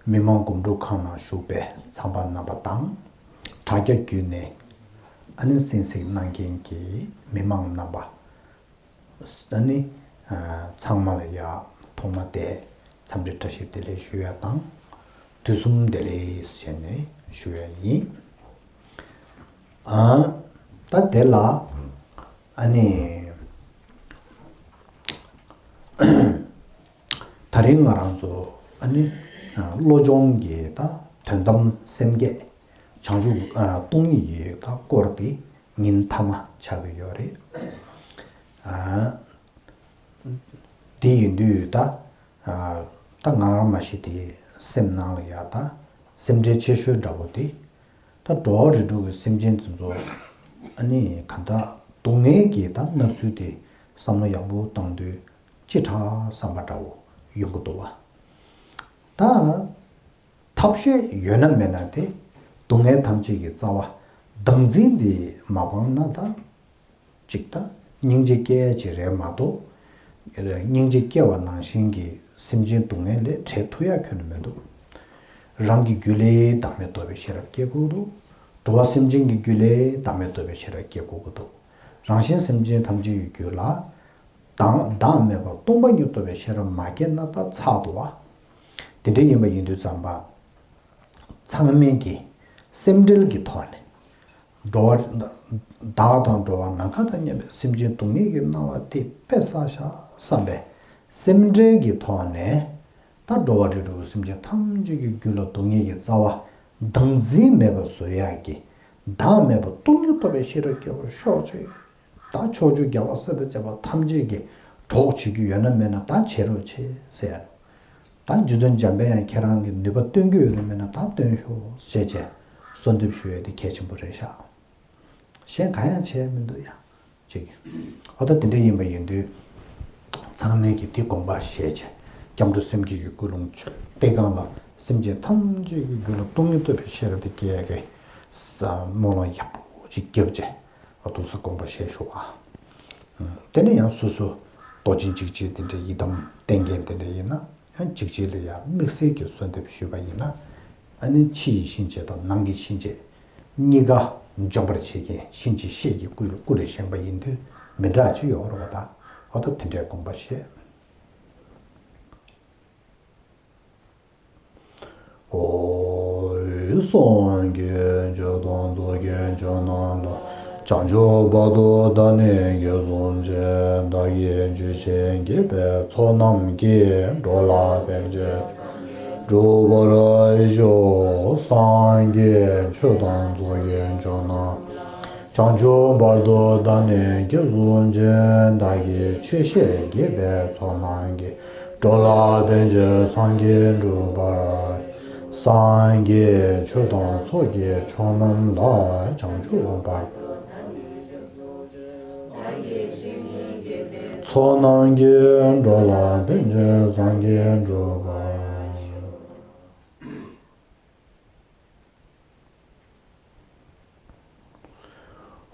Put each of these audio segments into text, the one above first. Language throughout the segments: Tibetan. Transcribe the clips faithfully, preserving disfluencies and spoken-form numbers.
མི་མང་སྒོམ་སྒྲུབ་ཁང་ནང་བཞུགས་པའི་ཚངས་པ་རྣམ་པ་དང་། དྲ་རྒྱ་བརྒྱུད་ནས་ཨ་ནི་གསན་གཟིགས་གནང་མཁན་གྱི་མི་མང་རྣམ་པ། ཨ་ནི་ཚང་མ་ལ་ཡ་ཐོག་མ་དེ་འཚམས་འདྲི་བཀྲ་ཤིས་བདེ་ལེགས་ཞུ་ཡ་དང་། དུས་གསུམ་བདེ་ལེགས་ཞེས་ནས་ཞུ་ཡ་ཡིན། ཨ་ད་དེ་ལ་ཨ་ནི་ད་རིང་ང་རང་ཚོ་ཨ་ནི་བློ་སྦྱོང་གི་ད་དོན་དམ་སེམས་བསྐྱེད་བྱང་ཆུབ་སྟོང་ཉིད་ཀྱི་ད་སྐོར་དེ་ཉིན་མཐའ་མ་ཆགས་ཀྱི་ཡོད་རེད། ཨ་དེ་ཡིན་དུས་ད་ད་ང་རང་མ་གཞི་དེ་སེམས་ནང་ལ་ཡ་ད་སེམས་ཁྲལ་ཆེ་ཤོས་འདྲ་པོ་དེ། ད་འགྲོ་བ་རིགས་དྲུག་གི་སེམས་ཅན་དེ་ཚོ་ཨ་ནི་གང་ལྟར་སྡུག་བསྔལ་གྱི་ད་མནར་ཚུལ་དེ་བསམ་བློ་ཡག་པོ་བཏང་དུས་ཅི་དྲག་བསམ་པ་འདྲ་བོ་ཡོང་གི་འདུག་བ། ད་ཐབས་ཤེས་ཡོད་ན་མེད་ན་དེ་སྡུག་བསྔལ་ཐམས་ཅད་ཀྱི་རྩ་བ་བདག་འཛིན་དེ་མ་སྤངས་ན་ད། ཅིག་ད་སྙིང་རྗེ་སྐྱེ་ཡ་ཅིག་རེད་མ་གཏོགས། སྙིང་རྗེ་སྐྱེ་བ་ནང་བཞིན་གྱི་སེམས་ཅན་སྡུག་བསྔལ་ལས་བྲལ་ཐུབ་ཡ་ཁྱོན་ནས་མི་འདུག་རང་གི་རྒྱུད་ལས་བདག་མེད་རྟོགས་པའི་ཤེས་རབ་སྐྱེ་དགོས་འདུག་འགྲོ་བ་སེམས་ཅན་གྱི་རྒྱུད་ལས་བདག་མེད་རྟོགས་པའི་ཤེས་རབ་སྐྱེ་དགོས་ཀྱི་འདུག་རང་གཞན་སེམས་ཅན་ཐམས་ཅད་ཀྱི་རྒྱུད་ལ་བདག་བདག་མེད་པར་སྟོང་པ་ཉིད་རྟོགས་པའི་ཤེས་རབ་མ་སྐྱེས་ན་ད་ཚར་འདུག་བ། དེ་འདྲ་ཡིན་པ་ཡིན་དུས་ཙམ་པ། ཚང་མས་ཀྱི་སེམས་ཁྲལ་གྱི་ཐོག་ནས། འགྲོ་བ་བདག་དང་འགྲོ་བ་ནམ་མཁའ་དང་མཉམ་པའི་སེམས་ཅན་སྡུག་བསྔལ་གྱི་སྣང་བ་དེ་དཔེ་བསགས་ཤག་བསམ་པའི་སེམས་ཁྲལ་གྱི་ཐོག་ནས། ད་འགྲོ་བ་རིགས་དྲུག་གི་སེམས་ཅན་ཐམས་ཅད་ཀྱི་རྒྱུད་ལ་སྡུག་བསྔལ་གྱི་རྩ་བ་བདག་འཛིན་མེད་པར་བཟོ་ཡག་གི་བདག་མེད་པ་སྟོང་ཉིད་རྟོགས་པའི་ཤེས་རབ་སྐྱེ་བར་ཤོག་ཅེས། ད་ཕྱོགས་བཅུའི་རྒྱལ་བ་སྲས་དང་བཅས་པ་ཐམས་ཅད་ཀྱིས་གྲོགས་བྱེད་རྒྱུ་ཡོད་ན་མེད་ན་ད་བྱེད་རོགས་བྱེད་ཟེར། ད་རྗེ་བཙུན་འཇམ་དཔལ་དབྱངས་ཁྱེད་རང་གི་ནུས་པ་སྟོན་རྒྱུ་ཡོད་ན་མེད་ན་ད་སྟོན་ཤོག་ཞེས་བྱས་གསོལ་འདེབས་ཞུ་ཡས་དེ་གལ་ཆེན་པོ་རེད་ཤག་གཞན་གང་ཡང་བྱས་མི་འདུག་ཡ། ཅིག་འོ་ད་དེ་འདྲ་ཡིན་པ་ཡིན་དུས། ཚང་མས་ཀྱི་དེ་དགོངས་པ་བཞེས་བྱས། སྐྱབས་འགྲོ་སེམས་བསྐྱེད་ཀྱི་ཀུན་སློང་བཅོས་ཏེ་གང་ལ་སེམས་ཅན་ཐམས་ཅད་ཀྱི་རྒྱུད་ལ་སྟོང་ཉིད་རྟོགས་པའི་ཤེས་རབ་དེ་སྐྱེ་ཡ་གི་ས་སྨོན་ལམ་ཡག་པོ་ཅིག་བརྒྱབ་བྱས། ཨ་ཏུ་ས་དགོངས་པ་བཞེས་ཤོག་ཨ། དེ་ནས་ཡང་སོ་སོ་རྡོ་རྗེ་འཇིགས་བྱེད་དེ་འདྲའི་ཡི་དམ་བསྟེན་མཁན་དེ་འདྲ་ཡིན་ན་ཡང་འཇིགས་བྱེད་ལ་ཡང་དམིགས་བསལ་གྱི་གསོལ་འདེབས་ཞུས་པ་ཡིན་ན། ཨ་ནི་ཕྱི་ཡི་གཤིན་རྗེ་དང་ནང་གི་གཤིན་རྗེ་གཉིས་ཀ་འཇོམས་པར་བྱེད་མཁན་གཤིན་རྗེ་གཤེད་ཀྱི་སྐུ་སྐུ་ལས་བཞེངས་པ་ཡིན་དུས་མི་འདྲ་ཅི་ཡོད་རེད་པ། ད་ཨ་ཏུ་དེ་འདྲའི་དགོངས་པ་བཞེས། ཨོ། སངས་རྒྱས་ཆོས་དང་ཚོགས་ཀྱི་མཆོག་རྣམས་ལ། བྱང་ཆུབ་བར་དུ་བདག་ནི་དགྱེས་གསུངས་ཀྱི། བདག་གིས་ཆོས་བཤད་དགྱེས་པའི་ཚོགས་རྣམས་ཀྱིས། འགྲོ་ལ་ཕན་ཕྱིར་འགྲུབ་པར་ཤོག་སངས་རྒྱས་ཆོས་དང་ཚོགས་ཀྱི་མཆོག་རྣམས། བྱང་ཆུབ་བར་དུ་བདག་ནི་དགྱེས་གསུངས་ཀྱི། བདག་གིས་ཆོས་བཤད་དགྱེས་པའི་ཚོགས་རྣམས་ཀྱིས། འགྲོ་ལ་ཕན་ཕྱིར་སངས་རྒྱས་འགྲུབ་པར། སངས་རྒྱས་ཆོས་དང་ཚོགས་ཀྱི་མཆོག་རྣམས་ལ། བྱང་ཆུབ་བར་དུ་ཚོགས་རྣམས་ཀྱིས། འགྲོ་ལ་ཕན་ཕྱིར་སངས་རྒྱས་འགྲུབ་པར།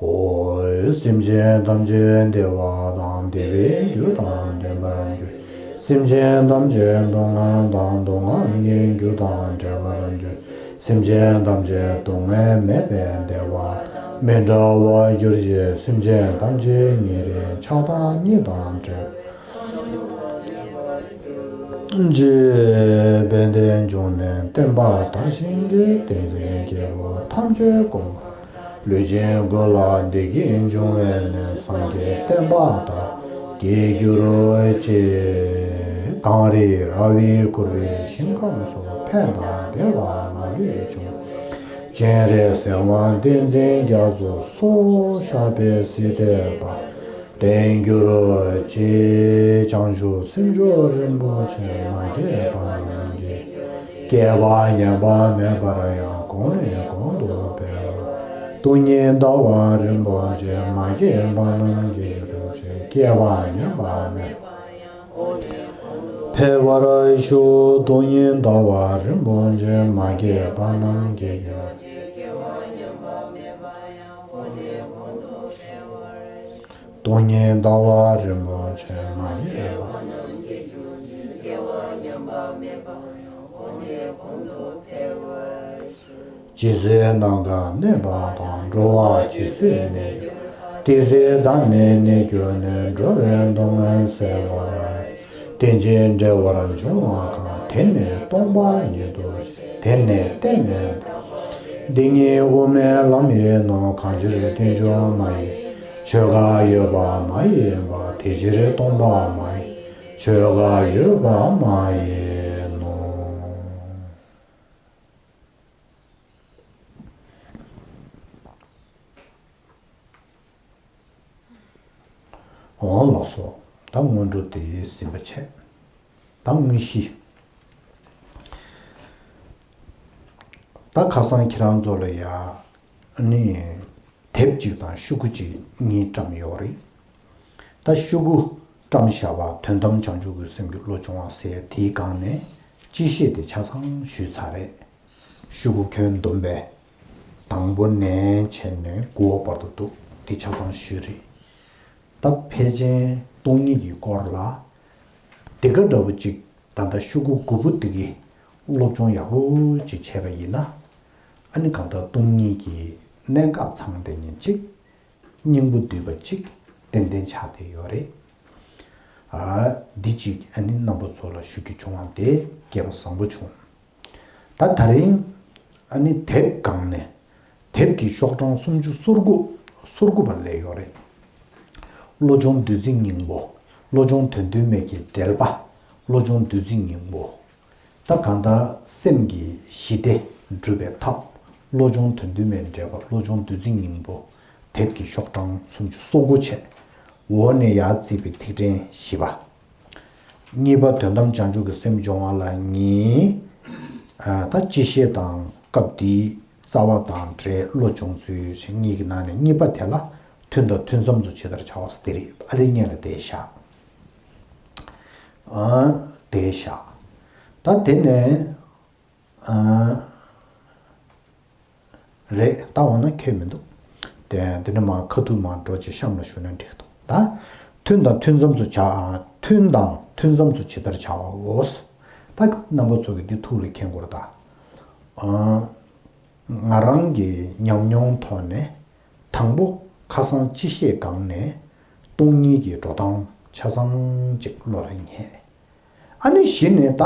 ཨོ། སེམས་ཅན་ཐམས་ཅད་བདེ་བ་དང་བདེ་བའི་རྒྱུ་དང་ལྡན་པར་གྱུར། སེམས་ཅན་ཐམས་ཅད་སྡུག་བསྔལ་དང་སྡུག་བསྔལ་གྱི་རྒྱུ་དང་བྲལ་བར་གྱུར། སེམས་ཅན་ཐམས་ཅད་སྡུག་བསྔལ་མེད་པའི་བདེ་བ་མི་འབྲལ་བར་གྱུར་ཅིག་སེམས་ཅན་ཐམས་ཅད་ཉེ་རིང་ཆགས་སྡང་གཉིས་དང་བྲལ། ཅེས་དཔལ་ལྡན་འབྱུང་གནས་བསྟན་པ་དར་ཞིང་རྒྱས། བསྟན་འཛིན་སྐྱེས་བུ་ཐམས་ཅད་ཀུན། ལུས་ཅན་ཀུན་ལ་བདེ་སྐྱིད་འབྱུང་བའི་གནས། སངས་རྒྱས་བསྟན་པ་དར་རྒྱས་གྱུར་ཅིག་གངས་རི་ར་བས་བསྐོར་བའི་ཞིང་ཁམས་སུ། ཕན་དང་བདེ་བ་མ་ལུས་འབྱུང་། སྤྱན་རས་གཟིགས་དབང་བསྟན་འཛིན་རྒྱ་མཚོ་སོགས། ཤར་པའི་སྲིད་མཐའི་བར། བརྟན་གྱུར་ཅིག་བྱང་ཆུབ་སེམས་མཆོག་རིན་པོ་ཆེ། མ་སྐྱེས་པ་རྣམས་ཀྱི་རྒྱུ། སྐྱེས་པ་ཉམས་པ་མེད་པར་ཡང་། གོང་ནས་གོང་དུ་འཕེལ་བར། སྟོང་ཉིད་ཟླ་བ་རིན་པོ་ཆེ། མ་སྐྱེས་པ་རྣམས་ཀྱི་རྒྱུ། སྐྱེས་པ་ཉམས་པ་མེད། འཕེལ་བར་ཤོག་སྟོང་ཉིད་ཟླ་བ་རིན་པོ་ཆེ། མ་སྐྱེས་པ་རྣམས་ཀྱི་རྒྱུ། སྟོང་ཉིད་ཟླ་བ་རིན་པོ་ཆེ། མ་སྐྱེས་པ། ཇི་སྲིད་ནམ་མཁའ་གནས་པ་དང་། འགྲོ་བ་ཇི་སྲིད་གནས་གྱུར་པ། དེ་སྲིད་བདག་ནི་གནས་གྱུར་ནས། འགྲོ་བའི་སྡུག་བསྔལ་སེལ་བར། དེ་ཕྱིར་འགྲོ་བར་འགྱུར་བ་གང་། དེ་ནི་སྟོང་པ་ཉིད་དུ་ཤེས། དེ་ནི་གཏན་ནས་འདའ་བ་མེད། འདི་ཉིད་དབུ་མའི་ལམ་ཡིན་ནོ། གང་ཕྱིར་བསྟན་བཅོས་མ་ཡིན། ཆོས་འགའ་ཡོད་པ་མ་ཡིན་པ། དེ་ཕྱིར་སྟོང་པ་མ་ཡིན། ཆོས་འགའ་ཡོད་པ་མ་ཡིན་ནོ། འོང་ལགས་སོ། ད་སྔོན་འགྲོ་དེ་ཟིན་པ་བྱས། ད་དངོས་གཞི། ད་ཁ་སང་ཁྱེད་རང་ཚོ་ལ་ཡ་ནི་དེབ་ཅིག་དང་ཤོག་གུ་ཅིག་གཉིས་བཀྲམ་ཡོད་རེད། ད་ཤོག་གུ་བཀྲམ་བཞག་པ། དོན་དམ་བྱང་ཆུབ་ཀྱི་སེམས་ཀྱི་བློ་སྦྱོང་བ་ཟེར་དེའི་སྒང་ནས་སྤྱི་བཤད་དེ་ཆ་ཚང་ཞུས་ཚར་རེད། ཤོག་གུ་ཁྱོན་བསྡོམས་པས་དང་པོ་ནས་བྱས་ནས་དགུ་པ་བར་དུ་འདུག་དེ་ཆ་ཚང་ཞུས་རེད། ད་ཕལ་ཆེར་སྟོང་ཉིད་ཀྱི་སྐོར་ལ་དེ་ག་འདྲ་བོ་ཅིག་ད་ལྟ་ཤོག་གུ་དགུ་པོ་དེ་གི་སློབ་སྦྱོང་ཡག་པོ་ཅིག་བྱས་པ་ཡིན་ན། ཨ་ནི་གང་ལྟར་སྟོང་ཉིད་ཀྱི་གནད་འགག་ཚང་དེ་ཉིད་ཅིག་སྙིང་པོ་འདུས་པ་ཅིག་ཏན་ཏན་ཆགས་བསྡད་ཡོད་རེད། ཨ། འདི་ཅིག་ཨ་ནི་རྣམ་པ་ཚོ་ལ་ཞུ་རྒྱུ་བྱུང་བ་དེ་སྐལ་བ་བཟང་པོ་བྱུང་། ད་ད་རིང་ཨ་ནི་དེབ་སྒང་ནས་དེབ་ཀྱི་ཤོག་གྲངས་སུམ་ཅུ་སོ་དགུ། སོ་དགུ་པ་སླེབས་ཡོད་རེད། བློ་སྦྱོང་བདུད་རྩི་སྙིང་པོ། བློ་སྦྱོང་དོན་བསྡུས་མའི་གི་འགྲེལ་པ། བློ་སྦྱོང་བདུད་རྩི་སྙིང་པོ། ད་གང་ལྟར་སེམས་ཀྱི་ཞི་བདེ་སྒྲུབ་པའི་ཐབས། བློ་སྦྱོང་དོན་བསྡུས་མའི་འགྲེལ་པ། བློ་སྦྱོང་བདུད་རྩི་སྙིང་པོ། དེབ་ཀྱི་ཤོག་གྲངས་སུམ་ཅུ་སོ་དགུ་བྱས། འོག་ནས་ཡར་བརྩིས་པའི་ཐིག་ཕྲེང་བཞི་པ། གཉིས་པ་དོན་དམ་བྱང་ཆུབ་ཀྱི་སེམས་སྦྱོང་བ་ལ་གཉིས། ཨ། ད་སྤྱི་བཤད་དང་སྐབས་དེའི་རྩ་བ་དང་འབྲེལ། བློ་སྦྱོང་ཚུལ་ཞེས་གཉིས་ཀྱི་ནང་ནས་གཉིས་པ་དེ་ལ་ཐུན་དང་ཐུན་མཚམས་སུ་ཇི་ལྟར་བྱ་བ་ཟེར་དེ་རེད། ཨ་ལེ་སྔོན་ལ་དེ་བཞག་ཨ། དེ་བཞག་ད་དེ་ནས། ཨ། རེད། ད་འོ་ན་ཁྱད་མི་འདུག་དེ་འདི་ནས་མར་ཁ་ཐུག་མར་འགྲོ་ཅིག་གཤམ་ལ་ཞུ་ན་འགྲིག་འདུག་ད་ཐུན་དང་ཐུན་མཚམས་སུ་བྱ། ཨ། ཐུན་དང་ཐུན་མཚམས་སུ་ཇི་ལྟར་བྱ་བའོ། ད་རྣམ་པ་ཚོ་གིས་འདི་ཐུགས་ལ་མཁྱེན་དགོས་རེད་ད། ཨ། ང་རང་གི་ཉམས་མྱོང་ཐོག་ནས་དང་པོ་ཁ་སང་སྤྱི་བཤད་སྒང་ནས་སྟོང་ཉིད་ཀྱི་འགྲོ་སྟངས་ཆ་ཚང་ཅིག་བློ་ལ་ངེས། ཨ་ནི་གཞི་ནས་ད་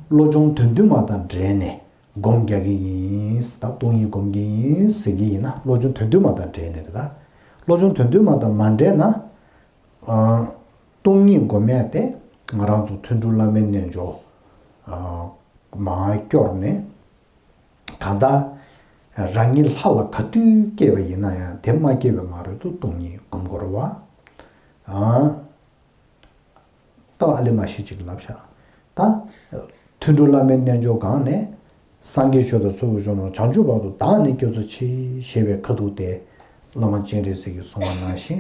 བློ་སྦྱོང་དོན་བསྡུས་མ་དང་འབྲེལ་ནས་སྒོམ་རྒྱག་གི་ཡིན། ད་སྟོང་ཉིད་སྒོམ་གྱི་ཡིན་ཟེར་གྱི་ཡིན་ན། བློ་སྦྱོང་དོན་བསྡུས་མ་དང་འབྲེལ་ནས་རེད་ད། བློ་སྦྱོང་དོན་བསྡུས་མ་དང་མ་འབྲེལ་ན། ཨ། སྟོང་ཉིད་སྒོམ་ཡ་དེ་ང་རང་ཚོ་ཐུན་དྲུག་བླ་མའི་རྣལ་འབྱོར། ཨ། མར་སྐྱོར་ནས། གང་ལྟར་རང་ཉིད་ལྷ་ལ་ག་དུས་སྐྱེས་པ་ཡིན་ན་ཡང་དེ་མ་སྐྱེས་པའི་སྔ་རོལ་དུ་སྟོང་ཉིད་སྒོམ་དགོས་རེད་བ། ཨ། ད་ཨ་ལེ་མ་ཤི་ཅིག་ལབ་ཤག་ད་ཐུན་དྲུག་བླ་མའི་རྣལ་འབྱོར་སྒང་ནས། སངས་རྒྱས་ཆོས་དང་ཚོགས་ཀྱི་མཆོག་རྣམས། བྱང་ཆུབ་བར་དུ་བདག་ནི་སྐྱེ་གསོ་མཆི། ཞེས་པའི་ཁ་ཐུག་དེ་བླ་མ་སྤྱན་རས་གཟིགས་ཀྱིས་གསུངས་པ་ནང་བཞིན་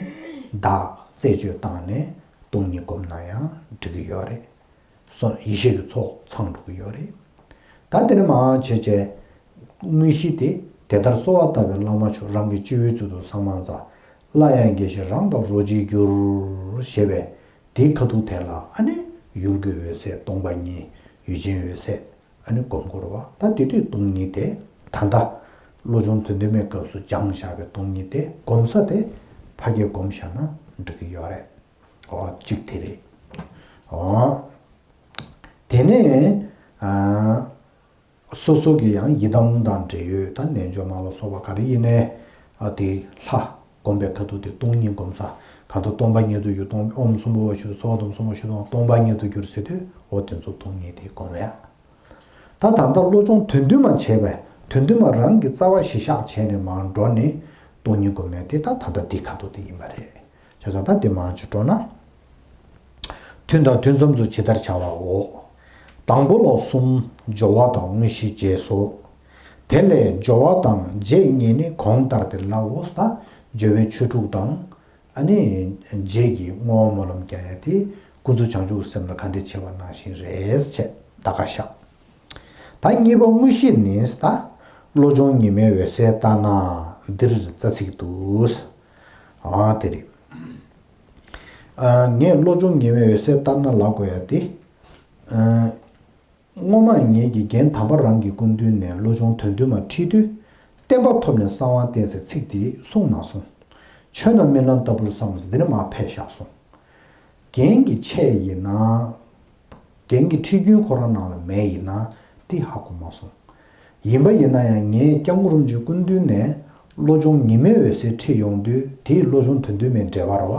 བདག་རྩད་གཅོད་བཏང་ནས་སྟོང་ཉིད་སྒོམ་ན་ཡང་འགྲིག་གི་ཡོད་རེད། སོ། ཡེ་ཤེས་ཀྱི་ཚོགས་ཚང་འགྲོ་གི་ཡོད་རེད། ད་དེ་ནས་མར་བྱས་བྱས། དངོས་གཞི་དེ། དེ་ལྟར་གསོལ་བ་བཏབ་པས་བླ་མ་མཆོག་རང་གི་སྤྱི་བོའི་ཚུལ་དུ་ས་མང་ཚ། སླར་ཡང་དགྱེས་ཤིང་རང་དང་རོ་གཅིག་གྱུར། ཞེས་པའི་དེའི་ཁ་ཐུག་དེ་ལ་ཨ་ནི་ཡུལ་གྱི་འོད་གསལ་སྟོང་པ་ཉིད། ཡུལ་ཅན་འོད་གསལ་ཨ་ནི་སྒོམ་དགོས་རེད་བ། ད་དེ་དུས་སྟོང་ཉིད་དེ་ད་ལྟ་བློ་སྦྱོང་དོན་བསྡུས་མའི་སྐབས་སུ་སྦྱངས་བཞག་པའི་སྟོང་ཉིད་དེ་སྒོམ་ས་དེ་ཕ་གིར་སྒོམ་བཞག་ན་འགྲིག་གི་ཡོད་རེད། ཨོ། གཅིག་དེ་རེད། ཨོ། དེ་ནས། ཨ། སོ་སོ་གི་ཡང་ཡི་དམ་དང་འབྲེལ་ཡོད་ད་རྣལ་འབྱོར་མ་ལ་སོགས་པ་ག་རེ་ཡིན་ནའི། ཨ། དེ་ལྷ་སྒོམ་པའི་ཁ་ཐུག་དེ་སྟོང་ཉིད་སྒོམ་ས། གང་ལྟར་སྟོང་པ་ཉིད་དུ་གྱུར། སྟོང་། ཨོཾ་གསུམ་པོ་འོད་ཞུ་དང་། གསོལ་བ་དང་གསུམ་པོ་འོད་ཞུ་དང་། སྟོང་པ་ཉིད་དུ་གྱུར་ཟེར་དུས་འོ་དེ་ཚོ་སྟོང་ཉིད་དེ་སྒོམ་ཡ། ད་ད་ལྟ་བློ་སྦྱོང་དོན་བསྡུས་མ་བྱས་པས། དོན་བསྡུས་མ་རང་གི་རྩ་བ་གཞི་བཞག་བྱས་ནས་མར་འགྲོ་ནས་སྟོང་ཉིད་སྒོམ་ཡ་དེ་ད་ད་ལྟ་འདི་ཁ་ཐུག་དེ་ཡིན་པ་རེད། བྱས་ཙང་ད་དེ་མར་ཅིག་འགྲོ་ན། ཐུན་དང་ཐུན་མཚམས་སུ་ཇི་ལྟར་བྱ་བའོ། དང་པོ་ལ་གསུམ། སྦྱོར་བ་དང་དངོས་གཞིའི་རྗེས་སུ། དེ་ལས་སྦྱོར་བ་དང་རྗེས་གཉིས་ནི་གོང་ལྟར་ཏེ་ལའོ། ད་སྦྱོར་བའི་ཆོས་དྲུག་དང་། ཨ་ནི་རྗེས་ཀྱི་བསྔོ་བ་སྨོན་ལམ་རྒྱག་ཡ་དེ་སྐུ་གཟུགས་བྱང་ཆུབ་སེམས་ལ་ག་འདྲས་བྱེད་པ་ནང་བཞིན་རེད་ཅེས་ད་ག་བཞག་ད་གཉིས་པ་དངོས་གཞི་ནི་ད། བློ་སྦྱོང་ཉི་མའི་འོད་གསལ་ལྟར་སྣང་འདིར་རྩ་ཚིག་ཏུ། ཨ། དེ་རེད། ཨ། ངས་བློ་སྦྱོང་ཉི་མའི་འོད་གསལ་ལྟར་སྣང་ལབ་དགོས་ཡ་དེ། ཨ། སྔོན་མ་ངེད་ཀྱིས་རྒན་དམ་པ་རང་གི་སྐུ་མདུན་ནས་བློ་སྦྱོང་དོན་བསྡུས་མ་ཁྲིད་དུས། བརྟན་པ་ཐོབ་ནས་གསང་བ་བསྟེན་ཟེར་ཚིག་དེ་གསུངས་མ་སོང་། ཆོས་རྣམས་རྨི་ལམ་ལྟ་བུར་བསམ་ཟེར་འདི་ནས་མར་ཕེབས་བཞག་སོང་། རྒན་གྱི་ཆས་ཡིན་ན། རྒན་གྱི་ཁྲིད་རྒྱུན་ཁོ་རང་ནང་ལ་མེད་ཡིན་ན་དེ་ཧ་གོ་མ་སོང་། ཡིན་པ་ཡིན་ན་ཡང་ངས་སྐྱབས་མགོན་རིན་པོ་ཆེའི་སྐུ་མདུན་ནས་བློ་སྦྱོང་ཉི་མའི་འོད་ཟེར་ཁྲིད་ཡོང་དུས་དེའི་བློ་སྦྱོང་དོན་མཐུན་མའི་འགྲེལ་པ་རེད་བ།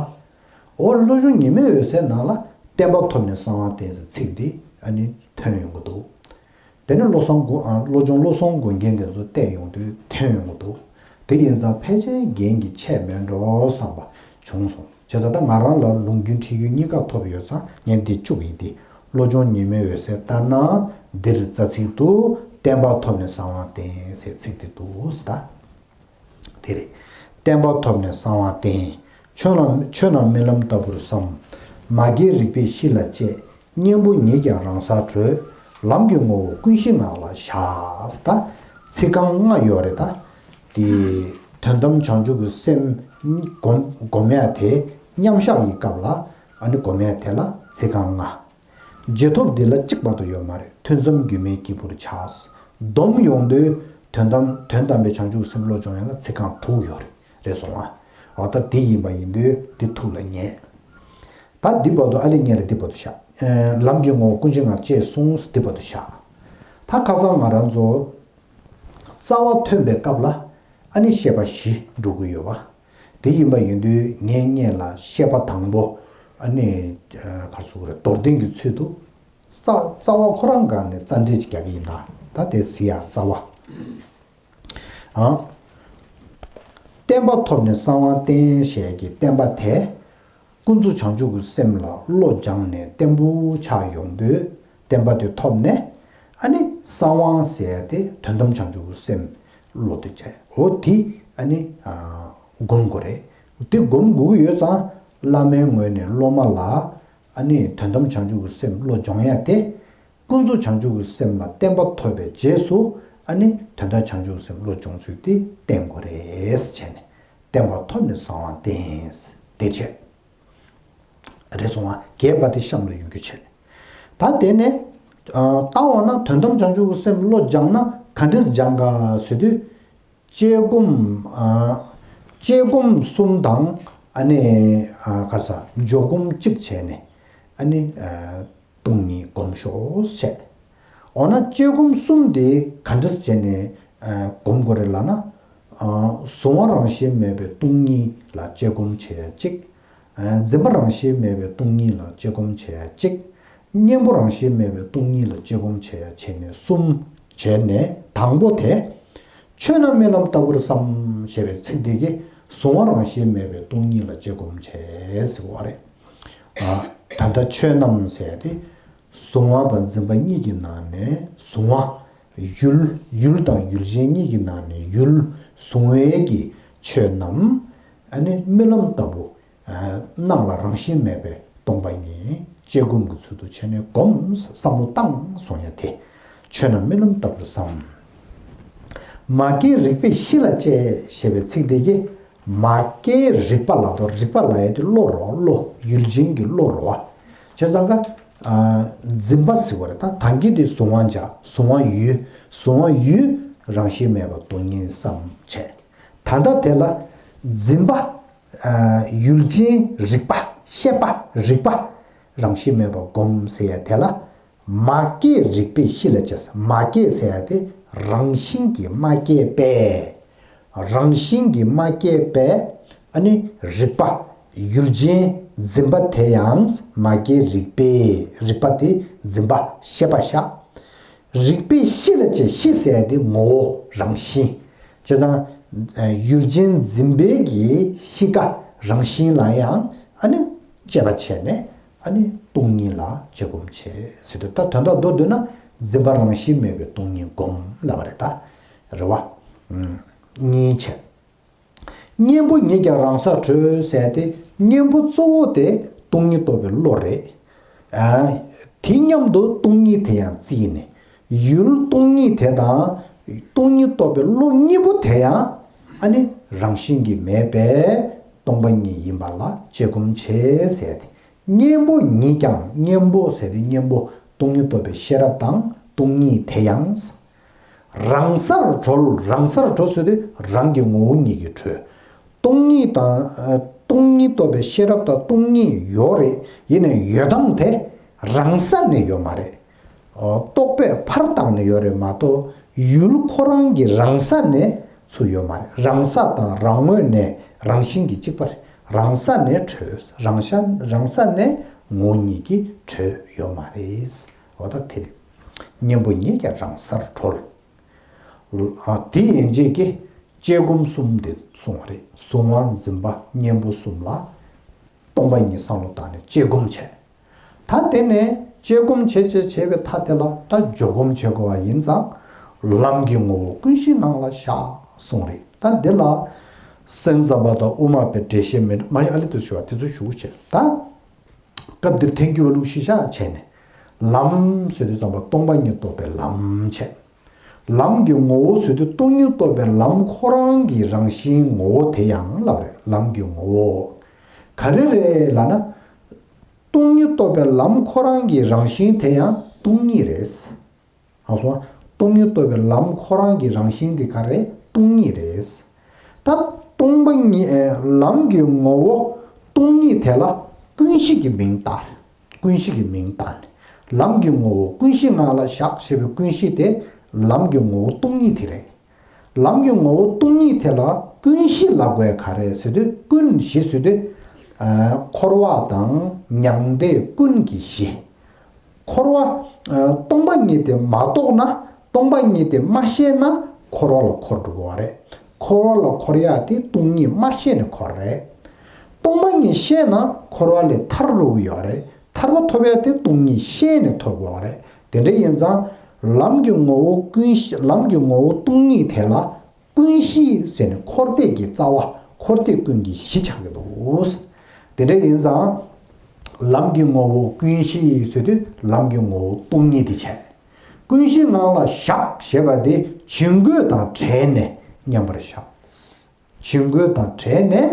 འོ་བློ་སྦྱོང་ཉི་མའི་འོད་ཟེར་ནང་ལ་བརྟན་པ་ཐོབ་ནས་གསང་བ་བསྟེན་ཟེར་ཚིག་འདི་ཨ་ནི་ཐོན་ཡོང་གི་འདུག་དེ་ནས་བློ་བཟང་དགོན་ཨ་བློ་སྦྱོང་བློ་བཟང་དགོན་རྒྱན་དེ་ཚོ་བལྟས་ཡོང་དུས་ཐོན་ཡོང་གི་འདུག་དེ་ཡིན་ཙང་ཕལ་ཆེར་རྒན་གྱི་ཆས་མེད་འགྲོ་བསམ་པ་བྱུང་སོང་། བྱས་ཙང་ད་ང་རང་ལ་ལུང་རྒྱུན་ཁྲིད་རྒྱུན་གཉིས་ཀ་ཐོབ་ཡོད་ཙང་ངས་འདི་བཅུག་ཡིན་ཏེ། བློ་སྦྱོང་ཉི་མའི་འོད་ཟེར་ལྟར་ན་འདིར་རྩ་ཚིག་ཏུ་བརྟན་པ་ཐོབ་ནས་གསང་བ་བསྟེན་ཟེར་ཚིག་དེ་འདུག་ཟེར་ད། དེ་རེད། བརྟན་པ་ཐོབ་ནས་གསང་བ་བསྟེན། ཆོས་རྣམས་ཆོས་རྣམས་རྨི་ལམ་ལྟ་བུར་བསམ། མ་སྐྱེས་རིག་པའི་གཤིས་ལ་དཔྱད། གཉེན་པོ་ཉིད་ཀྱང་རང་སར་གྲོལ། ལམ་གྱི་ངོ་བོ་ཀུན་གཞི་ངང་ལ་བཞག་ད། ཚིག་རྐང་ལྔ་ཡོད་རེད་ད། དེ་དོན་དམ་བྱང་ཆུབ་ཀྱི་སེམས་སྒོམ་སྒོམ་ཡ་དེ་མཉམ་བཞག་གི་སྐབས་ལ་ཨ་ནི་སྒོམ་ཡ་དེ་ལ་ཚིག་རྐང་ལྔ། རྗེས་ཐོབ་འདི་ལ་གཅིག་མ་གཏོགས་ཡོད་མ་རེད། ཐུན་མཚམས་རྒྱུད་སྨིན་སྐྱེས་བུར་བྱ། སྡོམ་ཡོང་དུས་དོན་དམ་དོན་དམ་པའི་བྱང་ཆུབ་སེམས་བློ་སྦྱོང་ཡ་ལ་ཚིག་རྐང་དྲུག་ཡོད་རེད། རེད་སོང་ང་། འོ་ད་དེ་ཡིན་པ་ཡིན་དུས་དེ་ཐུགས་ལ་ངེས། ད་འདི་བར་དུ་ཨ་ལི་ངེས་རེད། འདི་བར་དུ་བཞག་ཨེ། ལམ་གྱི་ངོ་བོ་ཀུན་གཞི་ངང་ཅེས་གསུངས། འདི་བར་དུ་བཞག་ད་ཁ་སང་ང་རང་ཚོ་རྩ་བ་ཐོན་པའི་སྐབས་ལ་ཨ་ནི་བཤད་པ་བཞི་འགྲོ་གི་ཡོད་པ། དེ་ཡིན་པ་ཡིན་དུས་ངས་སྔོན་ལ་བཤད་པ་དང་པོ་ཨ་ནི་ག་རེ་ཟེར་དགོས་རེད། མདོར་བསྟན་གྱི་ཚུལ་དུ་རྩ་རྩ་བ་ཁོ་རང་སྒང་ནས་རྩ་འགྲེལ་ཅིག་རྒྱག་གི་ཡིན་ད། ད་དེ་གཟིགས་ཡ་རྩ་བ། ཨང་། བརྟན་པ་ཐོབ་ནས་གསང་བ་བསྟེན་ཞེས་ཀྱི་བསྟན་པ་དེ། ཀུན་རྫོབ་བྱང་ཆུབ་ཀྱི་སེམས་ལ་བློ་སྦྱངས་ནས་བརྟན་པོ་ཆགས་ཡོང་དུས་བརྟན་པ་དེ་ཐོབ་ནས་ཨ་ནི་གསང་བ་ཟེར་ཡ་དེ་དོན་དམ་བྱང་ཆུབ་ཀྱི་སེམས་བློ་དེ་བྱས། འོ་དེ་ཨ་ནི་ཨ་སྒོམ་དགོས་རེད། དེ་སྒོམ་དགོས་ཀྱི་ཡོད་ཙང་བླ་མའི་ངོས་ནས་སློབ་མ་ལ་ཨ་ནི་དོན་དམ་བྱང་ཆུབ་ཀྱི་སེམས་བློ་སྦྱོང་ཡ་དེ། ཀུན་རྫོབ་བྱང་ཆུབ་ཀྱི་སེམས་ལ་བརྟན་པ་ཐོབ་པའི་རྗེས་སུ་ཨ་ནི་དོན་དམ་བྱང་ཆུབ་སེམས་བློ་སྦྱོང་ཚུལ་དེ་བསྟེན་དགོས་རེད་བྱས་ནས་བརྟན་པ་ཐོབ་ནས་གསང་བ་བསྟེན། དེ་བྱས། རེད་སོང་ང་། རྒྱས་པ་དེ་གཤམ་ལ་ཡོང་རྒྱུ་བྱས། ད་དེ་ནས་ཨ་བཏང་བ་ན་དོན་དམ་བྱང་ཆུབ་ཀྱི་སེམས་བློ་སྦྱངས་ན་ག་འདྲས་སྦྱང་ག་ཟེར་དུས། དཔྱད་སྒོམ། ཨ། དཔྱད་སྒོམ་གསུམ་དང་ཨ་ནི་ཨ་ག་རེ་ཟ་འཇོག་སྒོམ་གཅིག་བྱས་ནས་ཨ་ནི་ཨ་སྟོང་ཉིད་སྒོམ་ཤོག་བཤད། འོ་ན་དཔྱད་སྒོམ་གསུམ་དེ་ག་འདྲས་བྱས་ནས་ཨ་སྒོམ་དགོས་རེད་ལབ་ན། ཨ་གཟུང་བ་རང་བཞིན་མེད་པའི་སྟོང་ཉིད་ལ་དཔྱད་སྒོམ་བྱེད་ཡ་གཅིག་ཨ་འཛིན་པ་རང་བཞིན་མེད་པའི་སྟོང་ཉིད་ལ་དཔྱད་སྒོམ་བྱེད་ཡ་གཅིག་གཉེན་པོ་རང་བཞིན་མེད་པའི་སྟོང་ཉིད་ལ་དཔྱད་སྒོམ་བྱེད་ཡ་བྱས་ནས་གསུམ་བྱས་ནས་དང་པོ་དེ། ཆོས་རྣམས་རྨི་ལམ་ལྟ་བུར་བསམ་ཞེས་པའི་ཚིག་འདི་གིས་གཟུང་བ་རང་བཞིན་མེད་པའི་སྟོང་ཉིད་ལ་དཔྱད་སྒོམ་བྱེད་ཟེར་བ་རེད། ཨ་ད་ལྟ་ཆོས་རྣམས་ཟེར་ཡ་དེ་གཟུང་བ་དང་འཛིན་པ་གཉིས་ཀྱི་ནང་ནས་གཟུང་བ། ཡུལ། ཡུལ་དང་ཡུལ་ཅན་གཉིས་ཀྱི་ནང་ནས་ཡུལ་གཟུང་བའི་གི་ཆོས་རྣམས་ཨ་ནི་རྨི་ལམ་ལྟ་བུ། ཨ་སྣང་ལ་རང་བཞིན་མེད་པའི་སྟོང་པ་ཉིད་དཔྱད་སྒོམ་གྱི་ཚུལ་དུ་བྱས་ནས་སྒོམ་བསམ་བློ་བཏང་གསུང་ཡ་དེ། ཆོས་རྣམས་རྨི་ལམ་ལྟ་བུར་བསམ། མ་སྐྱེས་རིག་པའི་གཤིས་ལ་དཔྱད་ཞེས་པའི་ཚིག་འདི་གིས་མ་སྐྱེས་རིག་པ་ལབ་དུས་རིག་པ་ལབ་ཡ་དེ་བློ་རེད་བ། བློ་ཡུལ་ཅན་གྱི་བློ་རེད་བ། བྱས་ཙང་ཀ་ཨ་འཛིན་པ་ཟེར་བ་རེད། ད་ད་གིན་དེ་གཟུང་བ་འཇགས། གཟུང་བ་ཡུལ། གཟུང་བ་ཡུལ་རང་བཞིན་མེད་པ་སྟོང་ཉིད་བསམ་བྱས། ད་ལྟ་དེ་ལ་འཛིན་པ། ཨ་ཡུལ་ཅན་རིག་པ། ཤེས་པ་རིག་པ་རང་བཞིན་མེད་པ་སྒོམ་ཟེར་ཡ་དེ་ལ་མ་སྐྱེས་རིག་པའི་གཤིས་ལ་དཔྱད། མ་སྐྱེས་ཟེར་ཡ་དེ་རང་བཞིན་གྱིས་མ་སྐྱེས་པས། རང་བཞིན་གྱིས་མ་སྐྱེས་པས་ཨ་ནི་རིག་པ་ཡུལ་ཅན་འཛིན་པ་དེ་ཡང་མ་སྐྱེས་རིག་པའི་རིག་པ་དེ་འཛིན་པ་ཤེས་པ་བཞག་རིག་པའི་གཤིས་ལ་དཔྱད། གཤིས་ཟེར་ཡ་དེ་ངོ་བོ་རང་བཞིན། བྱས་ཙང་ཡུལ་ཅན་འཛིན་པའི་གི་གཤིས་ཀ་རང་བཞིན་ལ་ཡང་ཨ་ནི་དཔྱད་པ་བྱས་ནས་ཨ་ནི་སྟོང་ཉིད་ལ་དཔྱད་སྒོམ་བྱེད་ཟེར་དུས། ད་དོན་དག་མདོར་བསྡུས་ན་འཛིན་པ་རང་བཞིན་མེད་པའི་སྟོང་ཉིད་སྒོམ་ལབ་པ་རེད་ད། རེད་བ། གཉིས་བྱས། གཉེན་པོ་ཉིད་ཀྱང་རང་སར་གྲོལ་ཟེར་ཏེ་གཉེན་པོ་གཙོ་བོ་དེ་སྟོང་ཉིད་རྟོགས་པའི་བློ་རེད། ཨ། དེ་མཉམ་དུ་སྟོང་ཉིད་དེ་ཡང་བརྩིས་ནས་ཡུལ་སྟོང་ཉིད་དེ་དང་སྟོང་ཉིད་རྟོགས་པའི་བློ་གཉིས་པོ་དེ་ཡང་ཨ་ནི་རང་བཞིན་གྱིས་མེད་པའི་སྟོང་པ་ཉིད་ཡིན་པ་ལ་དཔྱད་སྒོམ་བྱེད་ཟེར་ཏེ། གཉེན་པོ་ཉིད་ཀྱང་། གཉེན་པོ་ཟེར་ཏེ་གཉེན་པོ་སྟོང་ཉིད་རྟོགས་པའི་ཤེས་རབ་དང་སྟོང་ཉིད་དེ་ཡང་། རང་སར་གྲོལ། རང་སར་གྲོལ་ཟེར་དུས་རང་གི་ངོ་བོ་ཉིད་ཀྱིས་གྲོལ། སྟོང་ཉིད་དང་། ཨ། སྟོང་ཉིད་རྟོགས་པའི་ཤེས་རབ་དང་སྟོང་ཉིད་ཡོད་རེད། ཡིན་ནའི་ཡོད་སྟངས་དེ་རང་ས་ནས་ཡོད་མ་རེད། ཨོ། རྟོག་པས་ཕར་བཏང་ནས་ཡོད་རེད་མ་གཏོགས་ཡུལ་ཁོ་རང་གི་རང་ས་ནས་ཚུར་ཡོད་མ་རེད། རང་ས་དང་རང་ངོས་ནས་རང་བཞིན་གྱིས་གཅིག་པ་རེད། རང་ས་ནས་གྲོལ། རང་ཤ་རང་ས་ནས་ངོ་བོ་ཉིད་ཀྱིས་གྲོལ་ཡོད་མ་རེད། འོ་ད་དེ་རེད། གཉེན་པོ་ཉིད་ཀྱང་རང་སར་གྲོལ། ཨ། དེ་ཡན་ཆད་ཀྱིས་དཔྱད་སྒོམ་གསུམ་དེ་གསུངས་པ་རེད། གཟུང་བ་འཛིན་པ་གཉེན་པོ་གསུམ་ལ་སྟོང་པ་ཉིད་བསམ་བློ་བཏང་ནས་དཔྱད་སྒོམ་བྱས། ད་དེ་ནས་དཔྱད་སྒོམ་བྱས་བྱས་བྱས་པའི་མཐའ་དེ་ལ་ད་འཇོག་སྒོམ་བྱེད་དགོས་པ་ཡིན་ཙང་། ལམ་གྱི་ངོ་བོ་ཀུན་གཞིའི་ངང་ལ་བཞག་གསུངས་རེད། ད་འདི་ལ་སེམས་ཙམ་པ་དང་དབུ་མ་པའི་འགྲེལ་བཤད་མེད་མ་ཨ་ལི་དུ་ཞུ་བ་དེ་ཚོ་ཞུ་བྱས། ད་སྐབས་འདིར་ཐལ་འགྱུར་བ་ལུགས་གཞི་བཞག་བྱས་ནས། ལམ་ཟེར་དུས་ཙམ་པ་སྟོང་པ་ཉིད་རྟོགས་པའི་ལམ་བྱས། ལམ་གྱི་ངོ་བོ་ཟེར་དུས་སྟོང་ཉིད་རྟོགས་པའི་ལམ་ཁོ་རང་གི་རང་བཞིན་ངོ་བོ་དེ་ཡང་ལབ་རེད། ལམ་གྱི་ངོ་བོ་ག་རེ་རེད་ལབ་ན། སྟོང་ཉིད་རྟོགས་པའི་ལམ་ཁོ་རང་གི་རང་བཞིན་དེ་ཡང་སྟོང་ཉིད་རེད། ཨ་སོ། སྟོང་ཉིད་རྟོགས་པའི་ལམ་ཁོ་རང་གི་རང་བཞིན་དེ་ག་རེ། སྟོང་ཉིད་རེད། ད་སྟོང་པ་ཉིད་ལམ་གྱི་ངོ་བོ་སྟོང་ཉིད་དེ་ལ་ཀུན་གཞི་གི་མིང་བཏགས། ཀུན་གཞི་གི་མིང་བཏགས་ནས། ལམ་གྱི་ངོ་བོ་ཀུན་གཞིའི་ངང་ལ་བཞག་ཞེས་པའི་ཀུན་གཞི་དེ་ལམ་གྱི་ངོ་བོ་སྟོང་ཉིད་དེ་རེད། ལམ་གྱི་ངོ་བོ་སྟོང་ཉིད་དེ་ལ་ཀུན་གཞི་ལབ་དགོས་ག་རེ་ཟེར་དུས། ཀུན་གཞི་ཟེར་དུས། ཨ། འཁོར་བ་དང་མྱང་འདས་ཀུན་གྱི་གཞི། འཁོར་བ། ཨ། སྟོང་པ་ཉིད་དེ་མ་རྟོགས་ན། སྟོང་པ་ཉིད་དེ་མ་ཤེས་ན་འཁོར་བ་ལ་འཁོར་འགྲོ་གི་ཡོད་རེད། འཁོར་བ་ལ་འཁོར་ཡག་དེ་སྟོང་ཉིད་མ་ཤེས་ནས་འཁོར་རེད། སྟོང་པ་ཉིད་ཤེས་ན་འཁོར་བ་ལས་ཐར་འགྲོ་གི་ཡོད་རེད། ཐར་པ་ཐོབ་ཡག་དེ་སྟོང་ཉིད་ཤེས་ནས་ཐོབ་དགོས་པ་རེད། དེ་འདྲ་ཡིན་ཙང་། ལམ་གྱི་ངོ་བོ་ཀུན་གཞི། ལམ་གྱི་ངོ་བོ་སྟོང་ཉིད་དེ་ལ་ཀུན་གཞི་ཟེར་ནས་འཁོར་འདས་ཀྱི་རྩ་བ། འཁོར་འདས་ཀུན་གྱི་གཞི་ཆགས་ཀྱི་འདུག། དེ་འདྲ་ཡིན་ཙང་། ལམ་གྱི་ངོ་བོ་ཀུན་གཞི་ཟེར་དུས་ལམ་གྱི་ངོ་བོ་སྟོང་ཉིད་དེ་བྱས། ཀུན་གཞིའི་ངང་ལ་བཞག་ཞེས་པ་དེ་བྱིང་རྒོད་དང་བྲལ་ནས་མཉམ་པར་བཞག། བྱིང་རྒོད་དང་བྲལ་ནས།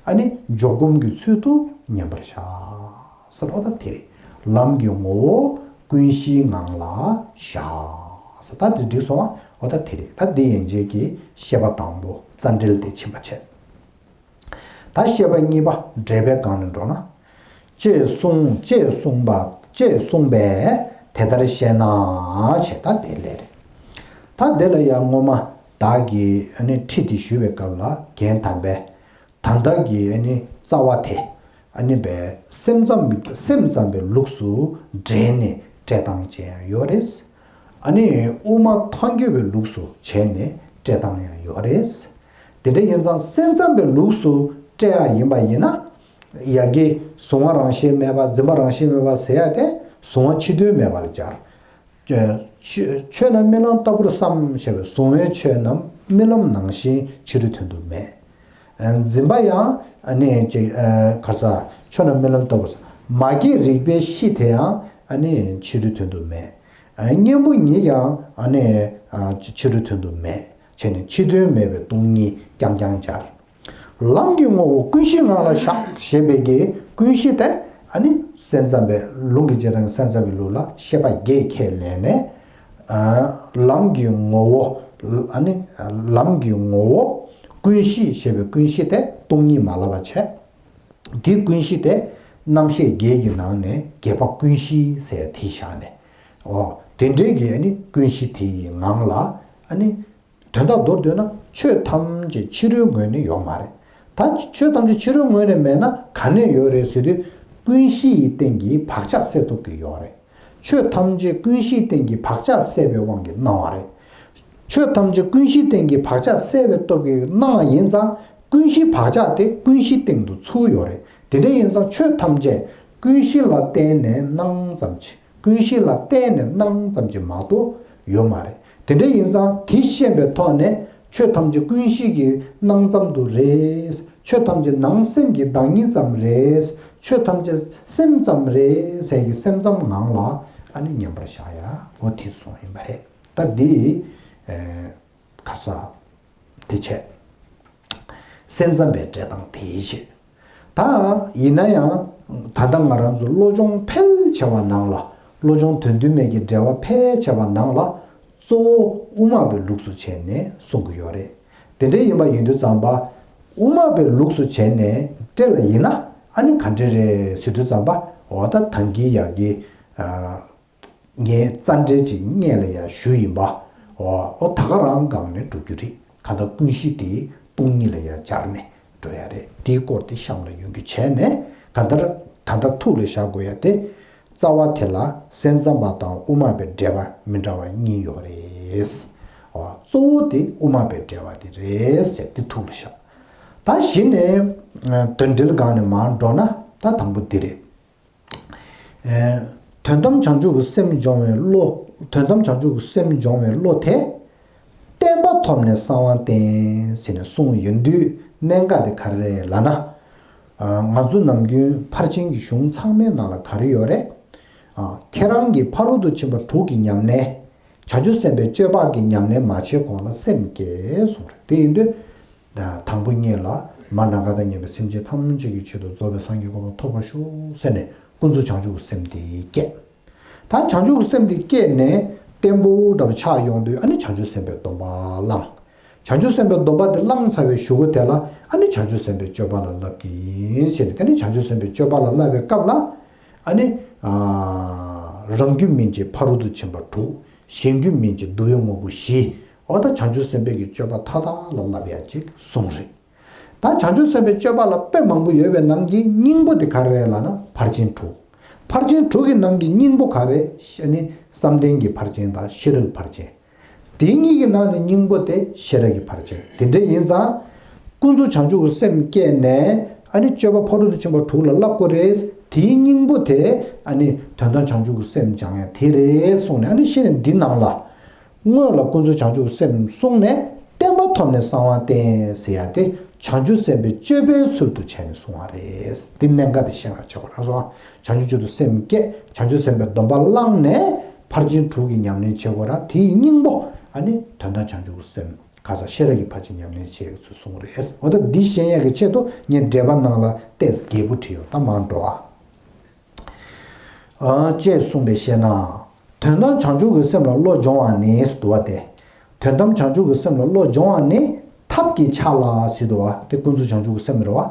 ཨ་ནི་འཇོག་སྒོམ་གྱི་ཚུལ་དུ་མཉམ་པར་བཞག་ཟེར་བ་ད་དེ་རེད། ལམ་གྱི་ངོ་བོ་ཀུན་གཞིའི་ངང་ལ་བཞག་ཟེར། ད་དེ་འགྲིག་སོང་བ། འོ་ད་དེ་རེད། ད་འདི་ཡན་ཆད་ཀྱི་བཤད་པ་དང་པོ་རྩ་འགྲེལ་དེ་ཕྱིན་པ་བྱས། ད་བཤད་པ་གཉིས་པ་འགྲེལ་པའི་སྒང་ནས་འགྲོ་ན། ཅེས་གསུངས། ཅེས་གསུངས་པ། ཅེས་གསུངས་པས་དེ་ལྟར་ཤེས་ན་ཞེས། ད་དེ་ལས་རེད། ད་དེ་ལ་ཡང་སྔོན་མ་བདག་གིས་ཨ་ནི་ཁྲིད་དེ་ཞུས་པའི་སྐབས་ལ་རྒན་དམ་པས། ད་ལྟ་གི་ཨ་ནི་རྩ་བ་དེ་ཨ་ནི་བས་སེམས་ཙམ། སེམས་ཙམ་པའི་ལུགས་སུ་འགྲེལ་ནས་བཀྲལ་སྟངས་ཅན་ཡང་ཡོད་རེད། ཨ་ནི་དབུ་མ་ཐལ་འགྱུར་བའི་ལུགས་སུ་བྱས་ནས་བཀྲལ་སྟངས་ཡང་ཡོད་རེད། དེ་འདྲ་ཡིན་ཙང་སེམས་ཙམ་པའི་ལུགས་སུ་བཀྲལ་ཡག་ཡིན་པ་ཡིན་ན། ཡ་གི་གཟུང་བ་རང་བཞིན་མེད་པ། འཛིན་པ་རང་བཞིན་མེད་པ་ཟེར་ཡག་དེ་གཟུང་བ་ཕྱི་དོན་མེད་པ་ལ་སྦྱར། ཆོས་ཆོས་རྣམས་རྨི་ལམ་ལྟ་བུར་བསམ་ཞེས་པའི་གཟུང་བའི་ཆོས་རྣམས་རྨི་ལམ་ནང་བཞིན་ཕྱི་རོལ་དོན་དུ་མེད། འཛིན་པ་ཡང་ཨ་ནི་ཅིག་ཨ་ག་རེ་ཟ། ཆོས་རྣམས་རྨི་ལམ་ལྟ་བུར་བསམ། མ་སྐྱེས་རིག་པའི་གཤིས་དེ་ཡང་ཨ་ནི་ཕྱི་རོལ་དོན་དུ་མེད། གཉེན་པོ་ཉིད་ཀྱང་ཨ་ནི་ཕྱི་རོལ་དོན་དུ་མེད་བྱས་ནས་ཕྱི་དོན་མེད་པའི་སྟོང་ཉིད་རྐྱང་རྐྱང་སྦྱར། ལམ་གྱི་ངོ་བོ་ཀུན་གཞིའི་ངང་ལ་བཞག་ཞེས་པའི་གི་ཀུན་གཞི་དེ་ཨ་ནི་སེམས་ཙམ་པའི་ལུང་གི་རྗེས་དང་སེམས་ཙམ་པའི་ལུགས་ལ་བཤད་པ་བརྒྱད་ཁས་ལེན་ནས། ལམ་གྱི་ངོ་བོ། ཨ་ནི་ལམ་གྱི་ངོ་བོ་ཀུན་གཞི་ཞེས་པའི་ཀུན་གཞི་དེ་སྟོང་ཉིད་མ་ལབ་པ་བྱས། དེ་ཀུན་གཞི་དེ་རྣམ་བཤད་བརྒྱད་ཀྱི་ནང་ནས་བརྒྱད་པ་ཀུན་གཞི་ཟེར་དེ་བཞག་ནས། འོ་དེ་འདྲའི་གི་ཨ་ནི་ཀུན་གཞི་དེ་ཡི་ངང་ལ་ཨ་ནི། དོན་དག་མདོར་བསྡུས་ན་ཆོས་ཐམས་ཅད་ཕྱི་རོལ་ངོས་ནས་ཡོད་མ་རེད། ད་ཆོས་ཐམས་ཅད་ཕྱི་རོལ་ངོས་ནས་མེད་ན་ག་ནས་ཡོད་རེད་ཟེར་དུས། ཀུན་གཞི་ཡི་སྟེང་གི་བག་ཆགས་སེལ་སྟོབས་ཀྱིས་ཡོད་རེད། ཆོས་ཐམས་ཅད་ཀུན་གཞིའི་སྟེང་གི་བག་ཆགས་སད་པའི་དབང་གིས་སྣང་བ་རེད། ཆོས་ཐམས་ཅད་ཀུན་གཞིའི་སྟེང་གི་བག་ཆགས་སད་པའི་སྟོབས་ཀྱིས་སྣང་བ་ཡིན་ཙང་། ཀུན་གཞིའི་བག་ཆགས་དེ་ཀུན་གཞིའི་སྟེང་དུ་ཚུར་ཡོད་རེད། དེ་འདྲ་ཡིན་ཙང་ཆོས་ཐམས་ཅད་ཀུན་གཞི་ལ་བརྟེན་ནས་སྣང་ཙམ་གྱིས། ཀུན་གཞི་ལ་བརྟེན་ནས་སྣང་ཙམ་གྱིས་མ་གཏོགས་ཡོད་མ་རེད། དེ་འདྲ་ཡིན་ཙང་དེ་ཤེས་པའི་ཐོག་ནས་ཆོས་ཐམས་ཅད་ཀུན་གཞི་གི་སྣང་ཙམ་དུ་རེད། ཆོས་ཐམས་ཅད་ནང་སེམས་ཀྱི་བདག་ཉིད་ཙམ་རེད། ཆོས་ཐམས་ཅད་སེམས་ཙམ་རེད་ཟེར་གི་སེམས་ཙམ་ངང་ལ་ཨ་ནི་མཉམ་པར་བཞག་ཡ། འོ་དེ་གསུངས་ཡིན་པ་རེད། ད་འདི་ཨེ་ག་རེ་ཟ། དེ་བྱས། སེམས་ཙམ་པའི་འགྲེལ་སྟངས་དེའི་ཆེད། ད་ཡིན་ན་ཡང་ད་ལྟ་ང་རང་ཚོ་བློ་སྦྱོང་ཕལ་ཆེ་བ་ནང་ལ། བློ་སྦྱོང་དོན་བསྡུ་མེད་ཀྱི་འགྲེལ་པ་ཕལ་ཆེ་བ་ནང་ལ། གཙོ་བོ་དབུ་མ་པའི་ལུགས་སུ་བྱས་ནས་གསུང་གི་ཡོད་རེད། དེ་འདྲ་ཡིན་པ་ཡིན་དུས་ཙམ་པ། དབུ་མ་པའི་ལུགས་སུ་བྱས་ནས་སྤྲེལ་ལ་ཡིན་ན་ཨ་ནི་ག་འདྲ་རེད་ཟེར་དུས་ཙམ་པ། འོ་ད་ཐང་གི་ཡག་གི། ངས་རྩ་འགྲེལ་ཅིག་སྔོན་ལ་ཡང་ཞུས་ཡིན་པ། འོ་འོ་ད་ག་རང་སྒང་ནས་འགྲོ་རྒྱུ་རེད། གང་ལྟར་ཀུན་གཞི་དེ་སྟོང་ཉིད་ལ་ཡང་སྦྱར་ནས་འགྲོ་ཡ་རེད། དེའི་སྐོར་དེ་གཤམ་ལ་ཡོང་རྒྱུ་བྱས་ནས། གང་ལྟར་ད་ལྟ་ཐུགས་ལ་བཞག་དགོས་ཡ་དེ། རྩ་བ་དེ་ལ་སེམས་ཙམ་པ་དང་དབུ་མ་པའི་འགྲེལ་པ་མི་འདྲ་བ་གཉིས་ཡོད་རེད། འོ་གཙོ་བོ་དེ་དབུ་མ་པའི་འགྲེལ་པ་དེ་རེད་ཟེར་དེ་ཐུགས་ལ་བཞག་ད་གཞི་ནས་དོན་འགྲེལ་སྒང་ནས་མར་འགྲོ་ན་ད་དང་པོ་འདི་རེད། དོན་དམ་བྱང་ཆུབ་ཀྱི་སེམས་སྦྱོང་བའི་བློ། དོན་དམ་བྱང་ཆུབ་ཀྱི་སེམས་སྦྱོང་བའི་བློ་དེ། བརྟན་པ་ཐོབ་ནས་གསང་བ་བསྟན་ཟེར་ནས་གསུངས་ཡོང་དུས་གནད་འགག་དེ་ག་རེ་རེད་ལབ་ན། ང་ཚོ་ནམ་རྒྱུན་ཕར་ཕྱིན་གྱི་གཞུང་ཚང་མའི་ནང་ལ་ག་རེ་ཡོད་རེད། ཁྱེད་རང་གིས་ཕ་རོལ་ཏུ་ཕྱིན་པ་དྲུག་གི་ཉམས་ལེན། བྱང་ཆུབ་སེམས་དཔའི་སྤྱོད་པ་གི་ཉམས་ལེན་མ་བྱས་གོང་ལ་སེམས་བསྐྱེད་གསུངས་རེད། དེ་ཡིན་དུས། དང་པོ་ཉིད་ལ་མ་ན་ཁ་དང་ཉན་པའི་སེམས་ཅན་ཐམས་ཅད་ཀྱི་ཆེད་དུ་རྫོགས་པའི་སངས་རྒྱས་གོ་འཕང་ཐོབ་པར་ཤོག་ཟེར་ནས་ཀུན་རྫོབ་བྱང་ཆུབ་ཀྱི་སེམས་དེ་སྐྱེས། ད་བྱང་ཆུབ་ཀྱི་སེམས་དེ་སྐྱེས་ནས་བརྟན་པོ་འདྲ་པོ་ཆགས་ཡོང་དུས་ཨ་ནི་བྱང་ཆུབ་སེམས་དཔའི་སྡོམ་པ་བླངས། བྱང་ཆུབ་སེམས་དཔའི་སྡོམ་པ་དེ་བླངས་ཚར་བའི་གཞུག་གུ་དེ་ལ་ཨ་ནི་བྱང་ཆུབ་སེམས་དཔའི་སྤྱོད་པ་ལ་བསླབ་ཀྱི་ཡིན་ཟེར་ནས། དེ་ནི་བྱང་ཆུབ་སེམས་དཔའི་སྤྱོད་པ་ལ་བསླབ་པའི་སྐབས་ལ་ཨ་ནི་རང་རྒྱུད་སྨིན་བྱེད་ཕ་རོལ་ཏུ་ཕྱིན་པ་དྲུག་གཞན་རྒྱུད་སྨིན་བྱེད་བསྡུ་བའི་དངོས་པོ་བཞི། འོ་ད་བྱང་ཆུབ་སེམས་དཔའི་གི་སྤྱོད་པ་མཐའ་དག་ལ་བསླབ་ཡ་ཅིག་གསུངས་རེད། ད་བྱང་ཆུབ་སེམས་དཔའི་སྤྱོད་པ་ལ་དཔེ་མང་པོ་ཡོད་པའི་ནང་གི་སྙིང་པོ་དེ་ག་རེ་རེད་ལབ་ན་ཕར་ཕྱིན་དྲུག་ཕར་ཕྱིན་དྲུག་གི་ནང་གི་སྙིང་པོ་ག་རེ་ནི་བསམ་གཏན་གྱི་ཕར་ཕྱིན་དང་ཤེས་རབ་ཀྱི་ཕར་ཕྱིན། དེའི་གཉིས་ཀྱི་ནང་ནས་སྙིང་པོ་དེ་ཤེས་རབ་ཀྱི་ཕར་ཕྱིན། དེ་འདྲ་ཡིན་ཙང་། ཀུན་རྫོབ་བྱང་ཆུབ་ཀྱི་སེམས་བསྐྱེད་ནས་ཨ་ནི་སྤྱོད་པ་ཕ་རོལ་ཏུ་ཕྱིན་པ་དྲུག་ལ་བསླབ་དགོས་རེད། དེའི་སྙིང་པོ་དེ་ཨ་ནི་དོན་དམ་བྱང་ཆུབ་ཀྱི་སེམས་སྦྱང་ཡ་དེ་རེད་གསུངས་ནས། ཨ་ནི་གཞི་ནས་འདི་ནང་ལ། སྔོན་ལ་ཀུན་རྫོབ་བྱང་ཆུབ་སེམས་གསུངས་ནས་བརྟན་པ་ཐོབ་ནས་གསང་བ་བསྟན་ཟེར་ཡ་དེ་བྱང་ཆུབ་སེམས་དཔའི་སྤྱོད་པའི་ཚུལ་དུ་བྱས་ནས་གསུངས་པ་རེད། འདི་གནད་འགག་དེ་ཤེས་པ་བྱེད་དགོས་རེད་སོ། བྱང་ཆུབ་མཆོག་ཏུ་སེམས་བསྐྱེད། བྱང་ཆུབ་སེམས་དཔའི་སྡོམ་པ་བླངས་ནས་ཕར་ཕྱིན་དྲུག་གི་ཉམས་ལེན་བྱེད་དགོས་ར། དེའི་སྙིང་པོ་ཨ་ནི་དོན་དམ་བྱང་ཆུབ་སེམས་ཁ་སང་ཤེས་རབ་ཀྱི་ཕར་ཕྱིན་ཉམས་ལེན་བྱེད་ཡག་ཚུལ་གསུངས་རེད། འོ་ད་འདི་ཤེས་ཡག་གི་ཆེད་དུ་ངས་འགྲེལ་པ་ནང་ལ་ཏོག་ཙམ་རྒྱས་པོ་བྲིས་ཡོད། ད་མར་འགྲོ་ཨ། ཅེས་གསུངས་པས་ཤེ་ན། དོན་དམ་བྱང་ཆུབ་ཀྱི་སེམས་ལ་བློ་སྦྱོང་བ་ནི་ཟེར་འདུག་བ་སྟེ། དོན་དམ་བྱང་ཆུབ་ཀྱི་སེམས་ལ་བློ་སྦྱོང་བ་ནི་ཐབས་ཀྱི་ཆ་ལ་ཟེར་འདུག་བ་སྟེ། ཀུན་རྫོབ་བྱང་ཆུབ་ཀྱི་སེམས་རེད་བ།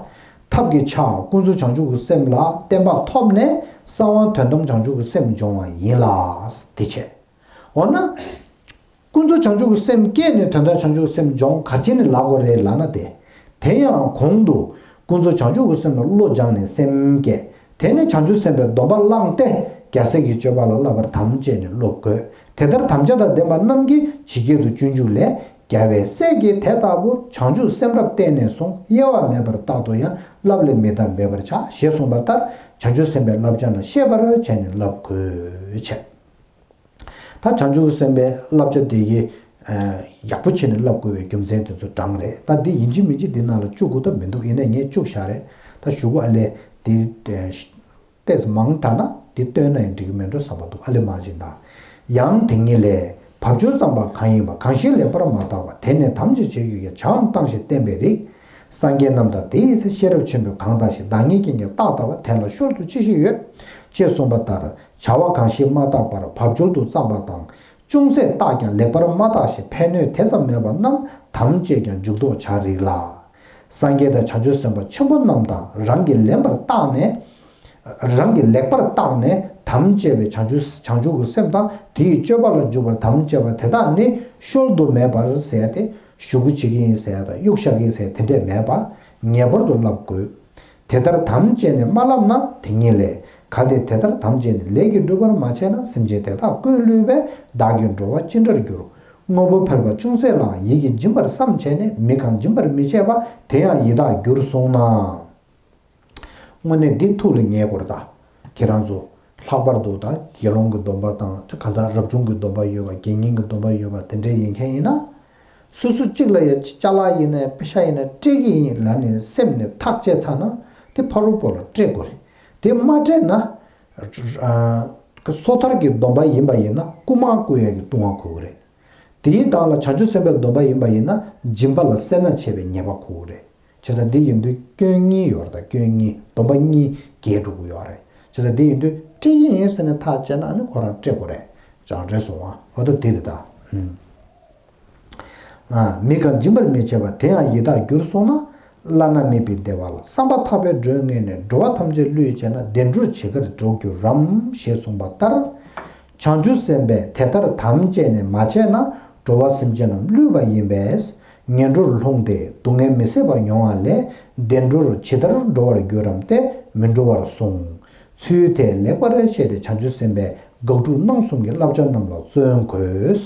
ཐབས་ཀྱི་ཆ་ཀུན་རྫོབ་བྱང་ཆུབ་ཀྱི་སེམས་ལ་བརྟན་པ་ཐོབ་ནས་གསང་བ་དོན་དམ་བྱང་ཆུབ་ཀྱི་སེམས་སྦྱོང་བ་ཡིན་ལ། དེ་བྱས། འོ་ན། ཀུན་རྫོབ་བྱང་ཆུབ་ཀྱི་སེམས་བསྐྱེད་ནས་དོན་དམ་བྱང་ཆུབ་ཀྱི་སེམས་སྦྱོང་ག་རེ་བྱས་ནས་ལབ་དགོས་རེད་ལབ་ན་སྟེ། དེ་ཡང་གོང་དུ་ཀུན་རྫོབ་བྱང་ཆུབ་ཀྱི་སེམས་ལ་བློ་སྦྱངས་ནས་སེམས་བསྐྱེད། དེ་ནས་བྱང་ཆུབ་སེམས་དཔའི་སྡོམ་པ་བླངས་ཏེ་རྒྱལ་སྲས་ཀྱི་སྤྱོད་པ་ལ་བསླབ་པར་དམ་བཅས་ནས་བློ་བཀོད། དེ་ལྟར་དམ་བཅའ་དང་ལྡན་པ་རྣམས་ཀྱིས་ཇི་སྐད་དུ་སྤྱོད་འཇུག་ལས། རྒྱལ་བའི་སྲས་ཀྱིས་དེ་ལྟ་བུར་བྱང་ཆུབ་སེམས་རབ་བརྟན་ནས་བཟུང་། གཡེལ་བ་མེད་པར་རྟག་ཏུ་ཡང་། བསླབ་ལས་མི་འདའ་འབད་པར་བྱ། ཞེས་གསུངས་པ་ལྟར་བྱང་ཆུབ་སེམས་དཔའི་བསླབ་བྱ་རྣམས་ཤེས་པར་བྱས་ནས་བསླབ་དགོས་བྱས། ད་བྱང་ཆུབ་སེམས་དཔའི་བསླབ་བྱ་དེ་གི་ཡག་པོ་བྱས་ནས་བསླབ་དགོས་པའི་རྒྱུ་མཚན་དེ་ཚོ་དྲངས་རེད། ད་འདི་ཡིན་གཅིག་མིན་གཅིག་འདི་ནང་ལ་བཅུག་དགོས་ད་མི་འདུག་ཡིན་ནའི་ངས་བཅུག་བཞག་རེད། ད་གཞུག་གུ་ཨ་ལས་འདི་ཏོག་ཙམ་མང་དྲགས་ན་འདི་བཏོན་ན་ཡང་འགྲིག་གི་མེད་འགྲོ་བསམ་པ་འདུག་ཨ་ལས་མང་ཅིག་ད། ཡང་དེ་ཉིད་ལས། བབ་ཅོལ་བརྩམས་པ་གང་ཡིན་པ། གང་ཞིག་ལེགས་པར་མ་བརྟགས་པ། དེ་ནི་དམ་བཅས་བྱེད་འགྱུར་ཡང་། བྱའམ་བཏང་ཞེས་བསྟན་པའི་རིགས། སངས་རྒྱས་རྣམས་དང་དེ་ཡི་སྲས། ཤེས་རབ་ཆེན་པོས་གང་བརྟགས་ཤིང་། བདག་ཉིད་ཀྱིས་ཀྱང་བརྟགས་ལྟ་བ། དེ་ལ་གཤོལ་དུ་ཅི་ཞིག་ཡོད། ཅེས་གསུངས་པ་ལྟར་བྱ་བ་གང་ཞིག་མ་བརྟགས་པར་བབ་ཅོལ་དུ་བརྩམས་པ་དང་། ཅུང་ཟད་བརྟགས་ཀྱང་ལེགས་པར་མ་བརྟགས་ཤིང་ཕན་གནོད་དེ་ཙམ་མེད་པ་རྣམས་དམ་བཅས་ཀྱང་འཇུག་ལྡོག་བྱ་རིགས་ལ། སངས་རྒྱས་དང་བྱང་ཆུབ་སེམས་དཔའ་ཆེན་པོ་རྣམས་དང་རང་གིས་ལེགས་པར་བརྟགས་ནས། རང་གིས་ལེགས་པར་བརྟགས་ནས་དམ་བཅས་པའི་བྱང་ཆུབ་བྱང་ཆུབ་ཀྱི་སེམས་དང་དེ་ཡི་སྤྱོད་པ་ལ་འཇུག་པར་དམ་བཅས་པ་དེ་དག་ནི་གཤོལ་དུ་མེད་པར་ཟེར་ཏེ་གཞུག་གུ་བྱེད་ཀྱི་ཡིན་ཟེར་དང་གཡུག་བཞག་གི་ཡིན་ཟེར་དེ་འདྲས་མེད་པ་ངེས་པར་དུ་བསླབ་དགོས། དེ་ལྟར་དམ་བཅས་ནས་མ་བསླབས་ན་དེ་ཉིད་ལས། གལ་ཏེ་དེ་ལྟར་དམ་བཅས་ནས་ལས་ཀྱིས་བསྒྲུབ་པར་མ་བྱས་ན། སེམས་ཅན་དེ་དག་ཀུན་བསླུས་པས་བདག་གིས་འགྲོ་བ་ཅི་འདྲར་འགྱུར། དངོས་པོ་ཕལ་པ་ཅུང་ཟད་ལའང་ཡིད་ཀྱིས་འབྱིན་པར་བསམ་བྱས་ནས་མི་གང་སྦྱིན་པར་མི་བྱེད་པ། དེ་ཡང་ཡི་དྭགས་འགྱུར་གསུངས་ན། དངོས་གནས་འདི་ཐུགས་ལ་ངེས་དགོས་རེད་ད། ཁྱེད་རང་ཚོ་ལྷག་པར་དུ་ད་དགེ་སློང་གི་སྡོམ་པ་དང་གང་ལྟར་རབ་བྱུང་གི་སྡོམ་པ་ཡོད་པ་དགེ་བསྙེན་གྱི་སྡོམ་པ་ཡོད་པ་དེ་འདྲས་ཡིན་མཁན་ཡིན་ན། སོ་སོ་གཅིག་ལ་ཡ་ཅ་ལག་ཡིན་ནའི་པེ་ཤ་ཡིན་ནའི་སྤྲད་ཀྱི་ཡིན་ལབ་ནས་སེམས་ནས་ཐག་བཅད་ཚར་ན་དེ་ཕ་རོལ་པོ་ལ་སྤྲད་དགོས་རེད། དེ་མ་སྤྲད་ན། སོ་ཐར་གྱི་སྡོམ་པ་ཡིན་པ་ཡིན་ན་རྐུ་མ་རྐུ་ཡ་གི་ལྟུང་བ་འཁོར་གྱི་རེད། དེའི་སྒང་ལ་བྱང་ཆུབ་སེམས་དཔའི་སྡོམ་པ་ཡིན་པ་ཡིན་ན་སྦྱིན་པ་ལ་སེར་སྣ་བྱེད་པའི་ཉེས་པ་འཁོར་གྱི་རེད། བྱས་ཙང་འདི་ཡིན་དུས་སྐྱོན་གཉིས་ཡོད་རེད། ད་སྐྱོན་གཉིས་སྡོམ་པ་གཉིས་འགལ་འགྲོ་གི་ཡོད་རེད། བྱས་ཙང་འདི་ཡིན་དུས་སྤྲད་ཀྱི་ཡིན་ཟེར་ནས་ཐག་བཅད་ན་ཨ་ནི་ཁོ་རང་སྤྲད་དགོས་རེད། ཅང་རེད་སོང་བ་འོ་ད་དེ་རེད་ད། མི་གང་སྦྱིན་པར་མི་བྱེད་པ་དེ་ཡང་ཡི་དྭགས་འགྱུར་གསུངས་ན། བླ་ན་མེད་པའི་བདེ་བ་ལ་བསམ་པ་ཐག་པས་སྒྲོལ་ངེས་ནས། འགྲོ་བ་ཐམས་ཅད་བསླུས་བྱས་ན། བདེ་འགྲོར་ཇི་གར་འགྲོ་འགྱུར་རམ། ཞེས་གསུངས་པ་ལྟར། བྱང་ཆུབ་སེམས་དཔས་དེ་ལྟར་དམ་བཅས་ནས་མ་བྱས་ན། འགྲོ་བ་སེམས་ཅན་རྣམས་བསླུས་པ་ཡིན་པས། ངན་འགྲོར་ལྷུང་སྟེ་སྡུག་བསྔལ་མི་བཟད་པ་མྱོང་བ་ལས། བདེ་འགྲོར་ཇི་ལྟར་འགྲོ་བར་འགྱུར་རམ་སྟེ་མི་འགྲོ་བར་གསུངས། ཚུལ་དེ་ལེགས་པར་ཤེས་ཏེ་བྱང་ཆུབ་སེམས་དཔའི་དགག་སྒྲུབ་རྣམ་གསུམ་གྱི་བསླབ་བྱ་རྣམས་ལ་བརྩོན་དགོས།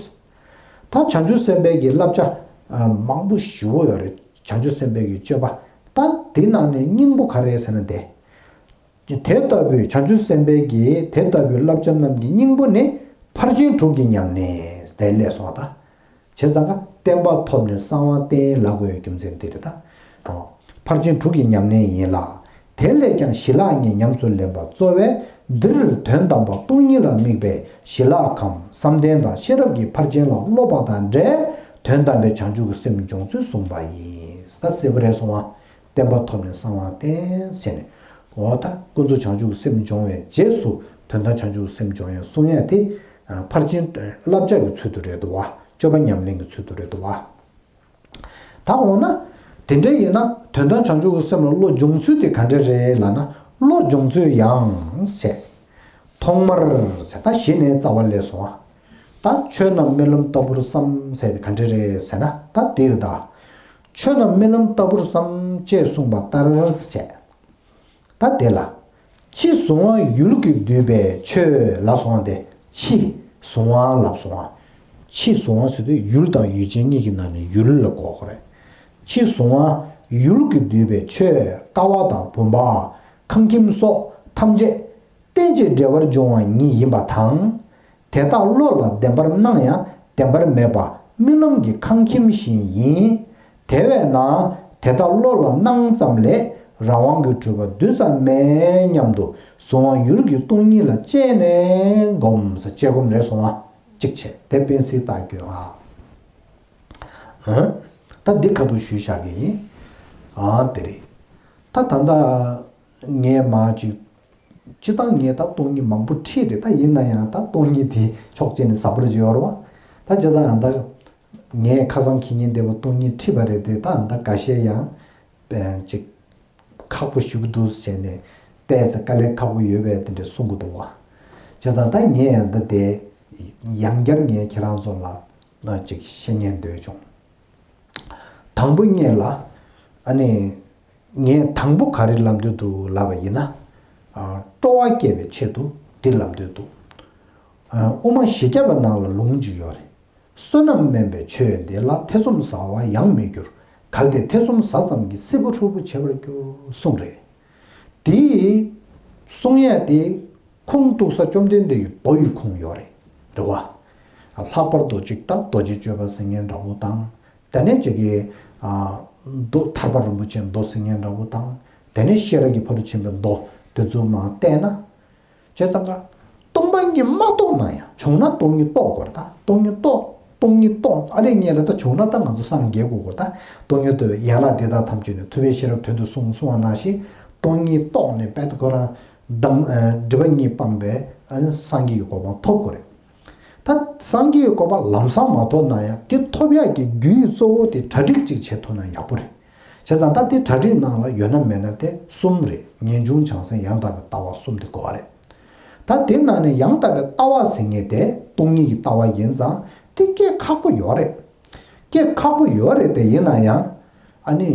ད་བྱང་ཆུབ་སེམས་དཔའི་གི་བསླབ་བྱ་ཨ་མང་པོ་ཞེ་པོ་ཡོད་རེད། བྱང་ཆུབ་སེམས་དཔའི་གི་སྤྱོད་པ། ད་དེ་ནང་ནས་སྙིང་པོ་ག་རེ་ཟེར་ན་དེ། དེ་ལྟ་བུའི་བྱང་ཆུབ་སེམས་དཔའི་གི་དེ་ལྟ་བུའི་བསླབ་བྱ་རྣམས་ཀྱི་སྙིང་པོ་ནི་ཕར་ཕྱིན་དྲུག་གི་ཉམས་ལེན་དེ་ལས་སོང་ད། བྱས་ཙང་ཀ་བསྟན་པ་ཐོབ་ནས་གསང་བ་བསྟེན་ལབ་དགོས་རྒྱུ་མཚན་དེ་རེད་ད། ཨོ། ཕར་ཕྱིན་དྲུག་གི་ཉམས་ལེན་ཡིན་ལ། དེ་ལས་ཀྱང་ཞི་ལྷག་གཉིས་ཉམས་སུ་ལེན་པ་གཙོ་བས་འདིར་དོན་དམ་པ་སྟོང་ཉིད་ལ་དམིགས་པའི་ཞི་ལྷག་གམ་བསམ་གཏན་དང་ཤེས་རབ་ཀྱི་ཕར་ཕྱིན་ལ་སློབ་པ་དང་འབྲེལ་དོན་དམ་པའི་བྱང་ཆུབ་ཀྱི་སེམས་འབྱུང་ཚུལ་གསུངས་པ་ཡིན། ད་གསལ་པོ་རེད་སོང་བ། བསྟན་པ་ཐོབ་ནས་གསང་བ་བསྟེན་ཟེར་ནས། འོ་ད་ཀུན་རྫོབ་བྱང་ཆུབ་ཀྱི་སེམས་འབྱུང་བའི་རྗེས་སུ་དོན་དམ་བྱང་ཆུབ་ཀྱི་སེམས་འབྱུང་ཡང་གསུང་ཡ་དེ། ཕར་ཕྱིན་བསླབ་བྱ་གི་ཚུལ་དུ་རེད་འདུག་བ། སྤྱོད་པ་ཉམས་ལེན་གྱི་ཚུལ་དུ་རེད་འདུག་བ། ད་འོ་ན། དེ་འདྲ་ཡིན་ན་དོན་དམ་བྱང་ཆུབ་ཀྱི་སེམས་ལ་བློ་སྦྱོང་ཚུལ་དེ་ག་འདྲ་རེད་ལབ་ན། བློ་སྦྱོང་ཚུལ་ཡང་ཟེར། ཐོག་མར་ཟེར་ད་གཞི་ནས་རྩ་བ་ལས་སོང་བ། ད་ཆོས་རྣམས་རྨི་ལམ་ལྟ་བུར་བསམ་ཟེར་དེ་ག་འདྲ་རེད་ཟེར་ན་ད་དེ་རེད་ད། ཆོས་རྣམས་རྨི་ལམ་ལྟ་བུར་བསམ་ཅེས་གསུངས་པ་ལྟར་བྱས། ད་དེ་ལ། ཕྱི་གཟུང་བ་ཡུལ་གྱིས་བསྡུས་པའི་ཆོས་ལ་སོང་བ་སྟེ། ཕྱི་གཟུང་བ་ལབ་སོང་བ། ཕྱི་གཟུང་བ་ཟེར་དུས་ཡུལ་དང་ཡུལ་ཅན་གཉིས་ཀྱི་ནང་ནས་ཡུལ་ལ་གོ་དགོས་རེད། ཕྱི་གཟུང་བ་ཡུལ་གྱིས་བསྡུས་པའི་ཆོས་ཀ་བ་དང་བུམ་པ། ཁང་ཁྱིམ་སོགས་ཐམས་ཅད་རྟེན་ཅིང་འབྲེལ་བར་འབྱུང་བ་ཉིད་ཡིན་པ་དང་། དེ་དག་བློ་ལ་བདེན་པར་སྣང་ཡང་བདེན་པར་མེད་པ་རྨི་ལམ་གྱི་ཁང་ཁྱིམ་བཞིན་ཡིན། དེ་བས་ན་དེ་དག་བློ་ལ་སྣང་ཙམ་ལས་རང་དབང་གིས་གྲུབ་པ་རྡུལ་ཙམ་མེད་སྙམ་དུ་གཟུང་བ་ཡུལ་གྱི་སྟོང་ཉིད་ལ་དཔྱད་ནས་སྒོམ་ཟེར། དཔྱད་སྒོམ་རེད་སོང་བ། གཅིག་བྱས་དེ་དཔེ་སྲིད་ལྟ་སྐྱོན་ཨ། ཨ། ད་འདི་ཁ་ཐུག་ཞུས་བཞག་གི་ཡིན། ཨ་དེ་རེད། ད་ད་ལྟ་ངས་མ་ཅིག་སྤྱིར་བཏང་ངས་ད་སྟོང་ཉིད་མང་པོ་ཁྲིད་རེད། ད་ཡིན་ན་ཡང་ད་སྟོང་ཉིད་དེ་ཕྱོགས་གཅིག་ནས་ཟབ་པོ་ཅིག་ཡོད་རེད་བ། ད་བྱས་ཙང་ཨ་ད་ངས་ཁ་སང་ཁེ་ཉིན་འདས་པོ་སྟོང་ཉིད་ཁྲིད་པ་རེད་དེ། ད་ཨ་ད་འགའ་ཤས་ཡང་པན་ཅིག་ཁག་པོ་ཞེ་པོ་འདུག་ཟེར་ནས་བལྟས་ཚེ་དཀའ་ལས་ཁག་པོ་ཡོད་པས་དེ་འདྲས་གསུང་གི་འདུག་བ། བྱས་ཙང་ད་ངས་ཡང་ད་དེ་ཡང་བསྐྱར་ངས་ཁྱེད་རང་ཚོ་ལ་ཅིག་བཤད་སྙིང་འདོད་བྱུང་། དང་པོ་ཉིད་ལ། ཨ་ནི། ངས་དང་པོ་ག་རེ་ལབ་འདོད་འདུག་ལབ་པ་ཡིན་ན། ཨ། སྤྲོ་བ་སྐྱེད་པའི་ཆེད་དུ་འདི་ལབ་འདོད་འདུག་ཨ། དབུ་མ་བཞི་བརྒྱ་པ་ནང་ལ་ལུང་ཅིག་ཡོད་རེད། བསོད་ནམས་དམན་པའི་ཆོས་འདི་ལ། ཐེ་ཚོམ་ཟ་བ་ཡང་མི་འགྱུར། གལ་ཏེ་ཐེ་ཚོམ་ཟ་ཙམ་གྱིས། སྲིད་པ་འཁྲུལ་པོ་བྱེད་པར་འགྱུར། གསུངས་རེད། དེ་གསུང་ཡས་དེ་ཁུངས་གཏུགས་ས་བཅོམ་ལྡན་འདས་ཀྱི་མདོ་ཡི་ཁུངས་ཡོད་རེད། རེད་བ། ལྷག་པར་དུ་ཅིག་ད་རྡོ་རྗེ་སྤྱོད་པ་ཟེར་མཁན་འདྲ་བོ་དང་། དེ་ནས་ཅིག་གི་ཨ། མདོ་ཐར་པ་རིན་པོ་ཆེའི་མདོ་ཟེར་མཁན་འདྲ་བོ་དང་། དེ་ནས་ཤེས་རབ་ཀྱི་ཕ་རོལ་ཕྱིན་པའི་མདོ་དེ་ཚོ་མར་བལྟས་ན། བྱས་ཙང་ཀ། སྟོང་པ་ཉིད་མ་རྟོགས་ན་ཡང་། བྱུང་ན་སྟོང་ཉིད་རྟོགས་དགོས་རེད་ད། སྟོང་ཉིད་རྟོགས། སྟོང་ཉིད་རྟོགས། ཨ་ལས་ངེས་ལ་ད་བྱུང་ན་ད་ང་ཚོ་སངས་རྒྱས་དགོས་དགོས་ད། སྟོང་ཉིད་རྟོགས་པའི་ཡན་ལག་འདི་དག་ཐམས་ཅད་ནི་ཐུབ་པའི་ཤེས་རབ་དོན་དུ་གསུངས་གསུངས་པ་ནང་བཞིན། སྟོང་ཉིད་རྟོགས་ནས་དཔལ་དུ་ཁོ་རང་དང་། ཨ། སྒྲིབ་པ་གཉིས་སྤངས་པའི་ཨ་ནི་སངས་རྒྱས་ཀྱི་གོ་འཕང་ཐོབ་དགོས་རེད། ད་སངས་རྒྱས་ཀྱི་གོ་འཕང་ལམ་སང་མ་ཐོབ་ན་ཡང་དེ་ཐོབ་ཡག་གི་རྒྱུའི་གཙོ་བོ་དེ་གྲ་སྒྲིག་ཅིག་བྱེད་ཐུབ་ན་ཡག་པོ་རེད། བྱས་ཙང་ད་དེ་གྲ་སྒྲིག་ནང་ལ་ཡོད་ན་མེད་ན་དེ་གསུམ་རེད། ངེས་འབྱུང་བྱང་སེམས་ཡང་དག་པའི་ལྟ་བ་གསུམ་དེ་དགོས་པ་རེད། ད་དེ་ནང་ནས་ཡང་དག་པའི་ལྟ་བ་ཟེར་མཁན་དེ་སྟོང་ཉིད་ཀྱི་ལྟ་བ་ཡིན་ཙང་དེ་སྐྱེ་ཁག་པོ་ཡོད་རེད། སྐྱེ་ཁག་པོ་ཡོད་རེད་དེ། ཡིན་ན་ཡང་ཨ་ནི།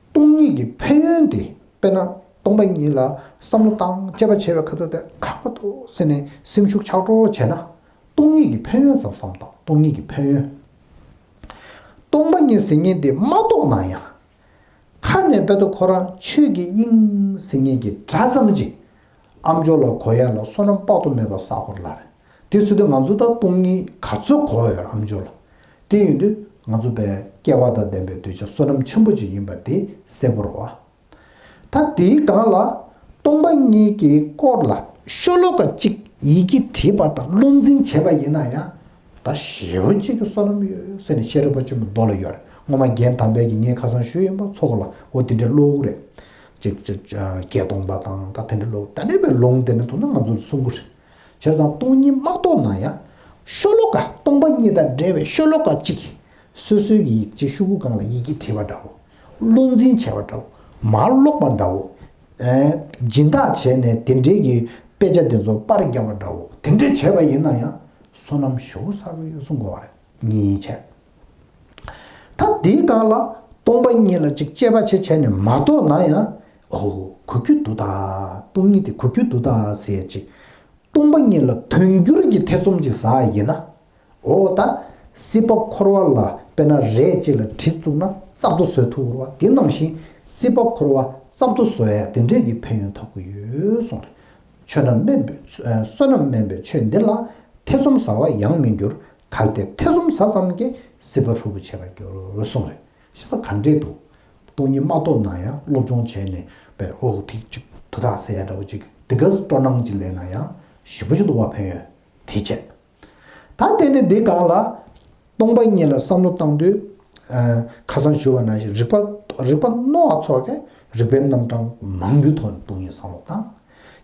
སྟོང་ཉིད་ཀྱི་ཕན་ཡོན་དེ། དཔེར་ན་སྟོང་པ་ཉིད་ལ་བསམ་བློ་བཏང་དཔྱད་པ་བྱས་པའི་ཁ་ཐུག་དེ་ཁག་པོ་འདུག་ཟེར་ནས་སེམས་ཤུགས་ཆག་འགྲོ་བྱས་ན། སྟོང་ཉིད་ཀྱི་ཕན་ཡོན་ཙམ་བསམ་བློ་བཏང་། སྟོང་ཉིད་ཀྱི་ཕན་ཡོན། སྟོང་པ་ཉིད་ཟེར་མཁན་དེ་མ་རྟོགས་ན་ཡང་། ཁ་ནས་དཔེ་ད་ཁོ་རང་ཆོས་ཀྱི་དབྱིངས་ཟེར་མཁན་གྱི་སྒྲ་ཙམ་ཅིག་ཨ་མཆོག་ལ་གོ་ཡ་ལ་བསོད་ནམས་དཔག་ཏུ་མེད་པ་བསགས་དགོས་ལ་རེད། དེ་ཚོ་དེ་ང་ཚོ་ད་སྟོང་ཉིད་ག་ཚོད་གོ་ཡོད་རེད་ཨ་མཆོག་ལ། དེ་ཡིན་དུས་ང་ཚོ་པའི་སྐལ་བ་དང་ལྡན་པའི་གདུལ་བྱ་བསོད་ནམས་ཆེན་པོ་ཅིག་ཡིན་པ་དེ་གསལ་པོ་རེད་བ། ད་དེའི་སྒང་ལ་སྟོང་པ་ཉིད་ཀྱི་སྐོར་ལ་ཤོ་ལོ་ཀ་གཅིག་ཡི་གེ་བྲིས་པ་དང་བློ་འཛིན་བྱས་པ་ཡིན་ན་ཡང་། ད་ཞེ་པོ་ཅིག་གི་བསོད་ནམས་ཡོད་ཟེར་ནས་ཤེས་རབ་པ་ཆེན་པོའི་མདོ་ལ་ཡོད་རེད། སྔོན་མ་རྒན་དམ་པས་ཀྱིས་ངས་ཁ་སང་ཞུས་ཡིན་པ་ཚོགས་ལ་འོ་དེ་འདྲའི་ཀློག་གི་རེད། ཅིག་ཅིག་བརྒྱད་སྟོང་པ་དང་ད་དེ་འདྲའི་ཀློག་ད་ནས་པའི་ལུང་དེ་ནས་ཐུག་ན་ང་ཚོར་གསུང་གི་རེད། བྱས་ཙང་སྟོང་ཉིད་མ་རྟོགས་ན་ཡང་ ཤོ་ལོ་ཀ་སྟོང་པ་ཉིད་དང་འབྲེལ་བའི་ཤོ་ལོ་ཀ་གཅིག་སོ་སོའི་གི་ཅིག་ཤོག་གུ་སྒང་ལ་ཡི་གེ་བྲིས་པ་འདྲ་བོ། བློ་འཛིན་བྱས་པ་འདྲ་བོ། མར་ཀློག་པ་འདྲ་བོ། ཨེ། སྦྱིན་བདག་བྱས་ནས་དེ་འདྲའི་གི་དཔེ་ཆ་དེ་ཚོ་པར་བརྒྱབ་པ་འདྲ་བོ། དེ་འདྲས་བྱས་པ་ཡིན་ན་ཡང་བསོད་ནམས་ཞེ་པོ་བསགས་ཀྱི་ཡོད་གསུང་གི་ཡོད་རེད། གཉིས་བྱས། ད་དེའི་སྒང་ལ་སྟོང་པ་ཉིད་ལ་ཅིག་དཔྱད་པ་བྱེད་བྱས་ནས་མ་རྟོགས་ན་ཡང་། ཨོ། གོ་རྒྱུ་འདུག་ད། སྟོང་ཉིད་དེ་གོ་རྒྱུ་འདུག་ད་ཟེར་ཅིག་སྟོང་པ་ཉིད་ལ་དོན་འགྱུར་གྱི་ཐེ་ཚོམ་ཅིག་ཟ་ཡ་ཡིན་ན། འོ་ད། སྲིད་པ་འཁོར་བ་ལ་དཔེར་ན་རས་གཅིག་ལ་གྲི་བཙུགས་ན་རྩབ་ཏུ་བཟོ་ཐུབ་རེད་བ། དེ་ནང་བཞིན་སྲིད་པ་འཁོར་བ་རྩབ་ཏུ་བཟོ་ཡ་དེ་འདྲས་ཀྱི་ཕན་ཡོན་ཐོབ་ཀྱི་ཡོད་གསུངས་རེད། ཆོས་རྣམས་དམན་པའི་བསོད་ནམས་དམན་པའི་ཆོས་འདི་ལ་ཐེ་ཚོམ་ཟ་བ་ཡང་མི་འགྱུར། གལ་ཏེ་ཐེ་ཚོམ་ཟ་ཙམ་གྱིས་སྲིད་པ་ཧྲུལ་པོ་བྱེད་པར་འགྱུར་གསུངས་རེད། ཤེས་ཚོད་ག་འདྲས་འདུག་སྟོང་ཉིད་མ་རྟོགས་ན་ཡང་སློབ་སྦྱོང་བྱས་ནས་པའི་འོག་ཐིག་གཅིག་དུ་ཐག་ཟེར་ཡ་འདྲ་བོ་ཅིག་དེ་ག་སྤྲོ་སྣང་ཅིག་ལེན་ན་ཡང་ཞེ་པོ་ཅིག་འདུག་བ། ཕན་ཡོན་དེ་བྱས། ད་དེ་ནས་འདི་སྒང་ལ་སྟོང་པ་ཉིད་ལ་བསམ་བློ་བཏང་དུས། ཁ་སང་ཞུས་པ་ནང་བཞིན་རིག་པ་རིག་པ་རྣོ་བ་ཚོ་གིས་རིག་པའི་རྣམ་གྲངས་མང་པོའི་ཐོག་ནས་སྟོང་ཉིད་བསམ་བློ་བཏང་།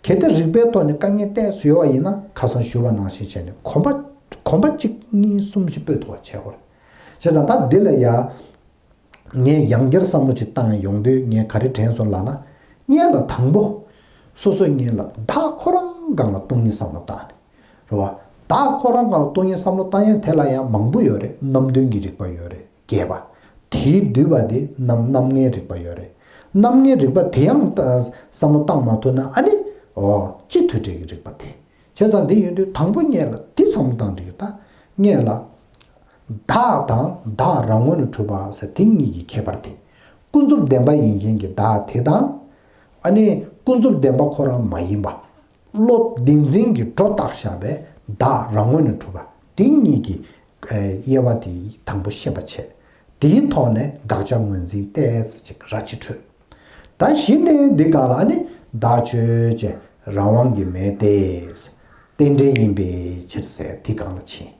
གལ་ཏེ་རིག་པའི་ཐོག་ནས་དཀའ་ངལ་གཏད་སྲོལ་ཡོད་པ་ཡིན་ན། ཁ་སང་ཞུས་པ་ནང་བཞིན་བྱས་ནས་གོམ་པ་གོམ་པ་གཅིག་གཉིས་གསུམ་བཞི་སྤོས་ཐུབ་པ་བྱེད་དགོས་རེད། བྱས་ཙང་ད་འདི་ལ་ཡ། ངས་ཡང་བསྐྱར་བསམ་བློ་ཅིག་བཏང་ཡོང་དུས་ངས་ག་རེ་དྲན་སོང་ལབ་ན། སྔོན་ལ་དང་པོ། སོ་སོའི་སྔོན་ལ་བདག་ཁོ་རང་སྒང་ལ་སྟོང་ཉིད་བསམ་བློ་བཏང་ནས། རེད་བ། བདག་ཁོ་རང་སྒང་ལ་སྟོང་ཉིད་བསམ་བློ་བཏང་ཡ་དེ་ལ་ཡང་མང་པོ་ཡོད་རེད། རྣམ་བདུན་གྱི་རིག་པ་ཡོད་རེད། བརྒྱད་པ། དེའི་བསྡུས་པ་དེ་རྣམ་རྣམ་ལྔའི་རིག་པ་ཡོད་རེད། རྣམ་ལྔའི་རིག་པ་དེ་ཡང་བསམ་བློ་བཏང་མ་ཐུབ་ན། ཨ་ནི། ཨོ། སྤྱི་མཐུན་སྒྲིལ་གྱི་རིག་པ་དེ། བྱས་ཙང་འདི་ཡིན་དུས་དང་པོ་སྔོན་ལ་འདི་བསམ་བློ་བཏང་འགྲིག་ད། སྔོན་ལ། བདག་དང་བདག་རང་ངོས་ནས་གྲུབ་པ་ཟེར་དེ་གཉིས་ཀྱི་ཁྱད་པར་དེ། ཀུན་རྫོབ་བདེན་པ་ཡིན་མཁན་གྱི་བདག་དེ་དང་། ཨ་ནི་ཀུན་རྫོབ་བདེན་པ་ཁོ་རང་མ་ཡིན་པ། བློ་བདེན་འཛིན་གྱི་སྒྲོ་བཏགས་བཞག་པའི་བདག་རང་ངོས་ནས་གྲུབ་པ་དེ་གཉིས་ཀྱི་དབྱེ་བ་དེ་དང་པོ་ཤེས་པ་བྱས། དེའི་ཐོག་ནས་དགག་བྱ་ངོས་འཛིན་ཏོག་ཙམ་ཅིག་ར་ཅིག་འཕྲོད། ད་གཞི་ནས་འདི་སྒང་ལ་ནི་བདག་ཆོས་ཅན། རང་དབང་གི་མེད་དེ། རྟེན་འབྲེལ་ཡིན་པའི་ཕྱིར་ཟེར་དེ་སྒང་ལ་ཕྱིན།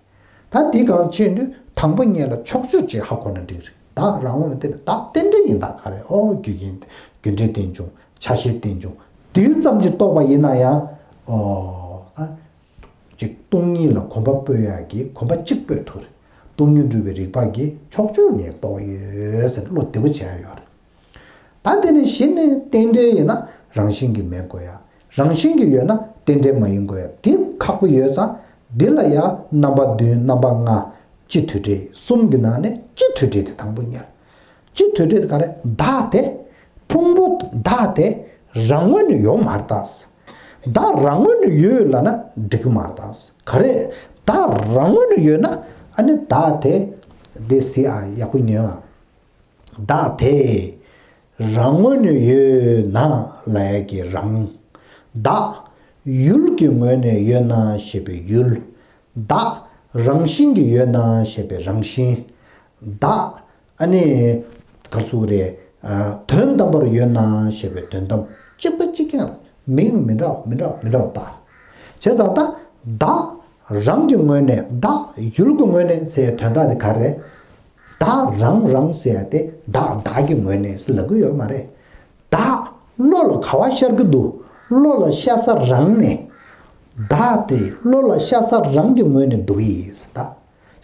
ད་དེ་སྒང་ཕྱིན་དུས་དང་པོ་སྔོན་ལ་ཕྱོགས་ཆོས་ཅིག་ཧ་གོ་ན་འགྲིག་རེད། བདག་རང་དབང་མེད་དེ། བདག་རྟེན་འབྲེལ་ཡིན། ད་ག་རེ། ཨོ། རྒྱུ་རྐྱེན། རྒྱུ་འབྲས་རྟེན་འབྱུང་། ཆ་ཤས་རྟེན་འབྱུང་། དེ་ཙམ་གྱིས་རྟོགས་པ་ཡིན་ན་ཡང་། ཨོ། ཅིག་སྟོང་ཉིད་ལ་གོམས་པ་སྤོས་ཡག་གི་གོམ་པ་གཅིག་སྤོས་ཐུབ་རེད། སྟོང་ཉིད་སྒྲུབ་པའི་རིགས་པ་གིས་ཕྱོགས་ཆོས་ངས་རྟོགས་ཡོད་ཟེར་བློ་བདེ་པོ་བྱས་ཡོད་རེད། ད་དེ་ནས་གཞི་ནས་རྟེན་འབྲེལ་ཡིན་ན་རང་བཞིན་གྱིས་མེད་དགོས་ཡ། རང་བཞིན་གྱིས་ཡོད་ན་རྟེན་འབྲེལ་མ་ཡིན་དགོས་ཡ། དེ་ཁག་པོ་ཡོད་ཙང་། འདི་ལ་ཡ་རྣམ་པ་བདུན། རྣམ་པ་ལྔ། སྤྱི་མཐུན་སྒྲིལ་གསུམ་གྱི་ནང་ནས་སྤྱི་མཐུན་སྒྲིལ་དེ་དང་པོ་གཉེར། སྤྱི་མཐུན་སྒྲིལ་དེ་ག་རེ། བདག་དེ། ཕུང་པོ་བདག་དེ་རང་ངོས་ནས་ཡོད་མ་རེད་ད། བདག་རང་ངོས་ནས་ཡོད་ལབ་ན་འགྲིག་གི་མ་རེད་ད། ག་རེ། བདག་རང་ངོས་ནས་ཡོད་ན། ཨ་ནི་བདག་དེ། འདི་གཟིགས་ཨ། ཡག་པོ་ཉོན་ཨ། བདག་དེ་རང་ངོས་ནས་ཡོད་ན་ལབ་ཡ་གི་རང་། བདག་ཡུལ་གྱི་ངོས་ནས་ཡོད་ན་ཞེས་པའི་ཡུལ། བདག་རང་བཞིན་གྱིས་ཡོད་ན་ཞེས་པའི་རང་བཞིན། བདག་ཨ་ནི། ག་རེ་ཟེར་དགོས་རེད། ཨ། དོན་དམ་པར་ཡོད་ན་ཞེས་པའི་དོན་དམ། གཅིག་པ་གཅིག་རྐྱང་། མིང་མི་འདྲ་བ་མི་འདྲ་བ་མི་འདྲ་བ་བཏགས། བྱས་ཙང་ད་བདག་རང་གི་ངོས་ནས། བདག་ཡུལ་གྱི་ངོས་ནས་ཟེར་ཡའི་དོན་དག་དེ་ག་རེ་རེད། བདག་རང་རང་ཟེར་ཡ་དེ་བདག་བདག་གི་ངོས་ནས་ཟེར་ལབ་ཀྱི་ཡོད་མ་རེད། བདག་བློ་ལ་ག་པར་ཤར་གྱི་འདུག་བློ་ལ་ཤར་ས་རང་ནས། བདག་དེ་བློ་ལ་ཤར་ས་རང་གི་ངོས་ནས་འདུག་གི་ཟེར་ད།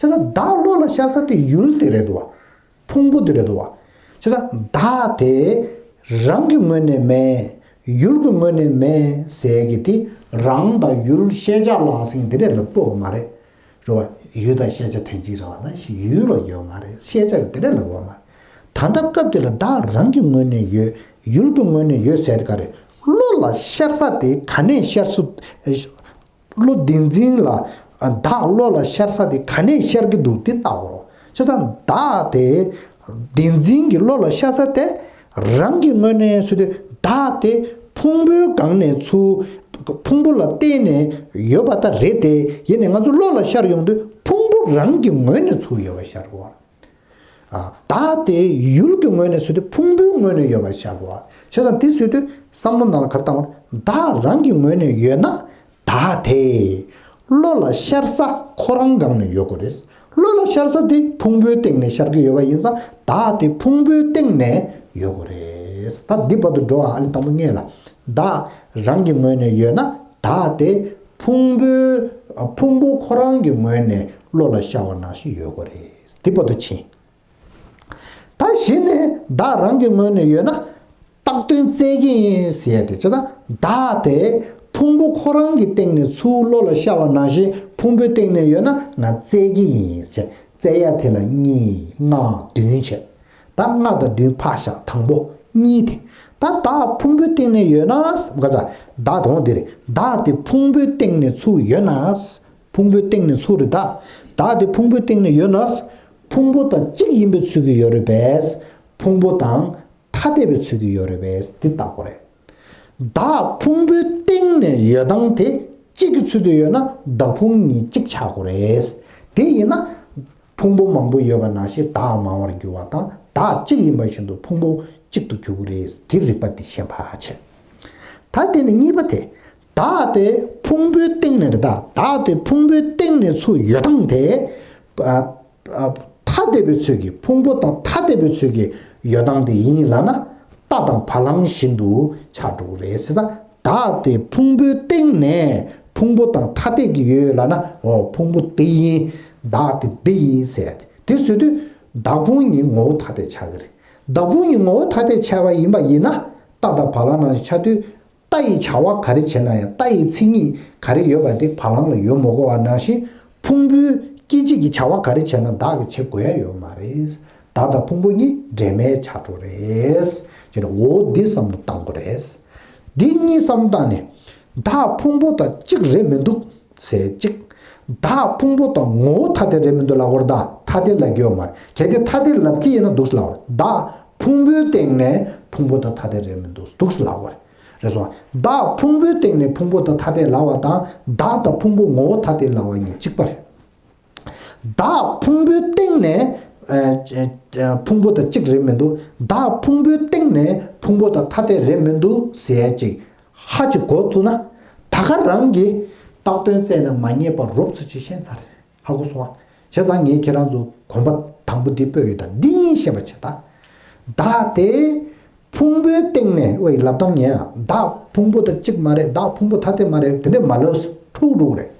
བྱས་ཙང་བདག་བློ་ལ་ཤར་ས་དེ་ཡུལ་དེ་རེད་འདུག་བ། ཕུང་པོ་དེ་རེད་འདུག་བ། བྱས་ཙང་བདག་དེ་རང་གི་ངོས་ནས་མེད། ཡུལ་གྱི་ངོས་ནས་མེད་ཟེར་གྱི་དེ། རང་དང་ཡུལ་ཤེས་བྱ་ལ་ཟེར་མཁན་དེ་འདྲས་ལབ་ཀྱི་ཡོད་མ་རེད། རེད་བ། ཡུལ་དང་ཤེས་བྱ་དོན་གཅིག་རེད་བ། ད་ཡུལ་ལ་ཡོད་མ་རེད། ཤེས་བྱ་ཡང་དེ་འདྲས་ལབ་ཀྱི་ཡོད་མ་རེད། ད་ལྟ་སྐབས་དེ་ལ་བདག་རང་གི་ངོས་ནས་ཡོད། ཡུལ་གྱི་ངོས་ནས་ཡོད་ཟེར་དེ་ག་རེད། བློ་ལ་ཤར་ས་དེ་ག་ནས་ཤར་སོང་། བློ་བདེན་འཛིན་ལ། བདག་བློ་ལ་ཤར་ས་དེ་ག་ནས་ཤར་གྱི་འདུག་དེ་ལྟ་དགོས་རེད། བྱས་ཙང་བདག་དེ་བདེན་འཛིན་གྱི་བློ་ལ་ཤར་ས་དེ། རང་གི་ངོས་ནས་ཟེར་དུས་བདག་དེ་ཕུང་པོའི་སྒང་ནས་ཚུར། ཕུང་པོ་ལ་བརྟེན་ནས་ཡོད་པ་ད་རེད་དེ། ཡིན་ནའི་ང་ཚོ་བློ་ལ་ཤར་ཡོང་དུས་ཕུང་པོ་རང་གི་ངོས་ནས་ཚུར་ཡོད་པ་ཤར་དགོས་རེད། ཨ། བདག་དེ་ཡུལ་གྱི་ངོས་ནས་ཟེར་དུས་ཕུང་པོའི་ངོས་ནས་ཡོད་པ་ཤར་དགོས་པ། བྱས་ཙང་དེ་ཟེར་དུས་བསམ་བློ་ནང་ལ་ག་རེ་བཏང་བ། བདག་རང་གི་ངོས་ནས་ཡོད་ན་བདག་དེ་བློ་ལ་ཤར་ས་ཁོ་རང་སྒང་ནས་ཡོད་དགོས་རེད། བློ་ལ་ཤར་ས་དེ་ཕུང་པོའི་སྟེང་ནས་ཤར་གྱི་ཡོད་པ་ཡིན་ཙང་བདག་དེ་ཕུང་པོའི་སྟེང་ནས་ཡོད་དགོས་རེད། ད་འདི་བར་དུ་འགྲོ་བ། ཨ་ལས་དང་པོ་སྔོན་ལ་བདག་རང་གི་ངོས་ནས་ཡོད་ན་བདག་དེ་ཕུང་པོའི་ ཕུང་པོ་ཁོ་རང་གི་ངོས་ནས་བློ་ལ་ཤར་བ་ནང་བཞིན་ཡོད་དགོས་རེད། དེ་བར་དུ་ཕྱིན། ད་གཞི་ནས་བདག་རང་གི་ངོས་ནས་ཡོད་ན། རྟགས་དོན་བཙལ་གྱི་ཡིན་ཟེར་ཡ་དེ་ཅི་ཙང་བདག་དེ་ཕུང་པོ་ཁོ་རང་གི་སྟེང་ནས་ཚུར་བློ་ལ་ཤར་བ་ནང་བཞིན་ཕུང་པོའི་སྟེང་ནས་ཡོད་ན་ང་བཙལ་གྱི་ཡིན་ཟེར། བཙལ་ཡ་དེ་ལ་གཉིས་ལྔ་བདུན་བྱས། ད་ལྔ་དང་བདུན་ཕར་བཞག་དང་པོ་གཉིས་དེ། ད་བདག་ཕུང་པོའི་སྟེང་ནས་ཡོད་ན། ག་ཚ། བདག་དོན་དེ་རེད། བདག་དེ་ཕུང་པོའི་སྟེང་ནས་ཚུར་ཡོད་ན། ཕུང་པོའི་སྟེང་ནས་ཚུར་རེད་ད། བདག་དེ་ཕུང་པོའི་སྟེང་ནས་ཡོད་ན། ཕུང་པོ་དང་གཅིག་ཡིན་པའི་ཚུལ་གྱིས་ཡོད་རེད་པས། ཕུང་པོ་དང་ཐ་དད་པའི་ཚུལ་གྱིས་ཡོད་རེད་པས། འདི་བརྟག་དགོས་རེད། བདག་ཕུང་པོའི་སྟེང་ནས་ཡོད་སྟངས་དེ་གཅིག་གི་ཚུལ་དུ་ཡོད་ན་བདག་ཕུང་གཉིས་གཅིག་ཆགས་དགོས་རེད། དེ་ཡིན་ན། ཕུང་པོ་མང་པོ་ཡོད་པ་ནང་བཞིན་བདག་མང་བར་འགྱུར་བ་དང་བདག་གཅིག་ཡིན་པ་བཞིན་དུ་ཕུང་པོ་གཅིག་ཏུ་འགྱུར་གྱི་རེད། དེ་རིགས་པ་དེ་ཤེས་པ་བྱས། ད་དེ་ནི་གཉིས་པ་དེ། བདག་དེ་ཕུང་པོའི་སྟེང་ནས་རེད་ད། བདག་དེ་ཕུང་པོའི་སྟེང་ནས་ཚུར་ཡོད་སྟངས་དེ། ཨ། ཨ། ཐ་དད་པའི་ཚུལ་གྱིས་ཕུང་པོ་དང་ཐ་དད་པའི་ཚུལ་གྱིས་ཡོད་སྟངས་དེ་ཡིན་ལབ་ན། རྟ་དང་བ་ལང་བཞིན་དུ་ཆགས་འགྲོ་གི་རེད་ཟེར་ད། བདག་དེ་ཕུང་པོའི་སྟེང་ནས་ཕུང་པོ་དང་ཐ་དད་ཀྱི་ཡོད་ལབ་ན། འོ་ཕུང་པོ་དེ་ཡིན། བདག་དེ་འདི་ཡིན་ཟེར་ཡ་དེ། དེ་ཟེར་དུས་བདག་ཕུང་གཉིས་ངོ་བོ་ཐ་དད་ཆགས་ཀྱི་རེད། བདག་ཕུང་གཉིས་ངོ་བོ་ཐ་དད་ཆགས་པ་ཡིན་པ་ཡིན་ན། རྟ་དང་བ་ལང་ནང་བཞིན་ཆགས་དུས། རྟ་ཡི་བྱ་བ་ག་རེ་བྱས་ན་ཡང་རྟ་ཡི་མཚན་ཉིད་ག་རེ་ཡོད་པ་དེ་བ་ལང་ལ་ཡོད་མི་དགོས་པ་ནང་བཞིན། ཕུང་པོའི་སྐྱེ་མཆེད་ཀྱི་བྱ་བ་ག་རེ་བྱས་ན་བདག་གིས་བྱེད་དགོས་ཡ་ཡོད་མ་རེད། བདག་དང་ཕུང་པོ་གཉིས་འབྲེལ་མེད་ཆགས་འགྲོ་རེད། ཅེས་ནས་འོ་འདི་བསམ་བློ་བཏང་དགོས་རེད། འདི་གཉིས་བསམ་བློ་བཏང་ནས། བདག་ཕུང་པོ་དང་གཅིག་རེད་མི་འདུག་ཟེར་གཅིག་བདག་ཕུང་པོ་དང་ངོ་བོ་ཐ་དད་རེད་མི་འདུག་ལབ་དགོས་རེད་ད། ཐ་དད་ལབ་ཀྱི་ཡོད་མ་རེད། གལ་ཏེ་ཐ་དད་ལབ་ཀྱི་ཡིན་ན་འདུག་ལབ་དགོས་རེད། བདག་ཕུང་པོའི་སྟེང་ནས་ཕུང་པོ་དང་ཐ་དད་རེད་མི་འདུག་འདུག་ལབ་དགོས་རེད། རེད་སོང་། བདག་ཕུང་པོའི་སྟེང་ནས་ཕུང་པོ་དང་ཐ་དད་ལབ་པ་དང་། བདག་དང་ཕུང་པོ་ངོ་བོ་ཐ་དད་ལབ་པ་གཉིས་གཅིག་པ་རེད། བདག་ཕུང་པོའི་སྟེང་ནས། ཨ། ཨ། ཕུང་པོ་དང་གཅིག་རེད་མི་འདུག་བདག་ཕུང་པོའི་སྟེང་ནས་ཕུང་པོ་དང་ཐ་དད་རེད་མི་འདུག་ཟེར་ཡ་ཅིག་ཧ་ཅིག་གོ་ཐུབ་ན། ད་ག་རང་གིས་བཏགས་དོན་བཙལ་ན་མ་རྙེད་པ་རོབ་ཙམ་ཅིག་ཤེས་ཚར་རེད། ཧ་གོ་སོང་ཨ། བྱས་ཙང་ངས་ཁྱེད་རང་ཚོ་གོམ་པ་དང་པོ་འདི་སྤོས་ཡོད་ད། འདི་གཉིས་ཤེས་པ་བྱེད་ད། བདག་དེ་ཕུང་པོའི་སྟེང་ནས། ཝེ། ལབ་སྟངས་ངན་ཨ། བདག་ཕུང་པོ་དང་གཅིག་མ་རེད། བདག་ཕུང་པོ་ཐ་དད་མ་རེད། དེ་འདྲས་མ་ལབ། འཁྲུག་འགྲོ་གི་རེད།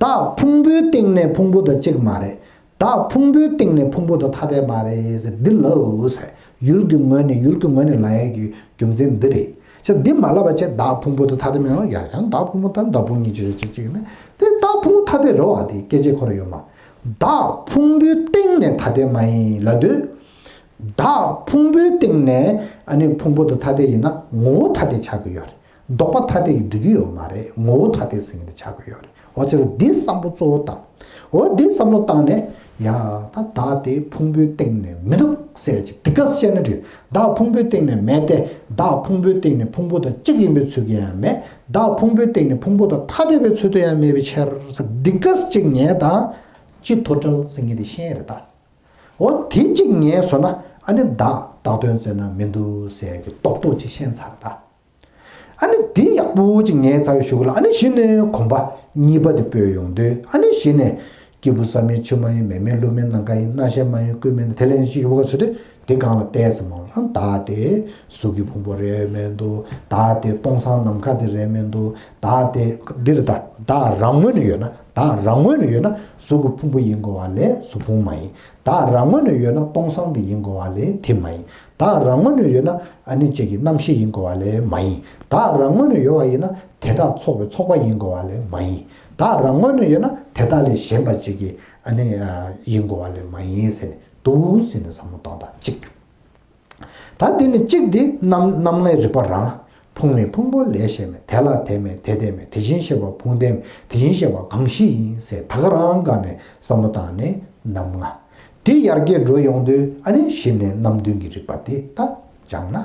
བདག་ཕུང་པོའི་སྟེང་ནས་ཕུང་པོ་དང་གཅིག་མ་རེད། བདག་ཕུང་པོའི་སྟེང་ནས་ཕུང་པོ་དང་ཐ་དད་མ་རེད་ཟེར་འདི་ལབ་ཟེར། ཡུལ་གྱི་ངོས་ནས། ཡུལ་གྱི་ངོས་ནས་ལབ་ཡས་ཀྱི་རྒྱུ་མཚན་འདི་རེད། ཅེས་འདི་མ་ལབ་པ་བྱས། བདག་ཕུང་པོ་དང་ཐ་དད་མིན་ན་ཡང་ཡང་བདག་ཕུང་པོ་དང་བདག་ཕུང་གཉིས་ཆོས་ཅན་གཅིག་ཡིན་ན། དེ་བདག་ཕུང་པོ་ཐ་དད་རེད་བ། དེ་སྐད་ཆའི་ཁོ་རང་ཡོད་མ། བདག་ཕུང་པོའི་སྟེང་ནས་ཐ་དད་མ་ཡིན་ལབ་དུས། བདག་ཕུང་པོའི་སྟེང་ནས་ཨ་ནི་ཕུང་པོ་དང་ཐ་དད་ཡིན་ན་ངོ་བོ་ཐ་དད་ཆགས་ཀྱི་ཡོད་རེད། ལྡོག་པ་ཐ་དད་ཀྱིས་འགྲིག་གི་ཡོད་མ་རེད། ངོ་བོ་ཐ་དད་ཟེར་མཁན་དེ་ཆགས་ཀྱི་ཡོད་རེད། འོ་བྱས་ཙང་འདི་བསམ་བློ་གཙོ་བོ་བཏང་། འོ་འདི་བསམ་བློ་བཏང་ནས། ཡ། ད་བདག་དེ་ཕུང་པོའི་སྟེང་ནས་མི་འདུག་ཟེར་ཅིག་འདི་ག་བཤད་ན་འགྲིག་བདག་ཕུང་པོའི་སྟེང་ནས་མེད་དེ། བདག་ཕུང་པོའི་སྟེང་ནས་ཕུང་པོ་དང་གཅིག་ཡིན་པའི་ཚུལ་གྱིས་ཡང་མེད། བདག་ཕུང་པོའི་སྟེང་ནས་ཕུང་པོ་དང་ཐ་དད་པའི་ཚུལ་དུ་ཡང་མེད་པའི་ཕྱིར་ཟེར། འདི་ག་ཅིག་ངས་ད་སྤྱི་ཐོ་བྲལ་ཟེར་མཁན་དེ་ཤེས་རེད་ད། འོ་དེ་གཅིག་ངས་བཟོ་ན། ཨ་ནི་བདག་བཏགས་དོན་བཙལ་ན་མི་འདུག་ཟེར་གྱི་རྡོག་རྡོག་ཅིག་ཤེས་ཚར་ད། ཨ་ནི་འདི་ཡག་པོ་ཅིག་ངས་ཚར་བའི་གཞུག་ལ། ཨ་ནི་གཞི་ནས་གོམ་པ་གཉིས་པ་དེ་སྤོས་ཡོང་དུས། ཨ་ནི་གཞི་ནས་སྐྱེས་བུ་ས་མིན་ཆུ་མ་ཡིན། མེ་མིན་རླུང་མིན་ནམ་མཁའ་ཡིན། རྣམ་ཤེས་མ་ཡིན་ཀུན་མིན། དེ་ལས་ནི་ཅི་ཡོད་པ་ཟེར་དུས། དེ་སྒང་ལ་བལྟས་ཟིན་མ་ལ། བདག་དེ་གཟུགས་ཀྱི་ཕུང་པོ་རེད་མི་འདུག་བདག་དེ་སྟོང་སང་ནམ་མཁའ་དེ་རེད་མི་འདུག་བདག་དེ་འདིར་ད། བདག་རང་ངོས་ནས་ཡོད་ན། བདག་རང་ངོས་ནས་ཡོད་ན་གཟུགས་ཀྱི་ཕུང་པོ་ཡིན་དགོས་པ་ལས་གཟུགས་ཕུང་མ་ཡིན། བདག་རང་ངོས་ནས་ཡོད་ན་སྟོང་སང་དེ་ཡིན་དགོས་པ་ལས་དེ་མ་ཡིན། བདག་རང་ངོས་ནས་ཡོད་ན་ཨ་ནི་གཅིག་གི་རྣམ་ཤེས་ཡིན་དགོས་པ་ལས་མ་ཡིན། བདག་རང་ངོས་ནས་ཡོད་པ་ཡིན་ན་དེ་དག་ཚོགས་པའི་ཚོགས་པ་ཡིན་དགོས་པ་ལས་མ་ཡིན། བདག་རང་ངོས་ནས་ཡོད་ན་དེ་དག་ལས་གཞན་པ་གཅིག་གི་ཨ་ནི་ཡིན་དགོས་པ་ལས་མ་ཡིན་ཟེར་ནས་འདུག་ཟེར་ནས་བསམ་བློ་གཏོང་དང་གཅིག་ད་དེ་ནི་གཅིག་དེ་རྣམ་རྣམ་ལྔའི་རིག་པ་རང་། ཕུང་མེད་ཕུང་པོ་ལས་གཞན་མེད། དེ་ལ་དེ་མེད་དེ་དེ་མེད། དེ་བཞིན་གཤེགས་པ་ཕུང་ལྡན་མེད། དེ་བཞིན་གཤེགས་པ་གང་ཞིག་ཡིན་ཟེར། ད་ག་རང་སྒང་ནས་བསམ་བློ་བཏང་ནས་རྣམ་ལྔ། དེ་ཡར་རྒྱས་འགྲོ་ཡོང་དུས་ཨ་ནི་གཞི་ནས་རྣམ་བདུན་གྱི་རིག་པ་དེ་ད་སྦྱངས་ན།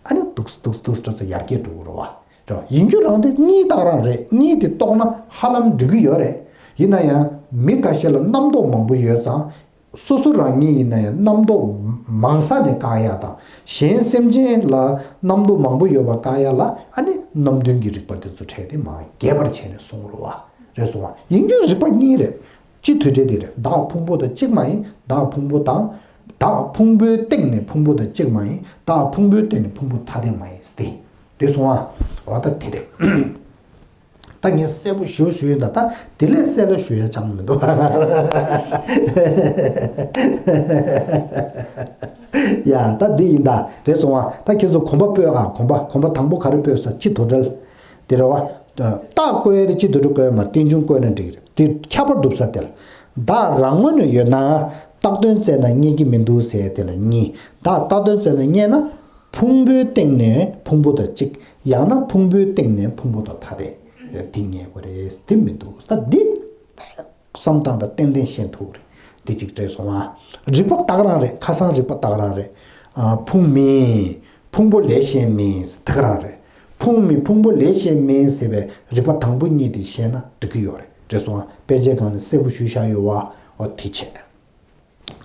ཨ་ནི་ཏོག་ཙམ་ཏོག་ཙམ་ཏོག་ཙམ་ཡར་རྒྱས་འགྲོ་གི་རེད་བ། རེད་བ། ཡིན་རྒྱུ་རང་དེ་གཉིས་དག་རང་རེད། གཉིས་དེ་རྟོགས་ན་ཧ་ལམ་འགྲིག་གི་ཡོད་རེད། ཡིན་ན་ཡང་མི་ཁ་ཤས་ལ་རྣམ་རྟོག་མང་པོ་ཡོད་ཙང་། སོ་སོ་རང་ཉིད་ཡིན་ན་ཡང་རྣམ་རྟོག་མང་ས་ནས་བཀག་ཡ་དང་། གཞན་སེམས་ཅན་ལ་རྣམ་རྟོག་མང་པོ་ཡོད་པ་བཀག་ཡ་ལ་ཨ་ནི་རྣམ་བདུན་གྱི་རིག་པ་དེ་ཚོ་ཕྲལ་ཏེ་མར་རྒྱས་པར་བྱས་ནས་གསུངས་རེད་བ། རེད་སོང་བ། ཡིན་རྒྱུ་རིག་པ་གཉིས་རེད། སྤྱི་མཐུན་སྒྲིལ་དེ་རེད། བདག་ཕུང་པོ་དང་གཅིག་མ་ཡིན། བདག་ཕུང་པོ་དང་། བདག་ཕུང་པོའི་སྟེང་ནས་ཕུང་པོ་དང་གཅིག་མ་ཡིན། བདག་ཕུང་པོའི་སྟེང་ནས་ཕུང་པོ་ཐ་དད་མ་ཡིན་ཏེ། དེ་སོང་བ། འོ་ད་དེ་རེད། ད་ ངས་གསལ་པོ་ཞུ་ཞུ་ཡིན་ད། ད་དེ་ལས་གསལ་པོ་ཞུ་ཡ་ཅང་མི་འདུག་ཡ་ད་འདི་ཡིན་ད། རེད་སོང་བ། ད་ཁྱེད་ཚོ་གོམ་པ་སྤོས་ཨ། གོམ་པ་གོམ་པ་དང་པོ་ག་རེ་སྤོས་ས། སྤྱི་དོ་འགྲེལ་དེ་རེད་བ། རྟགས་བཀོད་ཡ་དེ་སྤྱི་དོ་འགྲེལ་བཀོད་ཡ་མ། རྟེན་འབྱུང་བཀོད་ན་འགྲིག་རེད། དེ་ཁྱབ་པ་སྒྲུབ་ས་དེ་ལ། བདག་རང་ངོས་ནས་ཡོད་ན། རྟགས་དོན་བཙལ་ན་རྙེད་ཀྱི་མི་འདུག་ཟེར་དེ་ལ་གཉིས། བདག་རྟགས་དོན་བཙལ་ན་རྙེད་ན། ཕུང་པོའི་སྟེང་ནས་ཕུང་པོ་དང་གཅིག་ཡང་ན་ཕུང་པོའི་སྟེང་ནས་ཕུང་པོ་དང་ཐ་དད། དེ་རྙེད་དགོས་རེད། དེ་མི་འདུག་ད་འདི་བསམ་སྟངས་དང་ཏན་ཏན་ཤེས་ཐུབ་རེད། དེ་གཅིག་རེད་སོང་ཨ། རིགས་པ་ད་ག་རང་རེད། ཁ་སང་རིགས་པ་ད་ག་རང་རེད། ཨ། ཕུང་མེད། ཕུང་པོ་ལས་གཞན་མེད་ཟེར་དེ་ག་རང་རེད། ཕུང་མེད། ཕུང་པོ་ལས་གཞན་མེད་ཟེར་བའི་རིགས་པ་དང་པོ་གཉིས་དེ་ཤེས་ན་འགྲིག་གི་ཡོད་རེད། རེད་སོང་ཨ། དཔེ་ཆའི་སྒང་ནས་གསལ་པོ་ཞུས་བཞག་ཡོད་བ། འོ་དེ་བྱས།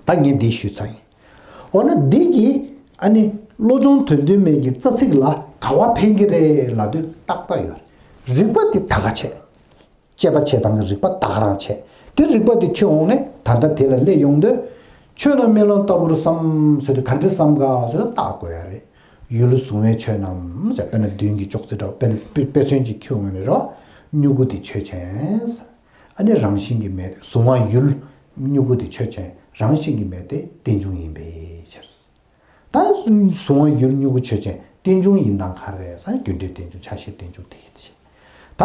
ད་ངས་འདི་ཞུས་ཚར་ཡིན། འོ་ན་འདི་གིས་ཨ་ནི་བློ་སྦྱོང་དོན་སྟོན་མའི་གི་རྩ་ཚིག་ལ་ག་བ་ཕན་གྱི་རེད་ལབ་དུས་ཏག་ཏག་ཡོད་རེད། རིགས་པ་དེ་ད་ག་བྱས། དཔྱད་པ་བྱེད་སྟངས་ཀྱི་རིགས་པ་ད་ག་རང་བྱས། དེ་རིགས་པ་དེ་འཁྱེར་འོང་ནས་ད་ལྟ་དེ་ལ་སླེབས་ཡོང་དུས། ཆོས་རྣམས་རྨི་ལམ་ལྟ་བུར་བསམ་ཟེར་དུས་ག་འདྲ་བསམ་ག་ཟེར་དུས་རྟགས་བཀོད་ཡ་རེད། ཡུལ་གཟུང་བའི་ཆོས་རྣམས་ཟེར། དཔེར་ན་མདུན་གྱི་ཅོག་ཙེ་འདྲ་བོ། དཔེར་ན་དཔེ་དཔེ་མཚོན་ཅིག་འཁྱེར་འོང་ནས་རེད་བ། མྱུ་གུ་དེ་ཆོས་ཅན། ཨ་ནི་རང་བཞིན་གྱིས་མེད་དེ། གཟུང་བ་ཡུལ། མྱུ་གུ་དེ་ཆོས་ཅན། རང་བཞིན་གྱིས་མེད་དེ་རྟེན་འབྱུང་ཡིན་པའི་ཕྱིར། ད་གཟུང་བ་ཡུལ་མྱུ་གུ་ཆོས་ཅན། རྟེན་འབྱུང་ཡིན་སྟངས་ག་རེ་རེད་ཟེར་ན། རྒྱུ་འབྲས་རྟེན་འབྱུང་། ཆ་ཤས་རྟེན་འབྱུང་དེ་ཡིན་ཞེས། ད་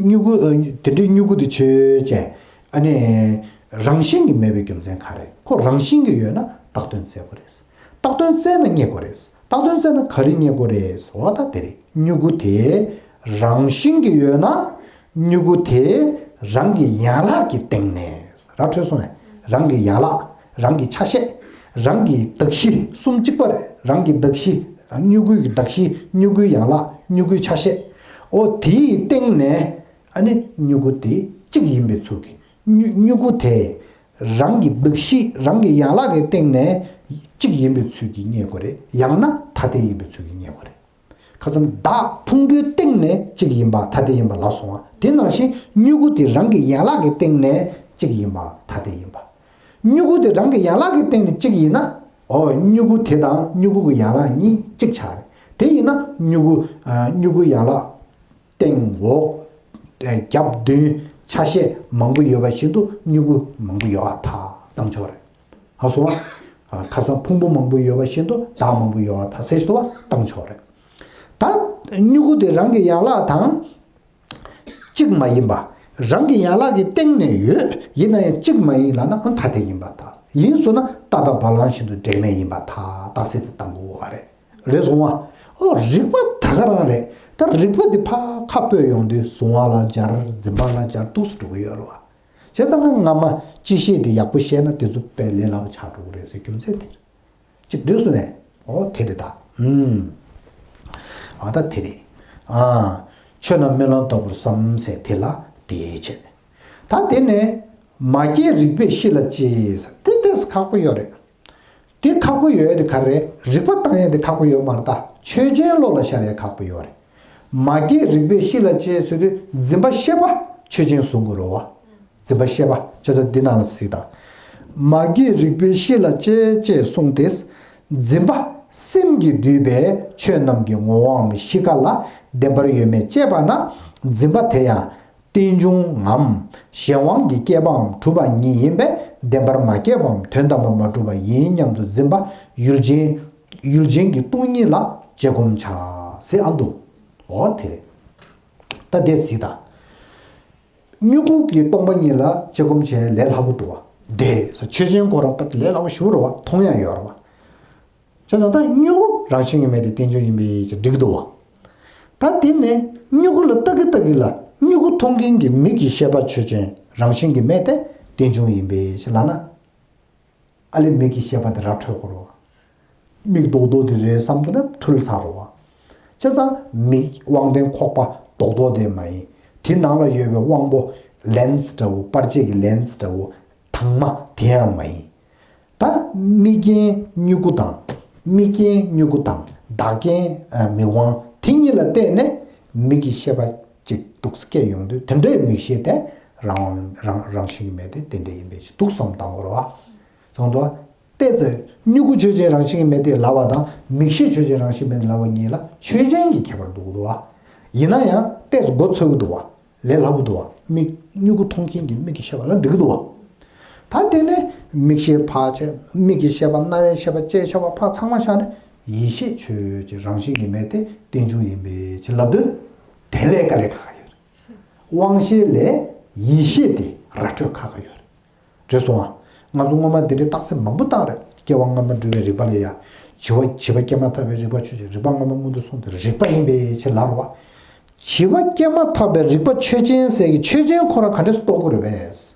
མྱུ་གུ། དེ་འདྲའི་མྱུ་གུ་དེ་ཆོས་ཅན། ཨ་ནི་རང་བཞིན་གྱིས་མེད་པའི་རྒྱུ་མཚན་ག་རེ། ཁོ་རང་བཞིན་གྱིས་ཡོད་ན་རྟགས་དོན་བཙལ་དགོས་རེད། རྟགས་དོན་བཙལ་ན་རྙེད་དགོས་རེད། རྟགས་དོན་བཙལ་ན་ག་རེ་རྙེད་དགོས་རེད། འོ་ད་དེ་རེད། མྱུ་གུ་དེ་རང་བཞིན་གྱིས་ཡོད་ན། མྱུ་གུ་དེ་རང་གི་ཡན་ལག་གི་སྟེང་ནས། ར་འཕྲོད་སོང་ངས། རང་གི་ཡན་ལག་རང་གི་ཆ་ཤས། རང་གི་གདགས་གཞི། གསུམ་གཅིག་པ་རེད། རང་གི་གདགས་གཞི། མྱུ་གུའི་གདགས་གཞི། མྱུ་གུའི་ཡན་ལག་མྱུ་གུའི་ཆ་ཤས། འོ་དེའི་སྟེང་ནས་ཨ་ནི་མྱུ་གུ་དེ་གཅིག་ཡིན་པའི་ཚུལ་གྱིས། མྱུ་མྱུ་གུ་དེ་རང་གི་གདགས་གཞི། རང་གི་ཡན་ལག་གི་སྟེང་ནས་གཅིག་ཡིན་པའི་ཚུལ་གྱིས་རྙེད་དགོས་རེད། ཡང་ན་ཐ་དད་ཡིན་པའི་ཚུལ་གྱིས་རྙེད་དགོས་རེད། ཁ་སང་བདག་ཕུང་པོའི་སྟེང་ནས་གཅིག་ཡིན་པ་ཐ་དད་ཡིན་པ་ལབ་སོང་བ། དེ་ནང་བཞིན་མྱུ་གུ་དེ་རང་གི་ཡན་ལག་གི་སྟེང་ནས་གཅིག་ཡིན་པ་ཐ་དད་ཡིན་པ། མྱུ་གུ་དེ་རང་གི་ཡན་ལག་གི་སྟེང་ནས་གཅིག་ཡིན་ན། འོ། མྱུ་གུ་དེ་དང་མྱུ་གུ་གི་ཡན་ལག་གཉིས་གཅིག་ཆགས་རེད། དེ་ཡིན་ན་མྱུ་གུ། ཨ། མྱུ་གུ་ཡན་ལག་སྟེང་འོག་རྒྱབ་མདུན་ཆ་ཤས་མང་པོ་ཡོད་པ་བཞིན་དུ་མྱུ་གུ་མང་པོ་ཡོད་པར་ཐལ། བཏང་ཆོག་རེད། ཧ་སོང་བ། ཁ་སང་ཕུང་པོ་མང་པོ་ཡོད་པ་བཞིན་དུ་བདག་མང་པོ་ཡོད་པར་ཐལ་ཟེར་ཞིག་ཏུ་བ་བཏང་ཆོག་རེད། ད་མྱུ་གུ་དེ་རང་གི་ཡན་ལག་དང་གཅིག་མ་ཡིན་པ། རང་གི་ཡན་ལག་གི་སྟེང་ནས་ཡོད། ཡིན་ན་ཡང་གཅིག་མ་ཡིན་ལབ་ན་ཨང་ཐ་དད་ཡིན་པར་ཐལ། ཡིན་སོང་ན་རྟ་དང་བ་ལང་བཞིན་དུ་འབྲེལ་མེད་ཡིན་པར་ཐལ། རྟགས་གསལ་དུ་བཏང་དགོས་པ་རེད། རེད་སོང་བ། ཨོ། རིགས་པ་ད་ག་རང་རེད། ད་རིགས་པ་འདི་ཕར་ཁ་སྤོས་ཡོང་དུས་གཟུང་བ་ལ་སྦྱར། འཛིན་པ་ལ་སྦྱར་འདུག་སེ་འགྲོ་གི་ཡོད་རེད་བ། བྱས་ཙང་སྔ་མ་སྤྱི་བཤད་འདི་ཡག་པོ་ཤེས་ན་དེ་ཚོ་དཔེ་ལས་སླ་པོ་ཆགས་འགྲོ་གི་རེད་ཟེར་རྒྱུ་མཚན་དེ་རེད། གཅིག་འགྲིག་སོང་ངས། ཨོ་དེ་རེད་ད། ཨུམ། ཨ་ད་དེ་རེད། ཨ། ཆོས་རྣམས་རྨི་ལམ་ལྟ་བུར་བསམ་ཟེར་དེ་ལ་དེའི་ཆེད། ད་དེ་ནས་མ་སྐྱེས་རིག་པའི་གཤིས་ལ་གཅེས་ཟེར། དེ་ཏོག་ཙམ་ཁག་པོ་ཡོད་རེད། དེ་ཁག་པོ་ཡོད་དེ་ག་རེ་རེད། རིགས་པ་བཏང་ཡས་དེ་ཁག་པོ་ཡོད་མ་རེད་ད། ཆོས་ཅན་བློ་ལ་ཤར་ཡས་ཁག་པོ་ཡོད་རེད། མ་སྐྱེས་རིག་པའི་གཤིས་ལ་གཅེས་ཟེར་དུས་འཛིན་པ་ཤེས་པ་ཆོས་ཅན་བཟུང་དགོས་རེད་བ། འཛིན་པ་ཤེས་པ་ཆོས་ཚོགས་འདི་ནང་ལ་གཟིགས་དང་། མ་སྐྱེས་རིག་པའི་གཤིས་ལ་གཅེས་ཅེས་གསུངས་ཏེ། འཛིན་པ་སེམས་ཀྱིས་བསྡུས་པའི་ཆོས་རྣམས་ཀྱི་ངོ་བོའམ་གཤིས་ཀ་ལ་བདེན་པར་ཡོད་མེད་དཔྱད་པ་ན། འཛིན་པ་དེ་ཡང་རྟེན་འབྱུང་ངམ་གཞན་དབང་གི་སྐྱེས་པའམ་གྲུབ་པ་ཉིད་ཡིན་པས་བདེན་པར་མ་སྐྱེས་པའམ་དོན་དམ་པར་མ་གྲུབ་པ་ཡིན་སྙམ་དུ་འཛིན་པ་ཡུལ་ཅན། ཡུལ་ཅན་གྱི་སྟོང་ཉིད་ལ་དཔྱད་སྒོམ་བྱ་ཟེར་ཨ་འདུག་འོ་དེ་རེད། ད་དེ་གཟིགས་དང་། མྱུ་གུ་གི་སྟོང་པ་ཉིད་ལ་དཔྱད་སྒོམ་བྱས་ལས་སླ་པོ་འདུག་བ། དེ་ཆོས་ཅན་ཁོ་རང་པ་ལས་སླ་པོ་ཞེ་པོ་རེད་བ། མཐོང་ཡ་ཡོད་རེད་བ། བྱས་ཙང་ད་མྱུ་གུ་རང་བཞིན་གྱིས་མེད་དེ་རྟེན་འབྱུང་ཡིན་པའི་ཕྱིར་འགྲིག་འདུག་བ། ད་དེ་ནས་མྱུ་གུ་ལ་ལྟ་གི་ལྟ་གི་ལ་མྱུ་གུ་མཐོང་མཁན་གྱི་མིག་གི་ཤེས་པ་ཆོས་ཅན་རང་བཞིན་གྱིས་མེད་དེ་རྟེན་འབྱུང་ཡིན་པའི་ཕྱིར་ལབ་ན། ཨ་ལེ་མིག་གི་ཤེས་པ་དེ་ར་འཕྲོད་དགོས་རེད་བ། མིག་རྡོག་རྡོག་དེ་རེད་བསམ་དུས་ན་འཁྲུལ་ཚར་རེད་བ། བྱས་ཙང་མིག་དབང་དོན་ཁོག་པ་རྡོག་རྡོག་དེ་མ་ཡིན། དེ་ནང་ལ་ཡོད་པའི་དབང་པོ་ལེན་སི་འདྲ་བོ། པར་ཆས་ཀྱི་ལེན་སི་འདྲ་བོ། དྭངས་མ་དེ་ཡང་མ་ཡིན། ད་དམིགས་རྐྱེན་མྱུ་གུ་དང་། དམིགས་རྐྱེན་མྱུ་གུ་དང་བདག་རྐྱེན་མིག་དབང་དེ་གཉིས་ལ་བརྟེན་ནས་མིག་གི་ཤེས་པ་གཅིག་འདུག་སེ་སྐྱེ་ཡོང་དུས་དེ་འདྲའི་མིག་ཤེས་དེ་རང་རང་རང་བཞིན་གྱིས་མེད་དེ་དེ་འདྲ་ཡིན་པའི་ཕྱིར་འདུག་བསམ་བཏང་དགོས་རེད་བ། གང་འདུག་བ། ཏོག་ཙམ་མྱུ་གུ་ཆོས་ཅན་རང་བཞིན་གྱིས་མེད་དེ་ལབ་པ་དང་མིག་ཤེས་ཆོས་ཅན་རང་བཞིན་མེད་དེ་ལབ་པ་གཉིས་ལ་ཆོས་ཅན་གྱི་ཁྱད་པར་འདུག་གི་འདུག་བ། ཡིན་ན་ཡང་ཏོག་ཙམ་མགོ་ཚོས་ཀྱི་འདུག་བ། ལས་སླ་པོ་འདུག་བ། མིག་མྱུ་གུ་མཐོང་མཁན་གྱི་མིག་གི་ཤེས་པ་ལ་འགྲིག་གི་འདུག་བ། ད་དེ་ནས་མིག་ཤེས་ཕར་བྱས། མིག་གི་ཤེས་པ། རྣ་བའི་ཤེས་པ། ལྕེའི་ཤེས་པ་ཕར་ཚང་མ་བཞག་ནས་ཡིད་ཤེས་ཆོས་ཅན། རང་བཞིན་གྱིས་མེད་དེ་རྟེན་འབྱུང་ཡིན་པའི་ཕྱིར་ལབ་དུས། དེ་ལས་དཀའ་ལས་ཁག་ཁག་ཡོད་རེད། དབང་ཤེས་ལས་ཡིད་ཤེས་དེ་ར་འཕྲོད་ཁག་ཁག་ཡོད་རེད། རེད་སོང་ཨ། ང་ཚོ་སྔོན་མ་འདི་འདྲའི་རྟགས་གསལ་མང་པོ་བཏང་རེད། སྐྱེ་བ་སྔ་མ་འགྲོ་བའི་རིག་པ་ལ་ཡ། བྱིས་པ། བྱིས་པ་སྐྱེས་མ་ཐག་པའི་རིག་པ་ཆོས་ཅན། རིག་པ་སྔ་མ་སྔོན་དུ་སོང་སྟེ་རིག་པ་ཡིན་པའི་ཕྱིར་ལབ་རེད་བ། བྱིས་པ་སྐྱེས་མ་ཐག་པའི་རིག་པ་ཆོས་ཅན་ཟེར་གྱི་ཆོས་ཅན་ཁོ་རང་ག་འདྲས་སུ་རྟོགས་དགོས་རེད་པས།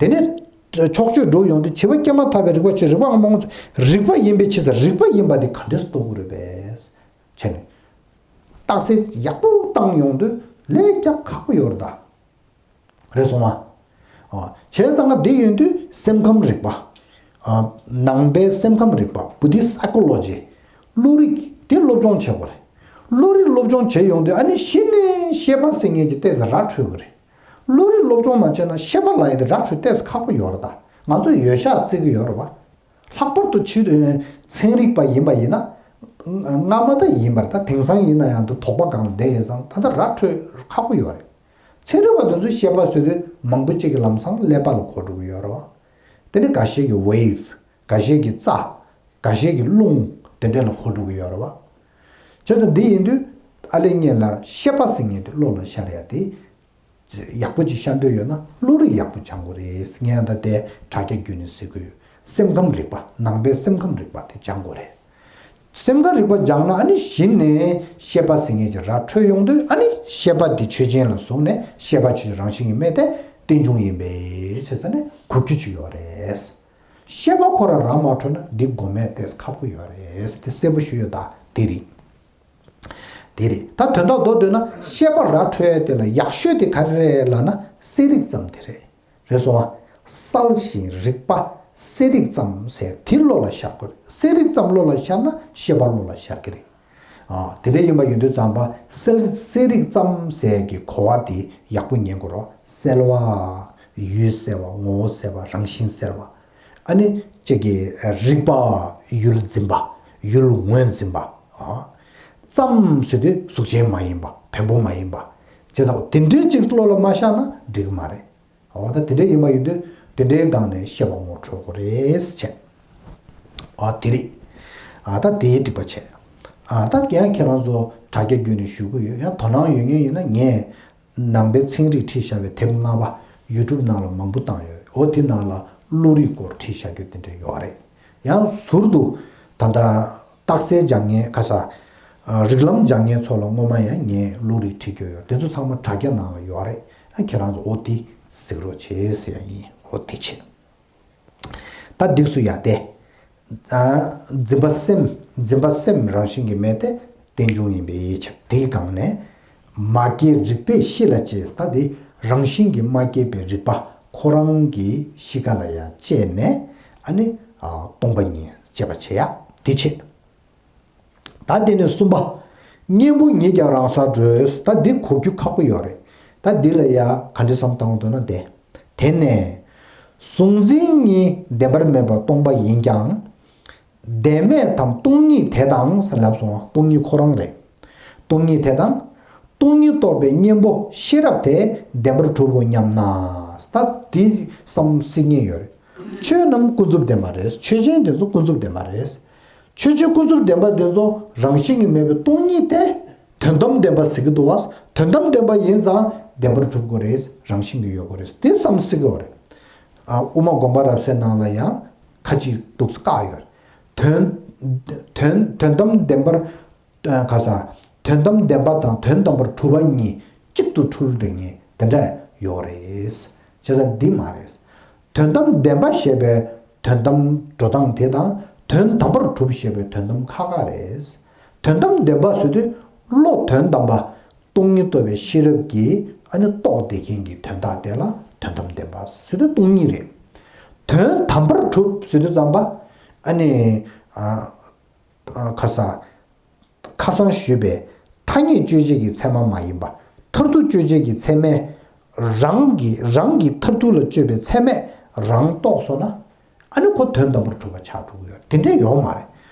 དེ་ནས་ཕྱོགས་ཆོས་སྒྲུབ་ཡོང་དུས་བྱིས་པ་སྐྱེས་མ་ཐག་པའི་རིག་པ་ཆོས། རིག་པ་སྔ་མ་སྔོན་དུ། རིག་པ་ཡིན་པའི་ཕྱིར་ཟེར། རིག་པ་ཡིན་པ་དེ་ག་འདྲས་སུ་རྟོགས་དགོས་རེད་པས། བྱས་ནས་རྟགས་གསལ་ཡག་པོ་བཏང་ཡོང་དུས་ལས་རྒྱག་ཁག་པོ་ཡོད་རེད་ད། རེད་སོང་ཨ། ཨ། བྱས་ཙང་ང་འདི་ཡིན་དུས་སེམས་ཁམས་རིག་པ། ཨ། ནང་པའི་སེམས་ཁམས་རིག་པ། Buddhist psychology། བློ་རིག་དེ་སློབ་སྦྱོང་བྱེད་དགོས་རེད། བློ་རིག་སློབ་སྦྱོང་བྱེད་ཡོང་དུས་ཨ་ནི་གཞི་ནས་ཤེས་པ་ཟེར་མཁན་གྱི་ཏོག་ཙམ་ར་འཕྲོད་ཀྱི་རེད། བློ་རིག་སློབ་སྦྱོང་མ་བྱས་ན་ཤེས་པ་ལབ་ཡ་དེ་ར་འཕྲོད་ཏོག་ཙམ་ཁག་པོ་ཡོད་རེད་ད། ང་ཚོ་འོས་ཤག་བརྩི་གི་ཡོད་རེད་བ། ལྷག་པར་དུ་ཕྱི་ཚན་རིག་པ་ཡིན་པ་ཡིན་ན། སྔ་མ་ད་ཡིན་པར་ད། དེང་སང་ཡིན་ན་ཡང་དུ་དོགས་པ་སྒང་ལ་བསྡད་ཡོད་ཙང་ད་ལྟ་ར་འཕྲོད་ཁག་པོ་ཡོད་རེད། ཚན་རིག་པ་དེ་ཚོས་བཤད་པ་བཟོས་དུས་མང་པོ་གཅིག་གི་ལམ་སང་ཀླད་པ་ལ་གོ་འགྲོ་གི་ཡོད་རེད་བ། དེ་ནི་འགའ་ཤས་ཀྱི་wave། འགའ་ཤས་ཀྱི་རྩ། འགའ་ཤས་ཀྱི་རླུང་། དེ་འདྲ་ལ་གོ་འགྲོ་གི་ཡོད་རེད་བ། བྱས་ཙང་འདི་ཡིན་དུས་ཨ་ལས་ངེད་ལ་ཤེས་པ་ཟེར་མཁན་དེ་བློ་ལ་ཤར་ཡ་དེ། ཡག་པོ་ཅིག་ཤར་འདོད་ཡོད་ན་བློ་རིག་ཡག་པོ་སྦྱང་དགོས་རེད། ངས་ད་ལྟའི་དྲ་རྒྱ་བརྒྱུད་ནས་ཟེར་གི་ཡོད། སེམས་ཁམས་རིག་པ། ནང་པའི་སེམས་ཁམས་རིག་པ་དེ་སྦྱང་དགོས་རེད། སེམས་ཁམས་རིག་པ་སྦྱངས་ན་ཨ་ནི་གཞི་ནས་ཤེས་པ་ཟེར་མཁན་ཅིག་ར་འཕྲོད་ཡོང་དུས་ཨ་ནི་ཤེས་པ་འདི་ཆོས་ཅན་ལ་བཟུང་ནས་ཤེས་པ་ཆོས་ཅན་རང་བཞིན་གྱིས་མེད་དེ་རྟེན་འབྱུང་ཡིན་པའི་ཕྱིར་ཟེར་ནས་གོ་རྒྱུ་ཅིག་ཡོད་རེད། ཤེས་པ་ཁོ་རང་ར་མ་འཕྲོད་ན་འདི་སྒོམ་ཡ་ཏོག་ཙམ་ཁག་པོ་ཡོད་རེད། དེ་གསལ་པོ་ཞུ་ཡོད་ད། དེ་རེད། དེ་རེད། ད་དོན་དག་མདོར་བསྡུས་ན་ཤེས་པ་ར་འཕྲོད་ཡ་དེ་ལ་ཡག་ཤོས་དེ་ག་རེ་རེད་ལབ་ན་གསལ་རིག་ཙམ་དེ་རེད། རེད་སོང་ཨ། གསལ་ཞིང་རིག་པ་གསལ་རིག་ཙམ་ཟེར་དེ་བློ་ལ་ཤར་དགོས་རེད། གསལ་རིག་ཙམ་བློ་ལ་ཤར་ན་ཤེས་པ་བློ་ལ་ཤར་གི་རེད། ཨ། དེ་འདྲ་ཡིན་པ་ཡིན་དུས་ཙམ་པ་གསལ་གསལ་རིག་ཙམ་ཟེར་གྱི་གོ་བ་དེ་ཡག་པོ་ཉན་དགོས་རེད། གསལ་བ། ཡུལ་གསལ་བ། ངོ་བོ་གསལ་བ། རང་བཞིན་གསལ་བ། ཨ་ནི་གཅིག་གི་རིག་པ་ཡུལ་འཛིན་པ། ཡུལ་ངོས་འཛིན་པ། ཨ། ཙམ་ཟེར་དུས་གཟུགས་ཅན་མ་ཡིན་པ། བེམ་པོ་མ་ཡིན་པ། བྱས་ཙང་དེ་འདྲའི་གཅིག་བློ་ལ་མ་ཤར་ན་འགྲིག་གི་མ་རེད། འོ་ད་དེ་འདྲ་ཡིན་པ་ཡིན་དུས་དེ་འདྲའི་སྒང་ནས་ཤེས་པ་ངོ་འཕྲོད་དགོས་རེད་བྱས། ཨ་དེ་རེད། ཨ་ད་དེའི་འགྲིག་པ་བྱས། ཨ་ད་ཡང་ཁྱེད་རང་ཚོ་དྲ་རྒྱ་བརྒྱུད་ནས་ཞུ་གི་ཡོད། ཡང་དོ་སྣང་ཡོད་མཁན་ཡིན་ན་ངས་ནང་པའི་ཚན་རིག་ཁྲིད་བཞག་པའི་དེབ་ལྔ་པ་ཡུ་ཊུབ་ནང་ལ་མང་པོ་བཏང་ཡོད། འོ་དེ་ནང་ལ་བློ་རིག་སྐོར་ཁྲིད་བཞག་རྒྱུ་དེ་འདྲ་ཡོད་རེད། ཡང་ཟུར་དུ་ད་ལྟ་རྟགས་གསལ་སྦྱང་མཁན་ག་ས། རིགས་ལམ་སྦྱང་མཁན་ཚོ་ལ་སྔོན་མ་ཡང་ངས་བློ་རིག་ཁྲིད་རྒྱུ་ཡོད། དེ་ཚོ་ཚང་མ་དྲ་རྒྱ་ནང་ལ་ཡོད་རེད། ཨ་ཁྱེད་རང་ཚོ་འོ་དེ་གཟིགས་རོགས་བྱེད་ཟེར་ཡ་ཡིན། འོ་དེ་བྱེད། ད་འདུག་སེ་ཡ་དེ། ཨ་འཛིན་པ་སེམས། འཛིན་པ་སེམས་རང་བཞིན་གྱིས་མེད་དེ་རྟེན་འབྱུང་ཡིན་པའི་ཕྱིར། དེའི་སྒང་ནས་མ་སྐྱེས་རིག་པས་གཤིས་ལ་སྐྱེས། ད་དེ་རང་བཞིན་གྱིས་མ་སྐྱེས་པའི་རིག་པ་ཁོ་རང་གི་གཤིས་ཀ་ལ་ཡང་སྐྱེས་ནས་ཨ་ནི་ཨ་སྟོང་པ་ཉིད་སྐྱེད་པ་བྱེད་ཡ་དེ་བྱེད། ད་དེ་ནས་གསུམ་པ། གཉེན་པོ་ཉིད་ཀྱང་རང་སར་གྲོལ། ད་འདི་གོ་རྒྱུ་ཁག་པོ་ཡོད་རེད། ད་འདི་ལ་ཡ་ག་འདྲ་བསམ་བཏང་འདུག་ན་དེ། དེ་ནས། གཟུང་འཛིན་གཉིས་བདེན་པར་མེད་པ་སྟོང་པ་ཡིན་ཀྱང་། བདེན་མེད་དམ་སྟོང་ཉིད་དེ་དང་ཟེར་ལབ་སོང་། སྟོང་ཉིད་ཁོ་རང་རེད། སྟོང་ཉིད་དེ་དང་། སྟོང་ཉིད་རྟོགས་པའི་གཉེན་པོ་ཤེས་རབ་དེ་བདེན་པར་གྲུབ་བོ་སྙམ་ན། ད་འདི་བསམ་སྲིད་ངེས་ཡོད་རེད། ཆོས་རྣམས་ཀུན་རྫོབ་བདེན་པ་རེད། ཆོས་ཅན་དེ་ཚོ་ཀུན་རྫོབ་བདེན་པ་རེད། ཆོས་ཅན་ཀུན་རྫོབ་བདེན་པ་དེ་ཚོ་རང་བཞིན་གྱིས་མེད་པའི་སྟོང་ཉིད་དེ་དོན་དམ་བདེན་པ་ཟེར་གྱི་འདུག་བ། དོན་དམ་བདེན་པ་ཡིན་ཙང་བདེན་པར་གྲུབ་དགོས་རེད། རང་བཞིན་གྱིས་ཡོད་དགོས་རེད། དེ་བསམ་སྲིད་ཀྱི་ཡོད་རེད། ཨ་དབུ་མ་དགོངས་པ་རབ་གསལ་ནང་ལ་ཡང་ཁ་ཅིག་འདུག་སེ་བཀག་ཡོད་རེད། དོན་དོན་དོན་དམ་བདེན་པར། ཨ་ག་ས། དོན་དམ་བདེན་པ་དང་དོན་དམ་པར་གྲུབ་པ་གཉིས་གཅིག་ཏུ་འཁྲུལ་འགྲོ་མཁན་དེ་འདྲ་ཡོད་རེད། བྱས་ཙང་འདི་མ་རེད། དོན་དམ་བདེན་པ་ཞེས་པའི་དོན་དམ་འགྲོ་སྟངས་དེ་དང་དོན་དམ་པར་གྲུབ་ཞེས་པའི་དོན་དམ་ཁ་ཁ་རེད། དོན་དམ་བདེན་པ་ཟེར་དུས་བློ་དོན་དམ་པ་སྟོང་ཉིད་རྟོགས་པའི་ཤེས་རབ་ཀྱིས་ཨ་ནི་རྟོགས་བསྡད་མཁན་གྱི་དོན་དག་དེ་ལ་དོན་དམ་བདེན་པ་ཟེར་དུས་སྟོང་ཉིད་རེད། དོན་དམ་པར་གྲུབ་ཟེར་དུས་ཙམ་པ་ཨ་ནི་ཨ་ཨ་ག་ས། ཁ་སང་ཞུས་པའི་ཐ་སྙད་དཔྱོད་བྱེད་ཀྱི་ཚད་མ་མ་ཡིན་པ། མཐར་ཐུག་དཔྱོད་བྱེད་ཀྱི་ཚད་མས་རང་གི་རང་གི་མཐར་ཐུག་ལ་དཔྱོད་པའི་ཚད་མས་རང་རྟོགས་སོང་ན། ཨ་ནི་ཁོ་དོན་དམ་པར་གྲུབ་པ་ཆགས་འགྲོ་གི་ཡོད། དེ་འདྲ་ཡོད་མ་རེད།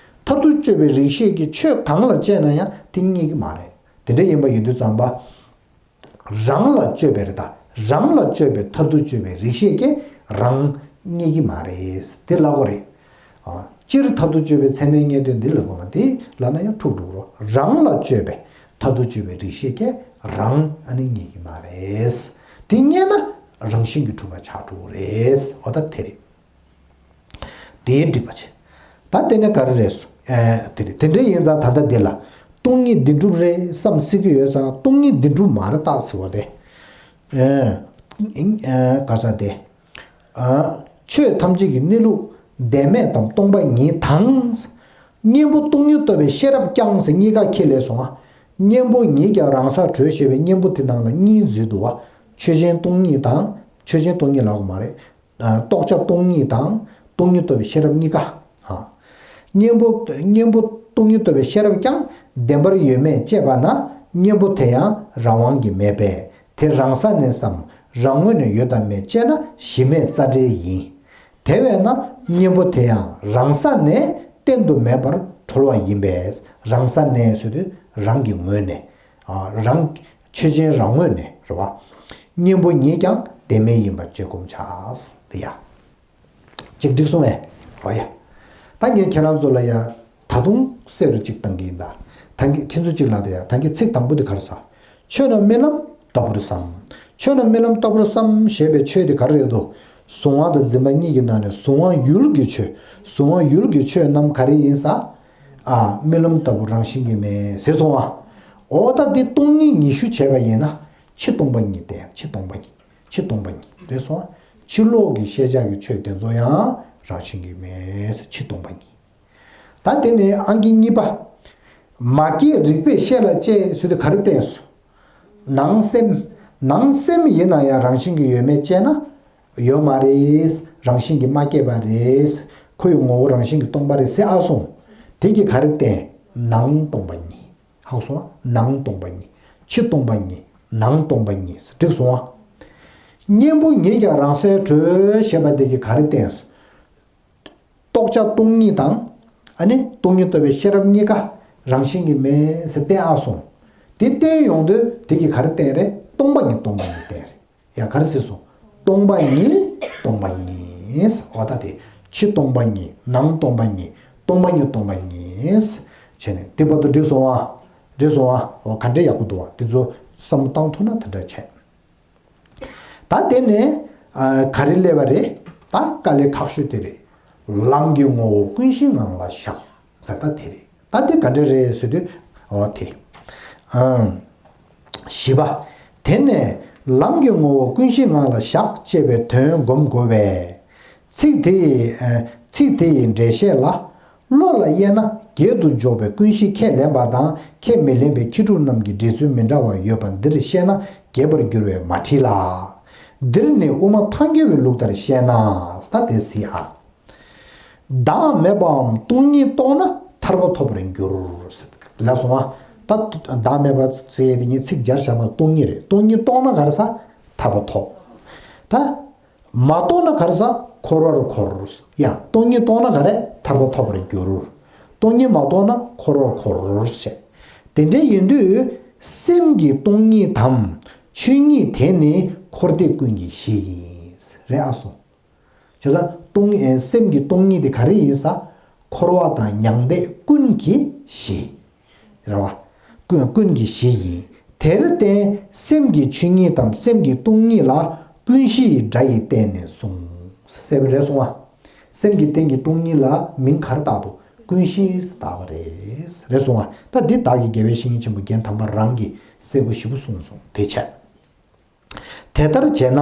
མཐར་ཐུག་དཔྱོད་པའི་རིགས་ཤེས་ཀྱི་ཆོས་གང་ལ་དཔྱད་ན་ཡང་དེ་རྙེད་ཀྱི་མ་རེད། དེ་འདྲ་ཡིན་པ་ཡིན་དུས་ཙམ་པ། རང་ལ་དཔྱོད་པའི་རེད་ད། རང་ལ་དཔྱོད་པའི་མཐར་ཐུག་དཔྱོད་པའི་རིགས་ཤེས་ཀྱིས་རང་རྙེད་ཀྱི་མ་རེད། དེ་ལབ་དགོས་རེད། ཨ། སྤྱིར་མཐར་ཐུག་དཔྱོད་པའི་ཚད་མས་རྙེད་དོན་འདི་ལ་གོ་ན་དེ་ལབ་ན་ཡང་འཁྲུག་འགྲོ་གི་རེད། རང་ལ་དཔྱོད་པའི་མཐར་ཐུག་དཔྱོད་པའི་རིགས་ཤེས་ཀྱིས་རང་ཨ་ནི་རྙེད་ཀྱི་མ་རེད། དེ་རྙེད་ན་རང་བཞིན་གྱིས་གྲུབ་པ་ཆགས་འགྲོ་གི་རེད། འོ་ད་དེ་རེད། དེའི་འགྲིག་པ་བྱེད། ད་དེ་ནས་ག་རེ་རེད། ཨེ། དེ་རེད། དེ་འདྲ་ཡིན་ཙང་ད་ལྟ་འདི་ལ་སྟོང་ཉིད་བདེན་གྲུབ་རེད་བསམ་སྲིད་ཀྱི་ཡོད་ཙང་སྟོང་ཉིད་བདེན་གྲུབ་མ་རེད་ད་ཟེར་བ་དེ། ཨེ། ཨེ། ག་ས་དེ། ཨ། ཆོས་ཐམས་ཅད་ཀྱི་གནས་ལུགས་བདེན་མེད་དམ་སྟོང་པ་ཉིད་དང་། གཉེན་པོ་སྟོང་ཉིད་རྟོགས་པའི་ཤེས་རབ་ཀྱང་ཟེར་གཉིས་ཀ་ཁྱེར་ལས་སོང་ང་། གཉེན་པོ་ཉིད་ཀྱང་རང་སར་གྲོལ་ཞེས་པའི་གཉེན་པོ་དེ་ནང་ལ་གཉིས་འཛུལ་འདུག་བ། ཆོས་ཅན་སྟོང་ཉིད་དང་། ཆོས་ཅན་སྟོང་ཉིད་ལབ་དགོས་མ་རེད། ཨ། རྟོགས་བྱ་སྟོང་ཉིད་དང་སྟོང་ཉིད་རྟོགས་པའི་ཤེས་རབ་གཉིས་ཀ། ཨ། གཉེན་པོ་གཉེན་པོ་སྟོང་ཉིད་རྟོགས་པའི་ཤེས་རབ་ཀྱང་བདེན་པར་ཡོད་མེད་དཔྱད་པ་ན་གཉེན་པོ་དེ་ཡང་རང་དབང་གིས་མེད་པས་དེ་རང་ས་ནས་སམ་རང་ངོས་ནས་ཡོད་དམ་མེད་དཔྱད་ན་གཞི་མེད་རྩ་བྲལ་ཡིན། དེ་བས་ན་གཉེན་པོ་དེ་ཡང་རང་ས་ནས་གཏན་དུ་མེད་པར་གྲོལ་བ་ཡིན་པས། རང་ས་ནས་ཟེར་དུས་རང་གི་ངོས་ནས། ཨ། རང་། ཆོས་ཅན་རང་ངོས་ནས་རེད་བ། གཉེན་པོ་ཉིད་ཀྱང་བདེན་མེད་ཡིན་པར་དཔྱད་སྒོམ་བྱ། དེ་ཡ། ཅིག་འགྲིག་སོང་ངས། འོ་ཡ། ད་ངས་ཁྱེད་རང་ཚོ་ལ་ཡ། ད་དུང་གསལ་རུ་ཅིག་བཏང་གི་ཡིན་ད། ད་གིན་ཁྱེད་ཚོ་ཅིག་ལ་དེ་ཡ། ད་གིན་ཚིག་དང་པོ་དེ་ག་རེ་ཟ། ཆོས་རྣམས་རྨི་ལམ་ལྟ་བུར་བསམ། ཆོས་རྣམས་རྨི་ལམ་ལྟ་བུར་བསམ་ཞེས་པའི་ཆོས་དེ་ག་རེ་རེད་དོ། གཟུང་བ་དང་འཛིན་པ་གཉིས་ཀྱི་ནང་ནས་གཟུང་བ་ཡུལ་གྱི་ཆོས། གཟུང་བ་ཡུལ་གྱི་ཆོས་རྣམས་ག་རེ་ཡིན་ཟ། ཨ། རྨི་ལམ་ལྟ་བུ་རང་བཞིན་གྱིས་མེད་ཟེར་སོང་བ། འོ་ད་འདི་སྟོང་ཉིད་ཉི་ཤུ་བྱས་པ་ཡིན་ན། ཕྱི་སྟོང་པ་ཉིད་བསྟན། ཕྱི་སྟོང་པ་ཉིད། ཕྱི་སྟོང་པ་ཉིད་རེད་སོང་བ། ཕྱི་ལོགས་ཀྱི་ཤེས་བྱ་གི་ཆོས་དེ་ཚོ་ཡང་རང་བཞིན་གྱིས་མེད། ཕྱི་སྟོང་པ་ཉིད། ད་དེ་ནས་ཨང་ཀི་གཉིས་པ། མ་སྐྱེས་རིག་པས་ཤེས་ལ་དཔྱད་ཟེར་དུས་ག་རེ་བསྟན་སོང་། ནང་སེམས། ནང་སེམས་ཡིན་ན་ཡང་རང་བཞིན་གྱིས་ཡོད་མེད་དཔྱད་ན། ཡོད་མ་རེད། རང་བཞིན་གྱིས་མ་སྐྱེས་པ་རེད། ཁོ་ཡི་ངོ་བོ་རང་བཞིན་གྱིས་སྟོང་པ་རེད་ཟེར་ཨ་སོང་། དེ་གིས་ག་རེ་བསྟན། ནང་སྟོང་པ་ཉིད། ཧ་གོ་སོང་ཨ། ནང་སྟོང་པ་ཉིད། ཕྱི་སྟོང་པ་ཉིད། ནང་སྟོང་པ་ཉིད། འགྲིག་སོང་ཨ། གཉེན་པོ་ཉིད་ཀྱང་རང་སར་གྲོལ་ཞེས་པ་དེ་གིས་ག་རེ་བསྟན་སོང་། རྟོགས་བྱ་སྟོང་ཉིད་དང་། ཨ་ནི་སྟོང་ཉིད་རྟོགས་པའི་ཤེས་རབ་གཉིས་ཀ་རང་བཞིན་གྱིས་མེད་ཟེར་བསྟན་ཨ་སོང་། དེ་བསྟན་ཡོང་དུས་དེ་གིས་ག་རེ་བསྟན་རེད། སྟོང་པ་ཉིད་སྟོང་པ་ཉིད་བསྟན་རེད། ཡ་ག་རེ་ཟེར་སོང་། སྟོང་པ་ཉིད་སྟོང་པ་ཉིད། འོ་ད་དེ། ཕྱི་སྟོང་པ་ཉིད། ནང་སྟོང་པ་ཉིད། སྟོང་པ་ཉིད་སྟོང་པ་ཉིད། བྱས་ནས་དེ་བར་དུ་འགྲིག་སོང་ཨ། འགྲིག་སོང་ཨ། འོ་ག་འདྲ་ཡག་པོ་འདུག་ཨ། དེ་ཚོ་བསམ་བློ་བཏང་ཐུབ་ན་དེ་འདྲ་བྱས། ད་དེ་ནས་ཨ། ག་རེ་སླེབས་པ་རེད། ད་དཀའ་ལས་ཁག་ཤོས་དེ་རེད། ལམ་གྱི་ངོ་བོ་ཀུན་གཞིའི་ངང་ལ་བཞག་ཟེར་ད་དེ་རེད། ད་དེ་ག་འདྲ་རེད་ཟེར་དུས། འོ་དེ། ཨང་། བཞི་པ། དེ་ནས་ལམ་གྱི་ངོ་བོ་ཀུན་གཞིའི་ངང་ལ་བཞག་ཅེས་པའི་དོན་སྒོམ་དགོས་པས། ཚིག་དེ་ཡི། ཨ། ཚིག་དེ་ཡི་འགྲེལ་བཤད་ལ། བློ་ལ་དབྱེ་ན་བརྒྱད་དུ་འཇོག་པའི་ཀུན་གཞི་ཁས་ལེན་པ་དང་ཁས་མི་ལེན་པའི་ཁྱད་འཕགས་རྣམས་ཀྱི་འགྲེལ་ཚུལ་མི་འདྲ་བ་ཡོད་པ་འདིར་བཤད་ན་རྒྱས་པར་འགྱུར་བས་མ་བྲིས་ལ། འདིར་ནི་དབུ་མ་ཐལ་འགྱུར་བའི་ལུགས་ལྟར་བཤད་ན། ད་དེ་གཟིགས་ཨ། བདག་མེད་པའམ་སྟོང་ཉིད་རྟོགས་ན་ཐར་པ་ཐོབ་པར་འགྱུར། ལབ་སོང་ཨ། ད་བདག་མེད་པ་ཟེར་ཡས་དེ་ངས་ཚིག་སྦྱར་བཞག་པ་སྟོང་ཉིད་རེད། སྟོང་ཉིད་རྟོགས་ན་ག་རེ་ཟ། ཐར་པ་ཐོབ། ད། མ་རྟོགས་ན་ག་རེ་ཟ། འཁོར་བར་འཁོར། ཡ། སྟོང་ཉིད་རྟོགས་ན་ག་རེ། ཐར་པ་ཐོབ་པར་འགྱུར། སྟོང་ཉིད་མ་རྟོགས་ན་འཁོར་བར་འཁོར་ཞེས། དེ་འདྲ་ཡིན་དུས་སེམས་ཀྱི་སྟོང་ཉིད་དམ་ཆོས་ཉིད་དེ་ནི་འཁོར་འདས་ཀུན་གྱི་གཞི་ཡིན། རེད་ཨ་སོ། བྱས་ཙང་སྟོང་ཨེ། སེམས་ཀྱི་སྟོང་ཉིད་དེ་ག་རེ་ཡིན་ཟ། འཁོར་བ་དང་མྱང་འདས་ཀུན་གྱི་གཞི། རེད་བ། ཀུན་ཀུན་གྱི་གཞི་ཡིན། དེར་བརྟེན་སེམས་ཀྱི་ཆོས་ཉིད་དམ་སེམས་ཀྱི་སྟོང་ཉིད་ལ་ཀུན་གཞི་ཡི་སྒྲ་ཡིས་བསྟན་ནས་གསུངས། གསལ་པོ་རེད་སོང་ང་། སེམས་ཀྱི་སྟེང་གི་སྟོང་ཉིད་ལ་མིང་ག་རེ་བཏགས་འདུག་ཀུན་གཞི་ཟེར་བཏགས་པ་རེད། རེད་སོང་ང་། ད་འདི་བདག་གི་དགེ་བའི་བཤེས་གཉེན་ཆེན་པོ་རྒན་དམ་པ་རང་གིས་གསལ་པོ་ཞེ་པོ་གསུངས་སོང་། དེ་བྱས། དེ་ལྟར་བྱས་ན།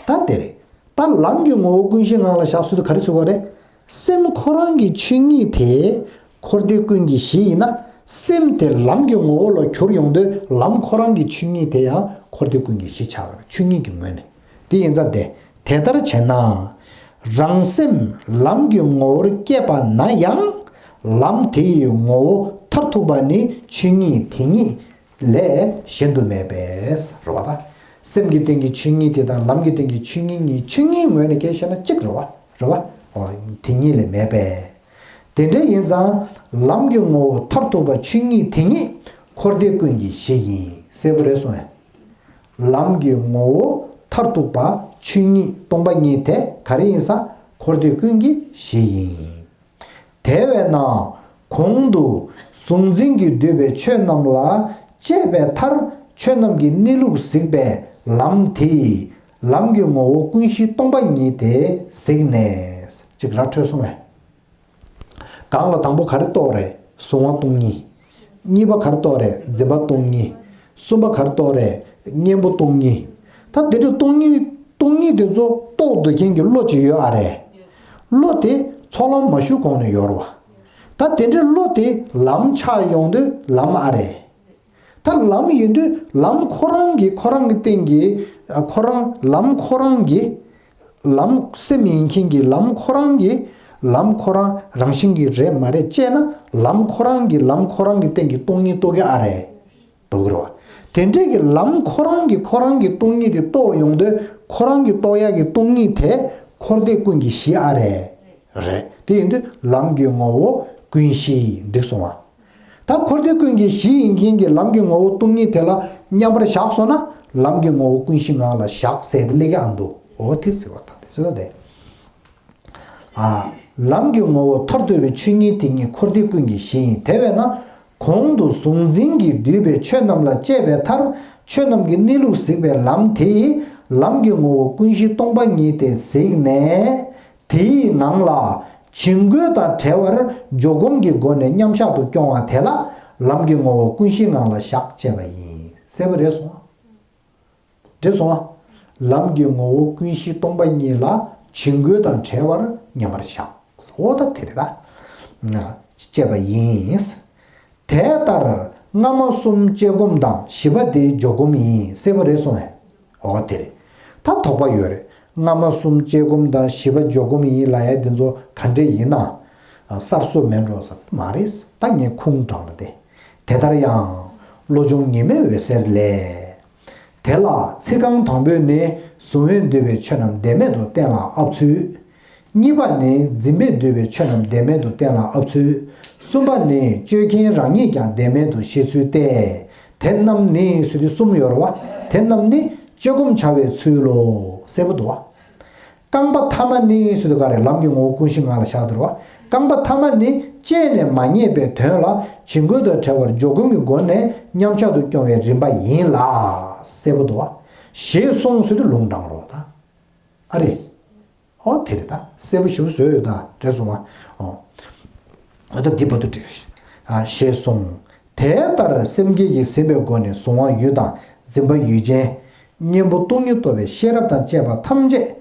ད་དེ་རེད། ད་ལམ་གྱི་ངོ་བོ་ཀུན་གཞིའི་ངང་ལ་བཞག་ཟེར་དུས་ག་རེ་ཟེར་དགོས་རེད། སེམས་ཁོ་རང་གི་ཆོས་ཉིད་དེ་འཁོར་འདས་ཀུན་གྱི་གཞི་ཡིན་ན། སེམས་དེ་ལམ་གྱི་ངོ་བོ་ལ་གྱུར་ཡོང་དུས་ལམ་ཁོ་རང་གི་ཆོས་ཉིད་དེ་ཡང་འཁོར་འདས་ཀུན་གྱི་གཞི་ཆགས་པ་རེད། ཆོས་ཉིད་ཀྱི་ངོས་ནས། དེ་ཡིན་ཙང་དེ། དེ་ལྟར་བྱས་ན། རང་སེམས་ལམ་གྱི་ངོ་བོར་སྐྱེས་པ་ན་ཡང་། ལམ་དེ་ཡི་ངོ་བོ་མཐར་ཐུག་པ་ནི་ཆོས་ཉིད་དེ་ཉིད་ལས་གཞན་དུ་མེད་པས། རེད་བ་ད། སེམས་ཀྱི་སྟེང་གི་ཆོས་ཉིད་དེ་དང་ལམ་གྱི་སྟེང་གི་ཆོས་ཉིད་གཉིས། ཆོས་ཉིད་ངོས་ནས་སྐད་བཤད་ན་གཅིག་རེད་བ། རེད་བ། འོ། དེ་ཉིད་ལས་མེད་པས། དེ་འདྲ་ཡིན་ཙང་ལམ་གྱི་ངོ་བོ་མཐར་ཐུག་པ་ཆོས་ཉིད་དེ་ཉིད་འཁོར་འདས་ཀུན་གྱི་གཞི་ཡིན། གསལ་པོ་རེད་སོང་ངས། ལམ་གྱི་ངོ་བོ་མཐར་ཐུག་པ་ཆོས་ཉིད་སྟོང་པ་ཉིད་དེ་ག་རེ་ཡིན་ས། འཁོར་འདས་ཀུན་གྱི་གཞི་ཡིན། དེ་བས་ན་གོང་དུ་གཟུང་འཛིན་གྱིས་བསྡུས་པའི་ཆོས་རྣམས་ལ་དཔྱད་པའི་མཐར་ཆོས་རྣམས་ཀྱི་གནས་ལུགས་གཟིགས་པའི་ལམ་དེས་ལམ་གྱི་ངོ་བོ་ཀུན་གཞི་སྟོང་པ་ཉིད་དེ་གཟིགས་ནས། ཅིག་ར་འཕྲོད་སོང་བས། གང་ལ་དང་པོ་ག་རེ་རྟོགས་རེད། གཟུང་བ་སྟོང་ཉིད། གཉིས་པ་ག་རེ་རྟོགས་རེད། འཛིན་པ་སྟོང་ཉིད། གསུམ་པ་ག་རེ་རྟོགས་རེད། གཉེན་པོ་སྟོང་ཉིད། ད་དེ་འདྲའི་སྟོང་ཉིད་སྟོང་ཉིད་དེ་ཚོ་རྟོགས་འདོད་མཁན་གྱི་བློ་ཅིག་ཡོད་ཨ་རེད། བློ་དེ་ཚོགས་ལམ་མ་ཞུགས་གོང་ནས་ཡོད་རེད་བ། ད་དེ་འདྲའི་བློ་དེ་ལམ་ཆགས་ཡོང་དུས་ལམ་ཨ་རེད། ད་ལམ་ཡིན་དུས་ལམ་ཁོ་རང་གི་ཁོ་རང་གི་སྟེང་གི་ཨ་ཁོ་རང་ལམ་ཁོ་རང་གི་ལམ་སེམས་ཡིན་མཁན་གྱི་ལམ་ཁོ་རང་གི་ལམ་ཁོ་རང་རང་བཞིན་གྱི་རེད་མ་རེད་དཔྱད་ན། ལམ་ཁོ་རང་གི་ལམ་ཁོ་རང་གི་སྟེང་གི་སྟོང་ཉིད་རྟོགས་ཀྱི་ཨ་རེད། རྟོགས་ཀྱི་རེད་བ། དེ་འདྲས་ཀྱི་ལམ་ཁོ་རང་གི་ཁོ་རང་གི་སྟོང་ཉིད་དེ་རྟོགས་ཡོང་དུས་ཁོ་རང་གི་རྟོགས་ཡག་གི་སྟོང་ཉིད་དེ་འཁོར་འདས་ཀུན་གྱི་གཞི་ཨ་རེད། རེད། དེ་ཡིན་དུས་ལམ་གྱི་ངོ་བོ་ཀུན་གཞི་འགྲིག་སོང་བ། ད་འཁོར་འདས་ཀུན་གྱི་གཞི་ཡིན་མཁན་གྱི་ལམ་གྱི་ངོ་བོ་སྟོང་ཉིད་དེ་ལ་མཉམ་པར་བཞག་སོང་ན་ལམ་གྱི་ངོ་བོ་ཀུན་གཞི་ངང་ལ་བཞག་ཟེར་ཏེ་སླེབས་ཀྱི་ཨ་འདུག་འོ་དེ་ཟེར་བ་དང་དེ་ཚོ་ད་དེ། ཨ། ལམ་གྱི་ངོ་བོ་མཐར་ཐུག་པའི་ཆོས་ཉིད་དེ་ཉིད་འཁོར་འདས་ཀུན་གྱི་གཞི་ཡིན། དེ་བས་ན་གོང་དུ་གཟུང་འཛིན་གྱིས་བསྡུས་པའི་ཆོས་རྣམས་ལ་དཔྱད་པའི་མཐར་ཆོས་རྣམས་ཀྱི་གནས་ལུགས་གཟིགས་པའི་ལམ་དེས་ལམ་གྱི་ངོ་བོ་ཀུན་གཞི་སྟོང་པ་ཉིད་དེ་གཟིགས་ནས། དེའི་ནང་ལ་བྱིང་རྒོད་དང་བྲལ་བར་འཇོག་སྒོམ་གྱི་སྒོ་ནས་མཉམ་བཞག་ཏུ་སྐྱོང་བ་དེ་ལ་ལམ་གྱི་ངོ་བོ་ཀུན་གཞི་ངང་ལ་བཞག་ཅེས་པ་ཡིན། གསལ་པོ་རེད་སོང་ཨ། འགྲིག་སོང་ཨ། ལམ་གྱི་ངོ་བོ་ཀུན་གཞི་སྟོང་པ་ཉིད་ལ་བྱིང་རྒོད་དང་བྲལ་བར་མཉམ་པར་བཞག་འོ་ད་དེ་རེད་ད། ཅེས་པ་ཡིན། དེ་ལྟར་སྔ་མ་གསུམ་དཔྱད་སྒོམ་དང་བཞི་པ་དེ་འཇོག་སྒོམ་ཡིན། གསལ་པོ་རེད་སོང་ངས། འོ་དེ་རེད། ད་དོགས་པ་ཡོད་རེད། སྔ་མ་གསུམ་དཔྱད་སྒོམ་དང་བཞི་པ་འཇོག་སྒོམ་ཡིན་ལབ་ཡ་དེ་ཚོ་ག་འདྲས་ཡིན་ན། གསར་བཟོ་མེད་འགྲོ་ས་མ་རེད། ད་ངས་ཁུངས་དྲངས་ལ་དེ། དེ་ལྟར་ཡང་། བློ་སྦྱོང་ཉི་མའི་འོད་ཟེར་ལས། དེ་ལ་ཚིག་རྐང་དང་པོས་ནི་གཟུང་བས་བསྡུས་པའི་ཆོས་རྣམས་བདེན་མེད་དུ་གཏན་ལ་ཨབ་ཚུལ། གཉིས་པ་ནི་འཛིན་པས་བསྡུས་པའི་ཆོས་རྣམས་བདེན་མེད་དུ་གཏན་ལ་ཨབ་ཚུལ། གསུམ་པ་ནི་དཔྱོད་མཁན་རང་ཉིད་ཀྱང་བདེན་མེད་དུ་ཤེས་ཚུལ་ཏེ། དེ་རྣམས་ནི་ཟེར་དུས་གསུམ་ཡོད་རེད་བ། དེ་རྣམས་ནི་དཔྱད་སྒོམ་བྱ་བའི་ཚུལ་ལོ། གསལ་པོ་འདུག་བ། རྐང་པ་ཐ་མ་ནི་ཟེར་དུས་ག་རེ་ལམ་གྱི་ངོ་བོ་ཀུན་གཞི་ངང་ལ་བཞག་འདུག་བ། རྐང་པ་ཐ་མ་ནི་དཔྱད་ནས་མ་རྙེད་པའི་དོན་ལ་བྱིང་རྒོད་དང་བྲལ་བར་འཇོག་སྒོམ་གྱི་སྒོ་ནས་མཉམ་བཞག་ཏུ་སྐྱོང་བའི་རིམ་པ་ཡིན་ལ། གསལ་པོ་འདུག་བ། ཞེས་གསུངས་ཟེར་དུས་ལུང་དྲངས་རོགས་ད། ཨ་རེ། ཨོ་དེ་རེད་ད། གསལ་པོ་ཞིབ་བཟོས་ཡོད་ད། རེད་སོང་ང་། ཨོ། ཨ་ད་འདི་བར་དུ་འགྲིག་ཨ་ཞེས་གསུངས། དེ་ལྟར་སེམས་བསྐྱེད་ཀྱིས་ཟིན་པའི་སྒོ་ནས་གཟུང་བ་ཡུལ་དང་འཛིན་པ་ཡུལ་ཅན། གཉེན་པོ་སྟོང་ཉིད་རྟོགས་པའི་ཤེས་རབ་དང་བཅས་པ་ཐམས་ཅད་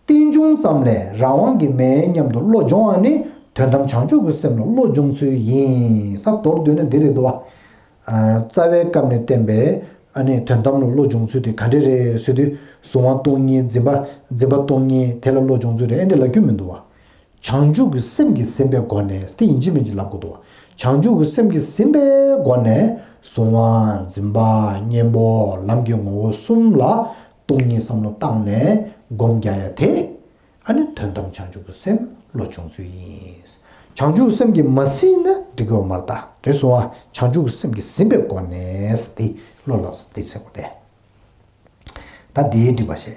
རྟེན་འབྱུང་ཙམ་ལས་རང་དབང་གིས་མེད་སྙམ་དུ་བློ་སྦྱོང་བ་ནི་དོན་དམ་བྱང་ཆུབ་ཀྱི་སེམས་ལ་བློ་སྦྱོང་ཚུལ་ཡིན། ད་མདོར་བསྡུས་ན་འདི་རེད་འདུག་བ། རྩ་བའི་སྐབས་ནས་བསྟན་པའི་ཨ་ནི་དོན་དམ་ལ་བློ་སྦྱོང་ཚུལ་དེ་ག་འདྲ་རེད་ཟེར་དུས་གཟུང་བ་སྟོང་ཉིད་འཛིན་པ་འཛིན་པ་སྟོང་ཉིད་དེ་ལ་བློ་སྦྱོང་ཚུལ་རེད་ཨེ་འདྲ་ལབ་རྒྱུ་མི་འདུག་བ། བྱང་ཆུབ་ཀྱི་སེམས་ཀྱིས་ཟིན་པའི་སྒོ་ནས་དེ་ཡིན་གཅིག་མིན་གཅིག་ལབ་དགོས་འདུག་བ། བྱང་ཆུབ་ཀྱི་སེམས་ཀྱིས་ཟིན་པའི་སྒོ་ནས་གཟུང་བ་འཛིན་པ་གཉེན་པོ་ལམ་གྱི་ངོ་བོ་གསུམ་ལ་སྟོང་ཉིད་བསམ་བློ་བཏང་ནས་སྒོམ་རྒྱག་ཡ་དེ། ཨ་ནི་དོན་དམ་བྱང་ཆུབ་ཀྱི་སེམས་བློ་སྦྱོང་ཚུལ་ཡིན། བྱང་ཆུབ་སེམས་ཀྱིས་མ་ཟིན་ན་འགྲིག་གི་ཡོད་མ་རེད་ད། རེད་སོང་ཨ། བྱང་ཆུབ་ཀྱི་སེམས་ཀྱིས་ཟིན་པའི་སྒོ་ནས་དེ་བློ་ལ་དེ་ཚེ་གོ་དེ། ད་དེའི་འགྲིག་པ་བཤད།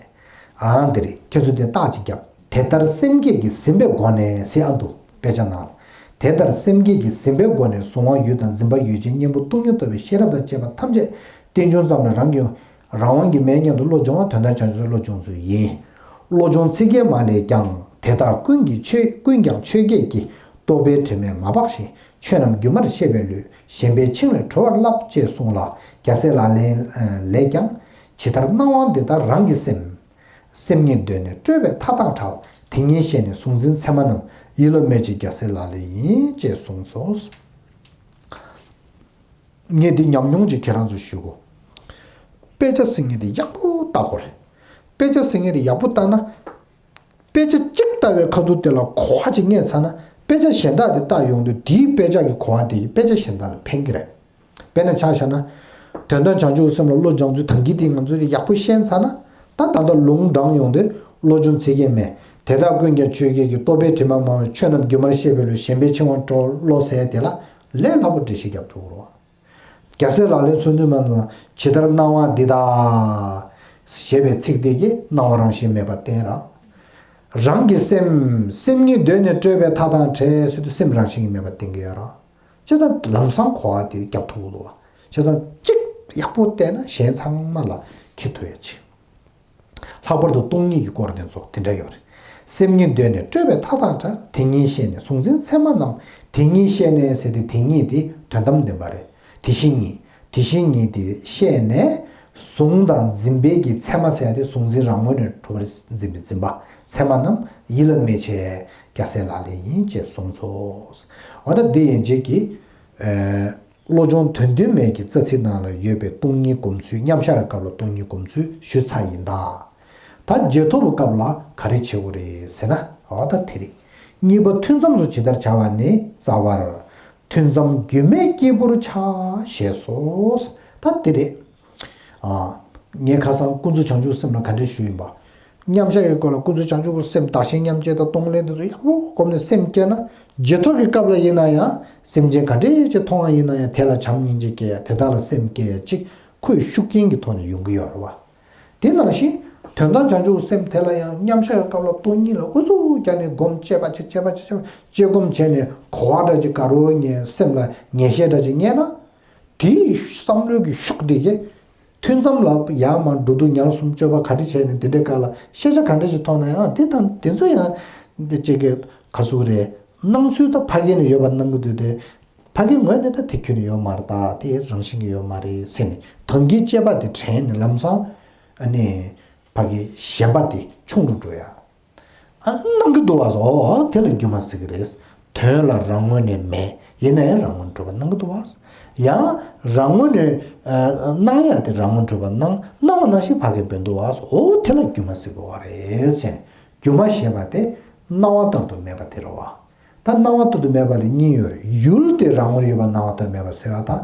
ཨ་འདི་རེད་ཁྱེད་ཚོ་དེ་རྟགས་ཅིག་རྒྱབ། དེ་ལྟར་སེམས་བསྐྱེད་ཀྱིས་ཟིན་པའི་སྒོ་ནས་ཟེར་ཨ་འདུག་དཔེ་ཆ་ནང་ལ། དེ་ལྟར་སེམས་བསྐྱེད་ཀྱིས་ཟིན་པའི་སྒོ་ནས་གཟུང་བ་ཡུལ་དང་འཛིན་པ་ཡུལ་ཅན་གཉེན་པོ་སྟོང་ཉིད་རྟོགས་པའི་ཤེས་རབ་དང་བཅས་པ་ཐམས་ཅད་རྟེན་འབྱུང་ཙམ་ལས་རང་གི་རང་དབང་གིས་མེད་སྙམ་དུ་བློ་སྦྱོང་བ་དོན་དམ་བྱང་ཆུབ་བློ་སྦྱོང་ཚུལ་ཡིན། བློ་སྦྱོང་ཚིག་བརྒྱད་མ་ལས་ཀྱང་དེ་དག་ཀུན་གྱི་ཆོས་ཀུན་ཀྱང་ཆོས་བརྒྱད་ཀྱི་རྟོག་པའི་དྲི་མས་མ་སྦགས་ཤིང་ཆོས་རྣམས་སྒྱུ་མར་ཤེས་པའི་བློས་གཞན་པའི་འཆིང་ལས་གྲོལ་བར་བསླབ་ཅེས་གསུངས་ལ། རྒྱལ་སྲས་ལག་ལེན་ལས་ཀྱང་ཇི་ལྟར་སྣང་བ་འདི་དག་རང་གི་སེམས། སེམས་ཉིད་གདོད་ནས་སྤྲོས་པའི་མཐའ་དང་བྲལ། དེ་ཉིད་ཤེས་ནས་གཟུང་འཛིན་མཚན་མ་རྣམས་ཡིད་ལ་མེད་ཅིང་རྒྱལ་སྲས་ལག་ལེན་ཡིན། ཅེས་གསུངས་སོ། ངས་འདི་ཉམས་མྱོང་ཅིག་ཁྱེད་རང་ཚོ་ཞུ་གོ། དཔེ་ཆ་ཟེར་མཁན་དེ་ཡག་པོ་ལྟ་དགོས་རེད། དཔེ་ཆ་ཟེར་མཁན་དེ་ཡག་པོ་ལྟ་ན། དཔེ་ཆ་གཅིག་ལྟ་བའི་ཁ་ཐུག་དེ་ལ་གོ་བ་ཅིག་རྙེད་ཚར་ན་དཔེ་ཆ་གཞན་དག་དེ་ལྟ་ཡོང་དུས་དེའི་དཔེ་ཆ་གི་གོ་བ་དེ་ཡིས་དཔེ་ཆ་གཞན་དག་ལ་ཕན་གྱི་རེད། དཔེར་ན་ཆ་བཞག་ན། དོན་དམ་བྱང་ཆུབ་སེམས་ལ་བློ་སྦྱང་ཚུལ་དང་གི་དེ་ང་ཚོས་ཡག་པོ་ཤེས་ཚར་ན། ད་ད་ལྟ་ལུང་དྲངས་ཡོང་དུས་བློ་སྦྱོང་ཚིག་བརྒྱད་མེད། དེ་དག་ཀུན་ཀྱང་ཆོས་བརྒྱད་ཀྱི་རྟོག་པའི་དྲི་མ་མང་བས་ཆོས་རྣམས་སྒྱུ་མར་ཤེས་པའི་བློས་གཞན་པའི་འཆིང་བ་གྲོལ་བློ་ཟེར་དེ་ལ་ལས་སླ་པོ་འགྲེལ་བཤད་རྒྱབ་ཐུབ་རོགས། རྒྱལ་སྲས་ལག་ལེན་གསུམ་དུ་མ་ནང་ཇི་ལྟར་སྣང་བ་འདི་དག་ཞེས་པའི་ཚིག་དེ་གིས་སྣང་བ་རང་བཞིན་མེད་པར་བསྟན་ར། རང་གི་སེམས། སེམས་ཉིད་གདོད་ནས་སྤྲོས་པའི་མཐའ་དང་བྲལ་ཟེར་དུས་སེམས་རང་བཞིན་གྱིས་མེད་པར་བསྟན་གྱི་ཡོད་ར། བྱས་ཙང་ལམ་སང་གོ་བ་དེ་རྒྱབ་ཐུབ་ཀྱི་འདུག་བ། བྱས་ཙང་གཅིག་ཡག་པོ་བལྟས་ན་གཞན་ཚང་མ་ལ་འཁྱེར་ཐུབ་ཡ་ཆེ། ལྷག་པར་དུ་སྟོང་ཉིད་ཀྱི་སྐོར་དེ་ཚོ་དེ་འདྲ་ཡོད་རེད། སེམས་ཉིད་གདོད་ནས་སྤྲོས་པའི་མཐའ་དང་བྲལ། དེ་ཉིད་ཤེས་ནས་གཟུང་འཛིན་མཚན་མ་རྣམས། དེ་ཉིད་ཤེས་ནས་ཟེར་དུས་དེ་ཉིད་དེ་དོན་དམ་བདེན་པ་རེད། དེ་བཞིན་ཉིད། དེ་བཞིན་ཉིད་དེ་ཤེས་ནས་གཟུང་དང་འཛིན་པའི་གི་མཚན་མ་ཟེར་ཡ་དེ་གཟུང་འཛིན་རང་ངོས་ནས་གྲུབ་པར་འཛིན་པའི་འཛིན་པ། མཚན་མ་རྣམས་ཡིད་ལ་མི་བྱེད། རྒྱལ་སྲས་ལག་ལེན་ཡིན་ཅེས་གསུངས་སོ། འོ་ད་འདི་ཡན་ཆད་ཀྱི། ཨ། བློ་སྦྱོང་དོན་བདུན་མའི་གི་རྩ་ཚིག་ནང་ལ་ཡོད་པའི་སྟོང་ཉིད་སྒོམ་ཚུལ། མཉམ་བཞག་གི་སྐབས་ལ་སྟོང་ཉིད་སྒོམ་ཚུལ་ཞུས་ཚར་ཡིན་ད། ད་རྗེས་ཐོབ་ཀྱི་སྐབས་ལ་ག་རེ་བྱེད་དགོས་རེད་ཟེར་ན། འོ་ད་དེ་རེད། གཉིས་པ་ཐུན་མཚམས་སུ་ཇི་ལྟར་བྱ་བ་ནི། རྩ་བར། ཐུན་མཚམས་སྒྱུ་མའི་སྐྱེས་བུར་བྱ། ཞེས་སོ། ད་དེ་རེད། ཨ། ངས་ཁ་སང་ཀུན་རྫོབ་བྱང་ཆུབ་སེམས་ལ་ག་འདྲས་ཞུས་ཡིན་པ། མཉམ་བཞག་གི་སྐོར་ལ་ཀུན་རྫོབ་བྱང་ཆུབ་སེམས་བདག་གཞན་མཉམ་བརྗེ་དང་གཏོང་ལེན་དེ་ཚོ་ཡག་པོ་བསྒོམས་ནས་སེམས་བསྐྱེད་ན། རྗེས་ཐོབ་ཀྱི་སྐབས་ལ་ཡིན་ན་ཡང་སེམས་ཅན་ག་འདྲས་ཅིག་མཐོང་བ་ཡིན་ན་ཡང་དེ་ལ་བྱམས་སྙིང་རྗེ་སྐྱེ་ཡ། དེ་དག་ལ་སེམས་བསྐྱེད་ཡ་ཅིག་ཁོའི་ཤུགས་རྐྱེན་གྱི་ཐོག་ནས་ཡོང་གི་ཡོད་རེད་བ། དེ་ནང་བཞིན་དོན་དམ་བྱང་ཆུབ་སེམས་དེ་ལ་ཡང་མཉམ་བཞག་གི་སྐབས་ལ་སྟོང་ཉིད་ལ་ཨུ་ཚུགས་རྒྱག་ནས་སྒོམ། དཔྱད་པ་བྱེད། དཔྱད་པ་བྱེད། དཔྱད་པ་བྱེད། དཔྱད་སྒོམ་བྱས་ནས་གོ་བ་འདྲ་ཅིག་ག་རེ་ངའི་སེམས་ལ་ངེས་ཤེས་འདྲ་ཅིག་རྙེད་ན། དེའི་བསམ་བློའི་གི་ཤུགས་དེ་གིས་ཐུན་མཚམས་ལ་ཡར་མར་འགྲོ་འདུག་ཉལ་གསུམ་སྤྱོད་པ་ག་འདྲ་བྱས་ནས་དེ་འདྲའི་སྐབས་ལ་ཤེས་བྱ་ག་འདྲ་ཞིག་མཐོང་ན་ཡང་དེ་དང་དེ་ཚོ་ཡང་འདི་གཅིག་གི་ག་ཟེར་དགོས་རེད། སྣང་ཚུལ་ད་ཕ་གི་ནས་ཡོད་པ་སྣང་གི་འདུག་སྟེ། ཕ་གི་ངོས་ནས་ད་དེ་ཁྱོན་ནས་ཡོད་མ་རེད། ད་དེ་རང་བཞིན་གྱིས་ཡོད་མ་རེད་ཟེར་ནས་དོན་གྱི་དཔྱད་པ་དེ་དྲན་ནས་ལམ་སང་ཨ་ནི་ཕ་གི་ཞེན་པ་དེ་ཆུང་རུ་འགྲོ་ཡ། ཨ། སྣང་གི་འདུག་བ་སོ། དེ་ལ་སྒྱུ་མ་ཟེར་གི་རེད། དོན་ལ་རང་ངོས་ནས་མེད། ཡིན་ན་ཡང་རང་ངོས་ནས་གྲུབ་པ་སྣང་གི་འདུག་བ། ཡང་རང་ངོས་ནས། ཨ། སྣང་ཡ་དེ་རང་ངོས་ནས་གྲུབ་པ་སྣང་། སྣང་བ་ནང་བཞིན་ཕ་གིར་འབེབས་འདུག་བ་སོ། འོ་དེ་ལ་སྒྱུ་མ་ཟེར་གི་རེད་ཟེར་ནས། སྒྱུ་མ་ཞེས་པ་དེ་སྣང་བ་ལྟར་དུ་མེད་པ་དེ་རེད་བ། ད་སྣང་བ་ལྟར་དུ་མེད་པ་ལ་གཉིས་ཡོད་རེད། ཡུལ་དེ་རང་ངོས་ཡོད་པ་སྣང་བ་ལྟར་མེད་པ་ཟེར་བ་དང་།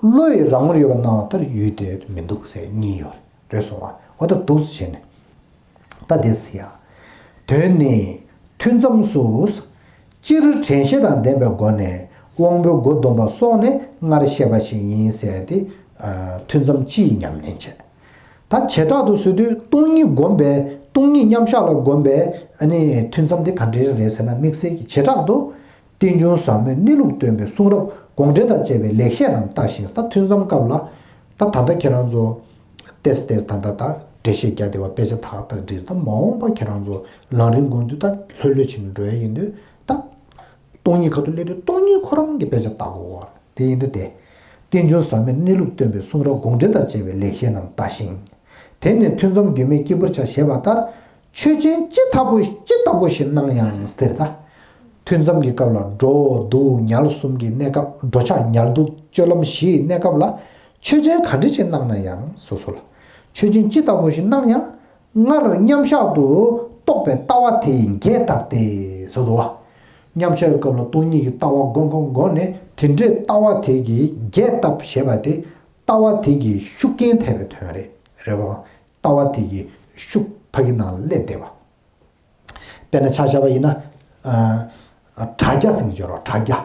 བློ་ཡི་རང་ངོས་ཡོད་པ་སྣང་བ་ལྟར་ཡུལ་དེ་མི་འདུག་ཟེར་གཉིས་ཡོད་རེད། རེད་སོང་བ། འོ་ད་འདུག་སེ་བྱས་ནས། ད་དེ་ཟེར་ཡ། དོན་ནི། ཐུན་མཚམས་སུ། སྤྱིར་དྲན་ཤེས་དང་ལྡན་པའི་སྒོ་ནས་དབང་པོའི་སྒོ་བསྡོམས་པ་སོགས་ནི་སྔར་བཤད་པ་བཞིན་ཡིན་ཟེར་ཏེ། ཨ། ཐུན་མཚམས་སྤྱིའི་ཉམས་ལེན་བྱེད། ད་བྱེ་བྲག་ཏུ་ཟེར་དུས་སྟོང་ཉིད་སྒོམ་པའི། སྟོང་ཉིད་མཉམ་བཞག་ལ་སྒོམ་པའི་ཨ་ནི་ཐུན་མཚམས་འདི་ག་འདྲ་རེད་ཟེར་ན། དམིགས་བསལ་གྱི་བྱེ་བྲག་ཏུ། རྟེན་འབྱུང་ཟབ་མོའི་གནས་ལུགས་སྟོན་པའི་གསུང་རབ་དགོངས་འགྲེལ་དང་བཅས་པའི་ལེགས་བཤད་རྣམས་ལྟ་ཞིང་། ད་ཐུན་མཚམས་སྐབས་ལ། ད་ད་ལྟ་ཁྱེད་རང་ཚོ་ཏེས་ཏེས་ད་ལྟ་ད་འགྲེལ་བཤད་རྒྱག་བསྡད་པ། དཔེ་ཆ་ཏག་ཏག་འབྲི། ད་མ་འོངས་པ་ཁྱེད་རང་ཚོ་ལམ་རིམ་སྒོམ་དུས་ད་ལྷོད་ལྷོད་བྱས་ནས་འགྲོ་ཡ་ཡིན་དུས། ད་སྟོང་ཉིད་ཁ་ཐུག་སླེབས་དུས་སྟོང་ཉིད་ཁོ་རང་གི་དཔེ་ཆ་ལྟ་དགོས་པ་དེ་ཡིན་དུས། དེ། རྟེན་འབྱུང་ཟབ་མོའི་གནས་ལུགས་སྟོན་པའི་གསུང་རབ་དགོངས་འགྲེལ་དང་བཅས་པའི་ལེགས་བཤད་རྣམས་ལྟ་ཞིང་། དེ་ནི་ཐུན་མཚམས་སྒྱུ་མའི་སྐྱེས་བུར་བྱ་ཞེས་པ་ལྟར། ཆོས་ཅན་ཅི་ལྟ་བུ་ཅི་ལྟ་བུ་ཞིག་སྣང་ཡང་ཟེར། ད་ཐུན་མཚམས་ཀྱི་སྐབས་ལ་འགྲོ་འདུག་ཉལ་གསུམ་གྱི་གནས་སྐབས། འགྲོ་འཆག་ཉལ་འདུག་སྤྱོད་ལམ་བཞིའི་གནས་སྐབས་ལ་ཆོས་ཅན་ག་འདྲ་ཞིག་སྣང་ན་ཡང་། སོ་སོ་ལ་ཆོས་ཅན་ཅི་ལྟ་བུ་ཞིག་སྣང་ཡང་། སྔར་མཉམ་བཞག་ཏུ་རྟོགས་པའི་ལྟ་བ་དེ་ཡིས་འགལ་བཏབ་སྟེ་ཟེར་འདུག་བ། མཉམ་བཞག་གི་སྐབས་ལ་སྟོང་ཉིད་ཀྱི་ལྟ་བ་སྒོམ་སྒོམ་སྒོམ་ནས། དེ་འདྲའི་ལྟ་བ་དེ་གིས་འགལ་བཏབ་ཞེས་པ་དེ་ལྟ་བ་དེ་གི་ཤུགས་རྐྱེན་ཐེབས་པའི་དོན་རེད། རེད་བ། ལྟ་བ་དེ་གི་ཤུགས་ཕ་གི་ནང་ལ་སླེབས་བསྡད་པ། དཔེར་ན་ཆ་བཞག་པ་ཡིན་ན། ཨ། དྲ་རྒྱ་ཟེར་གྱི་ཡོད་རེད། དྲ་རྒྱ།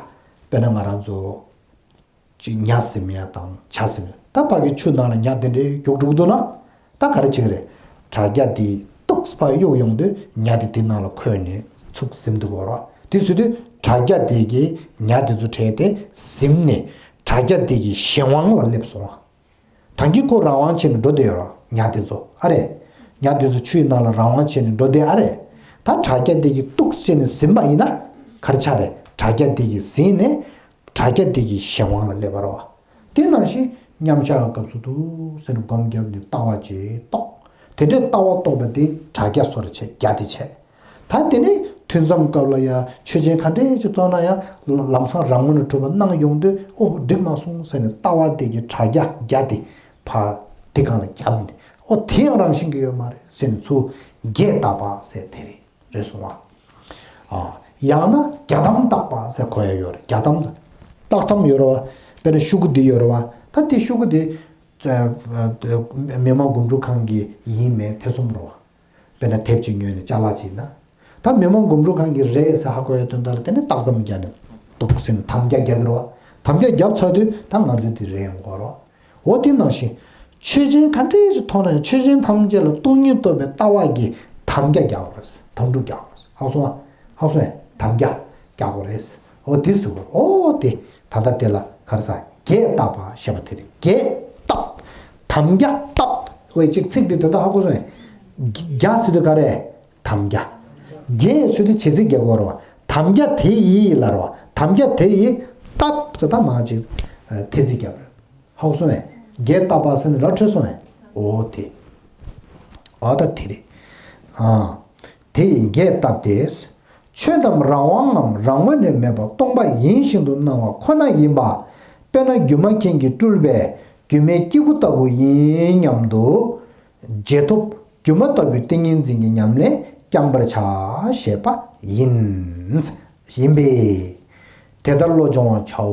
དཔེར་ན་ང་རང་ཚོ་ཅིག་ཉ་ཟིན་ཡ་དང་བྱ་ཟིན་ཡ། ད་ཕ་གི་ཆུ་ནང་ལ་ཉ་དེ་འདྲའི་རྒྱུག་འགྲོ་གི་འདུག་ན། ད་ག་རེ་བྱེད་ཀྱི་རེད། དྲ་རྒྱ་དེ་ཏོག་ཙམ་ཕར་གཡུག་ཡོང་དུས་ཉ་དེ་དེ་ནང་ལ་འཁོད་ནས་ཚུར་ཟིན་འདུག་གོ་ར། དེ་ཟེར་དུས་དྲ་རྒྱ་དེ་གིས་ཉ་དེ་ཚོ་ཁྲིད་དེ་ཟིན་ནས་དྲ་རྒྱ་དེ་གི་གཞན་དབང་ལ་སླེབས་སོང་བ། ད་གིན་ཁོ་རང་དབང་བྱས་ནས་འགྲོ་བསྡད་ཡོད་ར། ཉ་དེ་ཚོ། ཨ་རེད། ཉ་དེ་ཚོ་ཆུའི་ནང་ལ་རང་དབང་བྱས་ནས་འགྲོ་བསྡད། ཨ་རེད། ད་དྲ་རྒྱ་དེ་གིས་ཏོག་ཙམ་བྱས་ནས་ཟིན་པ་ཡིན་ན་ག་རེ་ཆགས་རེད། དྲ་རྒྱ་དེ་གིས་ཟིན་ནས་དྲ་རྒྱ་དེ་གི་གཞན་དབང་ལ་སླེབས་པ་རེད་བ། དེ་ནང་བཞིན་མཉམ་བཞག་གི་སྐབས་སུ་འདུག་སེ་སྒོམ་བརྒྱབ་ནས་ལྟ་བ་ཅིག་རྟོགས། དེ་འདྲའི་ལྟ་བ་རྟོགས་པ་དེ་དྲ་རྒྱ་སོ་རེ་བྱས། རྒྱ་དེ་བྱས། ད་དེ་ནས་ཐུན་མཚམས་སྐབས་ལ་ཡང་ཆོས་ཅན་ག་འདྲས་ཅིག་མཐོང་ན་ཡང་ལམ་སང་རང་ངོས་ནས་གྲུབ་པ་སྣང་ཡོང་དུས། ཨོ་འགྲིག་མ་སོང་ཟེར་ནས་ལྟ་བ་དེ་གི་དྲ་རྒྱ་རྒྱ་དེ་ཕར་དེ་སྒང་ལ་བརྒྱབ་ནས། ཨོ་དེ་ཡང་རང་བཞིན་གྱི་ཡོད་མ་རེད་ཟེར་ནས་ཚུར་འགལ་བཏབ་པ་ཟེར་དེ་རེད། རེད་སོང་བ། ཨ། ཡང་ན་རྒྱ་དམ་བརྟག་པ་ཟེར་གོ་ཡ་ཡོད་རེད། རྒྱ་དམ། བརྟག་དམ་ཡོད་རེད་བ། དཔེར་ན་ཤོག་གུ་འདི་ཡོད་རེད་བ། ད་དེ་ཤོག་གུ་དེ་མི་དམངས་སྒོམ་སྒྲུབ་ཁང་གི་ཡིན་མིན་ཐེ་ཚོམ་རེད་བ། དཔེར་ན་དེབ་ཅིག་ཉོས་ནས་ཅ་ལག་ཅིག་ན། ད་མི་དམངས་སྒོམ་སྒྲུབ་ཁང་གི་རེད་ཟེར་ཧ་གོ་ཡ་དོན་དག་ལ་དེ་ནས་བརྟག་དམ་རྒྱག་ནས་འདུག་སེ་དམ་བཅའ་རྒྱག་གི་རེད་བ། དམ་བཅའ་བརྒྱབ་ཚར་དུས་ད་ང་ཚོས་དེ་རེད་ཡོང་གི་རེད་བ། འོ་དེ་ནང་བཞིན། ཆོས་ཅན་ག་འདྲ་ཞིག་མཐོང་ན་ཡང་ཆོས་ཅན་ཐམས་ཅད་ལ་སྟོང་ཉིད་རྟོགས་པའི་ལྟ་བ་གིས་དམ་བཅའ་རྒྱག་དགོས་རེད། དམ་ཕྲུག་རྒྱག་དགོས་རེད། ཧ་གོ་སོང་ཨ། ཧ་གོ་སོང་ཨེ། དམ་བཅའ་རྒྱག་དགོས་རེད། འོ་དེ་ཟེར་དགོས། འོ་དེ་ད་ལྟ་དེ་ལ་ག་རེ་ཟེར། རྒྱས་བཏབ་པ་ཞེས་པ་དེ་རེད། རྒྱས་བཏབ། དམ་བཅའ་བཏབ། འོ་ཅིག་ཚིག་འདི་དོན་དག་ཧ་གོ་སོང་ཨེ། རྒྱ་ཟེར་དུས་ག་རེ། དམ་བཅའ། རྒྱས་ཟེར་དུས་བྱེད་ཚིག་རྒྱག་དགོས་རེད་བ། དམ་བཅའ་དེ་ཡིས་ལབ་རེད་བ། དམ་བཅའ་དེ་ཡིས་བཏབ་ཟེར་ད་མ་ཅིག་ཨ་ཐེ་ཚིག་རྒྱབ་རེད། ཧ་གོ་སོང་ངས། རྒྱས་བཏབ་པ་ཟེར་ནས་ར་འཕྲོད་སོང་ངས། འོ་དེ། འོ་ད་དེ་རེད། ཨ། དེ་ཡིས་རྒྱས་བཏབ་སྟེ། ཆོས་རྣམས་རང་དབང་ངམ་རང་ངོས་ནས་མེད་པ་སྟོང་པ་ཡིན་བཞིན་དུ་སྣང་བ་ཁོ་ན་ཡིན་པ། དཔེར་ན་སྒྱུ་མ་མཁན་གྱིས་སྤྲུལ་པའི་སྒྱུ་མའི་སྐྱེས་བུ་ལྟ་བུ་ཡིན་སྙམ་དུ། རྗེས་ཐོབ་སྒྱུ་མ་ལྟ་བུའི་ཏིང་ངེ་འཛིན་གྱི་ཉམས་ལེན་བསྐྱང་བར་བྱ་ཞེས་པ་ཡིན། ཡིན་པས། དེ་ལྟར་བློ་སྦྱོང་བར་བྱའོ།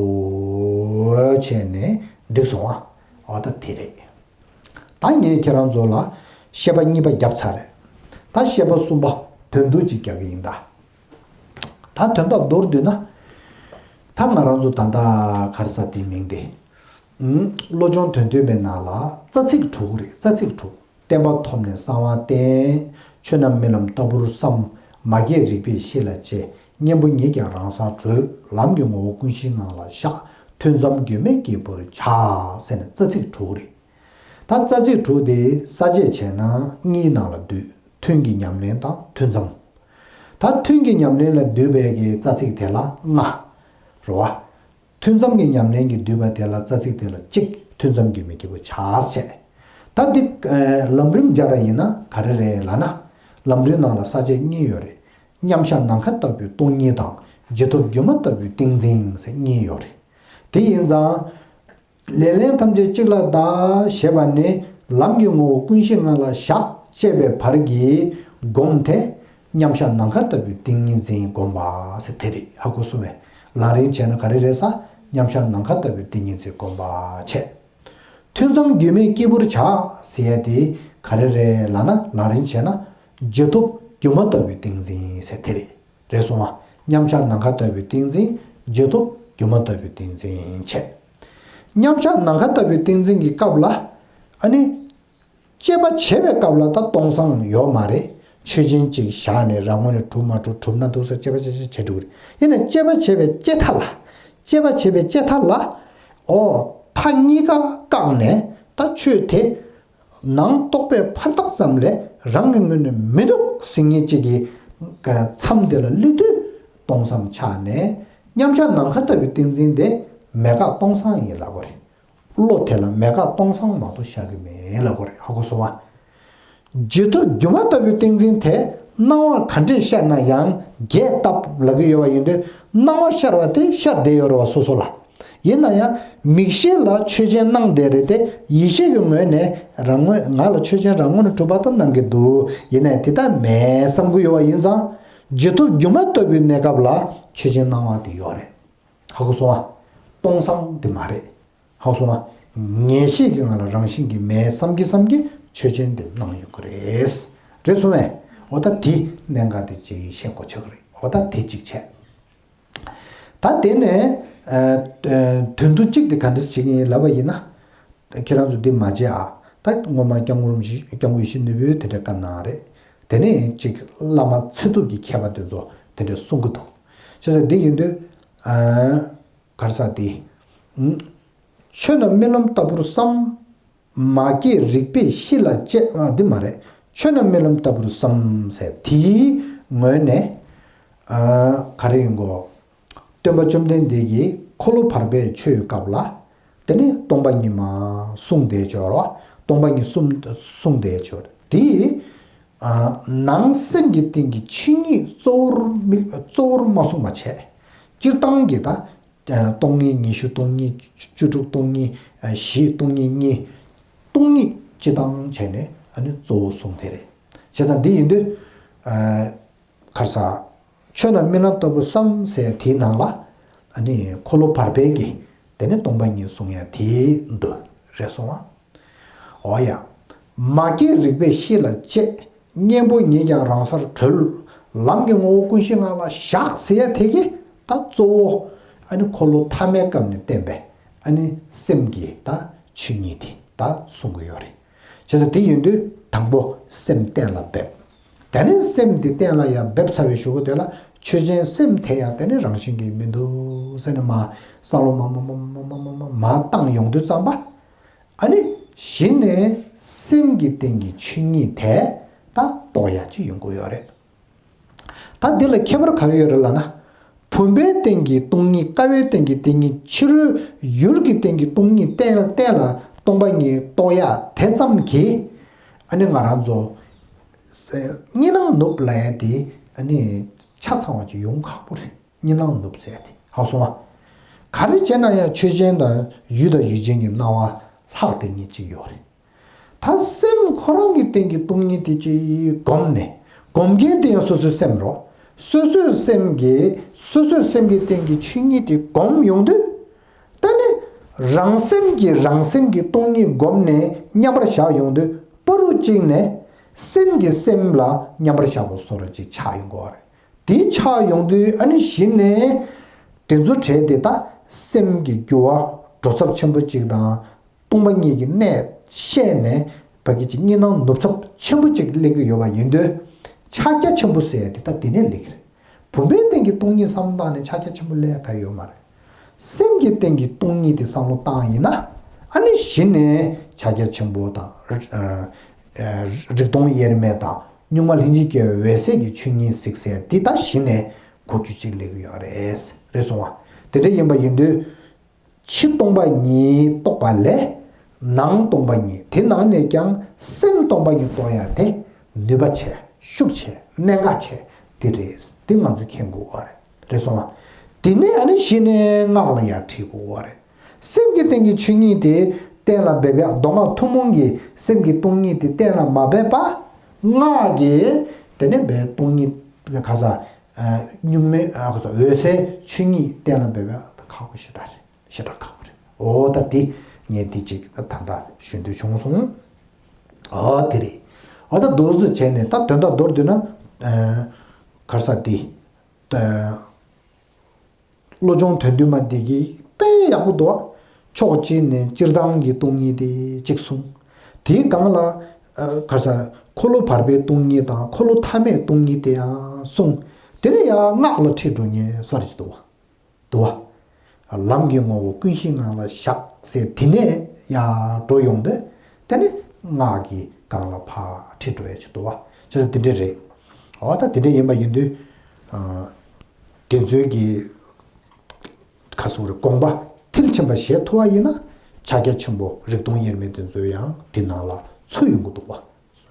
བྱས་ནས་འགྲིག་སོང་ཨ། འོ་ད་དེ་རེད། ད་ངས་ཁྱེད་རང་ཚོ་ལ་བཤད་པ་གཉིས་པ་བརྒྱབ་ཚར་རེད། ད་བཤད་པ་གསུམ་པ་དོན་བསྡུ་ཅིག་རྒྱག་གི་ཡིན་ད། ད་དོན་དག་མདོར་བསྡུས་ན། ད་ང་རང་ཚོ་ད་ལྟ་ག་རེ་ཟེར་དེའི་མིང་དེ། ཨུམ། བློ་སྦྱོང་དོན་བསྡུ་མའི་ནང་ལ་རྩ་ཚིག་དྲུག་རེད། རྩ་ཚིག་དྲུག་བསྟན་པ་ཐོབ་ནས་གསང་བ་བསྟེན། ཆོས་རྣམས་རྨི་ལམ་ལྟ་བུར་བསམ། མ་སྐྱེས་རིག་པའི་གཤིས་ལ་དཔྱད། གཉེན་པོ་ཉིད་ཀྱང་རང་སར་གྲོལ། ལམ་གྱི་ངོ་བོ་ཀུན་གཞིའི་ངང་ལ་བཞག། ཐུན་མཚམས་སྒྱུ་མའི་སྐྱེས་བུར་བྱ། ཟེར་ནས་རྩ་ཚིག་དྲུག་རེད། ད་རྩ་ཚིག་དྲུག་དེ་ས་བཅད་བྱས་ན་གཉིས་ནང་ལ་འདུས། ཐུན་གྱི་ཉམས་ལེན་དང་ཐུན་མཚམས། ད་ཐུན་གྱི་ཉམས་ལེན་ལ་འདུས་པའི་གི་རྩ་ཚིག་དེ་ལ་ལྔ་རེད་བ། ཐུན་མཚམས་ཀྱི་ཉམས་ལེན་གྱི་འདུས་པ་དེ་ལ་རྩ་ཚིག་དེ་ལ་གཅིག་ཐུན་མཚམས་སྒྱུ་མའི་སྐྱེས་བུ་བྱ་བྱས། ད་འདི་ཨ་ལམ་རིམ་སྦྱར་བ་ཡིན་ན་ག་རེ་རེད་ལབ་ན། ལམ་རིམ་ནང་ལ་ས་བཅད་གཉིས་ཡོད་རེད། མཉམ་གཞག་ནམ་མཁའ་ལྟ་བུའི་སྟོང་ཉིད་དང་རྗེས་ཐོབ་སྒྱུ་མ་ལྟ་བུའི་ཏིང་འཛིན་ཟེར་གཉིས་ཡོད་རེད། དེ་ཡིན་ཙང་། ལེ་ལན་ཐམས་ཅད་གཅིག་ལ་བཟླ་ཞེས་པ་ནི་ལམ་གྱི་ངོ་བོ་ཀུན་གཞིའི་ངང་ལ་བཞག་ཅེས་པའི་བར་གྱི་སྒོམ་དེ། མཉམ་གཞག་ནམ་མཁའ་ལྟ་བུའི་ཏིང་ངེ་འཛིན་སྒོམ་པ་ཟེར་དེ་རེད། ཧ་གོ་སོང་ངས། ལམ་རིམ་བྱས་ན་ག་རེ་རེད་ཟེར། མཉམ་གཞག་ནམ་མཁའ་ལྟ་བུའི་ཏིང་ངེ་འཛིན་སྒོམ་པ་བྱས། ཐུན་མཚམས་སྒྱུ་མའི་སྐྱེས་བུར་བྱ་ཟེར་ཡ་དེ་ག་རེ་རེད་ལབ་ན། ལམ་རིམ་བྱས་ན་རྗེས་ཐོབ་སྒྱུ་མ་ལྟ་བུའི་ཏིང་འཛིན་ཟེར་དེ་རེད། རེད་སོང་ཨ། མཉམ་གཞག་ནམ་མཁའ་ལྟ་བུའི་ཏིང་འཛིན། རྗེས་ཐོབ་སྒྱུ་མ་ལྟ་བུའི་ཏིང་འཛིན་བྱས། མཉམ་གཞག་ནམ་མཁའ་ལྟ་བུའི་ཏིང་འཛིན་གྱི་སྐབས་ལ། ཨ་ནི། དཔྱད་པ་བྱེད་པའི་སྐབས་ལ་ད་སྟོང་སང་ཡོད་མ་རེད། ཆོས་ཅན་གཅིག་བཞག་ནས་རང་ངོས་ནས་གྲུབ་མ་གྲུབ། གྲུབ་ན་འདུག་ཟེར་དཔྱད་པ་བྱེད་བྱེད་འགྲོ་གི་རེད། ཡིན་ནའི་དཔྱད་པ་བྱེད་པའི་དཔྱད་མཐའ་ལ། དཔྱད་པ་བྱེད་པའི་དཔྱད་མཐའ་ལ། ཨོ། མཐའ་གཉིས་ཀ་བཀག་ནས་ད་ཆོས་དེ། ནང་རྟོག་པས་ཕར་བཏགས་ཙམ་ལས་རང་གི་ངོས་ནས་མི་འདུག་ཟེར་མཁན་གཅིག་གི་མཚམས་དེ་ལ་སླེབས་དུས་སྟོང་སང་ཆགས་ནས། མཉམ་གཞག་ནམ་མཁའ་ལྟ་བུའི་ཏིང་འཛིན་དེ་མེད་དགག་སྟོང་སང་ཡིན་ལབ་དགོས་རེད། བློ་དེ་ལ་མེད་དགག་སྟོང་སང་མ་གཏོགས་ཤར་གི་མེད་ལབ་དགོས་རེད། ཧ་གོ་སོང་ཨ། རྗེས་ཐོབ་སྒྱུ་མ་ལྟ་བུའི་ཏིང་འཛིན་དེ་སྣང་བ་ག་འདྲས་ཤར་ན་ཡང་རྒྱས་བཏབ་ལབ་ཀྱི་ཡོད་པ་ཡིན་དུས། སྣང་བ་ཤར་བ་དེ་ཤར་བསྡད་ཡོད་རེད་བ། སོ་སོ་ལ། ཡིན་ན་ཡང་མིག་ཤེས་ལ་ཆོས་ཅན་སྣང་བསྡད་རེད་དེ། ཡིད་ཤེས་ཀྱི་ངོས་ནས་རང་ངོས། ང་ལ་ཆོས་ཅན་རང་ངོས་ནས་གྲུབ་པ་ལྟར་སྣང་གི་འདུག་ཡིན་ནའི་དེ་ལྟར་མེད་བསམ་གྱི་ཡོད་པ་ཡིན་ཙང་། རྗེས་ཐོབ་སྒྱུ་མ་ལྟ་བུའི་གནས་སྐབས་ལ་ཆོས་ཅན་སྣང་བ་དེ་ཡོད་རེད། ཧ་གོ་སོང་ཨ། སྟོང་སང་དེ་མ་རེད། ཧ་གོ་སོང་ཨ། ངེས་ཤེས་ཀྱི་ངང་ལ་རང་བཞིན་གྱིས་མེད་བསམ་གྱིས་བསམ་གྱིས་ཆོས་ཅན་དེ་སྣང་ཡོང་གི་རེད། རེད་སོང་ངས། འོ་ད་དེ་གནད་འགག་དེ་ཅིག་ཤེས་དགོས་ཆགས་ཀྱི་རེད། འོ་ད་དེ་གཅིག་བྱས། ད་དེ་ནས་ཨ་ཨ་དོན་བསྡུ་གཅིག་དེ་ག་འདྲ་བྱེད་ཀྱི་ཡིན་ལབ་པ་ཡིན་ན། ཁྱེད་རང་ཚོ་འདི་མ་བརྗེད་ཨ། ད་སྔོན་མ་སྐྱབས་མགོན་རིན་པོ་ཆེ། སྐྱབས་མགོན་ཡིད་བཞིན་ནོར་བུས་དེ་འདྲ་བཀའ་གནང་རེད། དེ་ནས་ཅིག་བླ་མ་ཚུལ་ཁྲིམས་ཀྱི་མཁས་པ་དེ་ཚོ་དེ་འདྲ་གསུང་གི་འདུག་བྱས་ཙང་འདི་ཡིན་དུས། ཨ་ག་རེ་ཟེར་དེ། ཨུམ། ཆོས་རྣམས་རྨི་ལམ་ལྟ་བུར་བསམ། མ་སྐྱེས་རིག་པའི་གཤིས་ལ་དཔྱད། ཨ་འདི་མ་རེད། ཆོས་རྣམས་རྨི་ལམ་ལྟ་བུར་བསམ་ཟེར་དེའི་ངོས་ནས། ཨ་ག་རེ་ཡིན་གོ། སྟོན་པ་བཅོམ་ལྡན་འདས་ཀྱིས་འཁོར་ལོ་བར་པའི་ཆོས་སྐབས་ལ། དེ་ནས་སྟོང་པ་ཉིད་མ་གསུངས་བསྡད་ཡོད་རེད། སྟོང་པ་ཉིད་གསུངས་བསྡད་ཡོད་རེད། དེ་ཨ་ནང་སེམས་ཀྱི་སྟེང་གི་ཆོས་ཉིད་གཙོ་བོར་མི་གཙོ་བོར་མ་གསུངས་པ་བྱས། སྤྱིར་བཏང་གི་ད་སྟོང་ཉིད་ཉི་ཤུ། སྟོང་ཉིད་བཅུ་དྲུག། སྟོང་ཉིད་བཞི། སྟོང་ཉིད་གཉིས། སྟོང་ཉིད་སྤྱིར་བཏང་བྱས་ནས་ཨ་ནི་གཙོ་བོ་གསུངས་དེ་རེད། བྱས་ཙང་འདི་ཡིན་དུས། ཨ། ག་རེ་ཟེར། ཆོས་རྣམས་རྨི་ལམ་ལྟ་བུར་བསམ་ཟེར་དེའི་ནང་ལ། ཨ་ནི་འཁོར་ལོ་བར་པའི་གི། དེ་ནི་སྟོང་པ་ཉིད་གསུང་ཡ་དེ་འདུག་རེད་སོང་ཨ། འོ་ཡ། མ་སྐྱེས་རིག་པའི་གཤིས་ལ་དཔྱད། གཉེན་པོ་ཉིད་ཀྱང་རང་སར་གྲོལ། ལམ་གྱི་ངོ་བོ་ཀུན་གཞིའི་ངང་ལ་བཞག་ཟེར་ཡ་དེ་གི་ད་གཙོ་བོ། ཨ་ནི་འཁོར་ལོ་ཐ་མའི་སྐབས་ནས་བསྟན་པའི་ཨ་ནི་སེམས་ཀྱི་ད་ཆོས་ཉིད་དེ། ད། ད་གསུང་གི་ཡོད་རེད། བྱས་ཙང་དེ་ཡིན་དུས་དང་པོ་སེམས་གཏན་ལ་འབེབས། དེ་ནས་སེམས་དེ་གཏན་ལ་ཡང་འབེབས་ཚར་བའི་གཞུག་གུ་དེ་ལ་ཆོས་ཅན་སེམས་དེ་ཡང་དེ་ནས་རང་བཞིན་གྱིས་མི་འདུག་ཟེར་ནས་མར་བསམ་བློ་མར་མར་མར་བཏང་ཡོང་དུས་ཙམ་པ། ཨ་ནི་གཞི་ནས་སེམས་ཀྱི་སྟེང་གི་ཆོས་ཉིད་དེ་ད་རྟོགས་ཡ་ཅིག་ཡོང་གི་ཡོད་རེད། ད་འདི་ལ་ཁྱད་པར་ག་རེ་ཡོད་རེད་ལབ་ན། བུམ་པའི་སྟེང་གི་སྟོང་ཉིད། ཀ་བའི་སྟེང་གི་སྟོང་ཉིད། ཕྱི་རོལ་ཡུལ་གྱི་སྟེང་གི་སྟོང་ཉིད་གཏན་ལ་གཏན་ལ་སྟོང་པ་ཉིད་རྟོགས་ཡ་དེ་ཙམ་གྱིས། ཨ་ནི་ང་རང་ཚོ་གཉིས་སྣང་ནུབ་ལབ་ཡ་དེ་ཨ་ནི་ཆ་ཚང་བ་ཅིག་ཡོང་ཁག་པོ་རེད། གཉིས་སྣང་ནུབ་ཟེར་ཡ་དེ་ཧ་གོ་སོང་ང་། ག་རེ་བྱས་ན་ཡང་ཆོས་ཅན་དང་ཡུལ་དང་ཡུལ་ཅན་གྱི་སྣང་བ་ལྷག་བསྡད་མཁན་ཅིག་ཡོད་རེད། ད་སེམས་ཁོ་རང་གི་སྟེང་གི་སྟོང་ཉིད་དེ་ཅིག་བསྒོམས་ནས། བསྒོམ་མཁན་དེ་ཡང་སོ་སོའི་སེམས་རོ། སོ་སོའི་སེམས་ཀྱིས་སོ་སོའི་སེམས་ཀྱི་སྟེང་གི་ཆོས་ཉིད་དེ་བསྒོམས་ཡོང་དུས། ད་ནི་རང་སེམས་ཀྱིས་རང་སེམས་ཀྱི་སྟོང་ཉིད་བསྒོམས་ནས་མཉམ་པར་བཞག་ཡོང་དུས། པ་རུ་གཅིག་ནས་སེམས་ཀྱིས་སེམས་ལ་མཉམ་པར་བཞག་པ་བཟོ་འདྲ་ཅིག་ཆགས་ཡོང་གི་ཡོད་རེད། དེ་ཆགས་ཡོང་དུས་ཨ་ནི་གཞི་ནས་དེ་ཚོ་བྲལ་ཏེ། ད་སེམས་ཀྱི་འགྱུ་བ་འགྲོ་ཚབས་ཆེན་པོ་གཅིག་དང་། སྟོང་པ་ཉིད་ཀྱི་གནས་ཤེས་ནས་ཕ་གི་ཅིག་གཉིས་སྣང་ནུབ་ཚབས་ཆེན་པོ་གཅིག་སླེབས་ཀྱི་ཡོད་པ་ཡིན་དུས། ཕྱག་རྒྱ་ཆེན་པོ་ཟེར་ཡ་དེ་ད་དེ་ནས་སླེབས་ཀྱི་རེད། བུམ་པའི་སྟེང་གི་སྟོང་ཉིད་བསམ་བློ་བཏང་ནས་ཕྱག་རྒྱ་ཆེན་པོ་སླེབས་ཡ་ག་ཡོད་མ་རེད། སེམས་ཀྱི་སྟེང་གི་སྟོང་ཉིད་དེ་བསམ་བློ་བཏང་ཡིན་ན། ཨ་ནི་གཞི་ནས་ཕྱག་རྒྱ་ཆེན་པོ་དང་། ཨ། ཨ། རིག་སྟོང་དབྱེར་མེད་དང་། གཉུག་མ་ལྷན་ཅིག་སྐྱེས་པའི་འོད་གསལ་གྱི་ཆོས་ཉིད་གཟིགས་ཟེར་འདི་ད་གཞི་ནས་གོ་རྒྱུ་གཅིག་སླེབས་ཀྱི་ཡོད་རེད། རེད་སོང་ང་། དེ་འདྲ་ཡིན་པ་ཡིན་དུས། ཕྱི་སྟོང་པ་ཉིད་རྟོགས་པ་ལས། ནང་སྟོང་པ་ཉིད། དེ་ནང་ནས་ཀྱང་སེམས་སྟོང་པ་ཉིད་རྟོགས་ཡ་དེ་ནུས་པ་ཆེ། ཤུགས་ཆེ། གནད་འགག་ཆེ། དེ་རེད། དེ་ང་ཚོས་མཁྱེན་དགོས་པ་རེད། རེད་སོང་ང་། དེ་ནས་ཨ་ནི་གཞི་ནས་སྔགས་ལ་ཡར་ཁྲིད་དགོས་པ་རེད། སེམས་ཀྱི་སྟེང་གི་ཆོས་ཉིད་དེ་གཏན་ལ་འབེབས་ཡ། མདོ་སྔགས་ཐུན་མོང་གི་སེམས་ཀྱི་སྟོང་ཉིད་དེ་གཏན་ལ་མ་འབེབས་པ། སྔགས་ཀྱིས་དེ་ནས་འབད་སྟོང་ཉིད་ག་ས། ཨ། གཉུག་མའི། ཨ། ག་ས། འོད་གསལ་ཆོས་ཉིད་གཏན་ལ་འབེབས་ཡ་ད་ཁག་པོ་ཞེ་དྲག་རེད། ཞེ་དྲག་ཁག་པོ་རེད། འོ་ད་དེ་ངས་དེ་ཅིག་ད་ད་ཞུ་འདོད་བྱུང་སོང་། ཨ། དེ་རེད། ཨ། ད་མདོར་བསྡུས་བྱས་ནས་ད་དོན་དག་མདོར་བསྡུས་ན། ཨ། ག་ས་དེ། ད། བློ་སྦྱོང་དོན་བདུན་མ་འདི་གི་དཔེ་ཡག་པོ་འདུག་ཕྱོགས་གཅིག་ནས་སྤྱིར་བཏང་གི་སྟོང་ཉིད་དེ་གཅིག་གསུངས། དེའི་སྒང་ལ། ཨ། ག་ས། འཁོར་ལོ་བར་པའི་སྟོང་ཉིད་དང་། འཁོར་ལོ་ཐ་མའི་སྟོང་ཉིད་དེ་ཡང་གསུངས། དེ་ནས་ཡང་སྔགས་ལ་ཁྲིད་འགྲོ་མཁན་སོ་རེ་ཅིག་འདུག་བ། འདུག་བ། ལམ་གྱི་ངོ་བོ་ཀུན་གཞི་ངང་ལ་བཞག་ཟེར་དེ་ནས་ཡར་འགྲོ་ཡོང་དུས། དེ་ནི་སྔགས་ཀྱི་སྒང་ལ་ཕར་ཁྲིད་འགྲོ་ཡ་ཅིག་འདུག་བ། བྱས་ཙང་དེ་འདྲ་རེད། འོ་ད་དེ་འདྲ་ཡིན་པ་ཡིན་དུས། ཨ། དེ་ཚོའི་གི་ཁ་སུ་རེ་དགོངས་པ་མཐིལ་ཕྱིན་པ་བཞེས་ཐུབ་པ་ཡིན་ན། ཕྱག་རྒྱ་ཆེན་པོ་རིག་སྟོང་དབྱེར་མེད་དེ་ཚོ་ཡང་དེ་ནང་ལ་ཚུད་ཡོང་གི་འདུག་བ།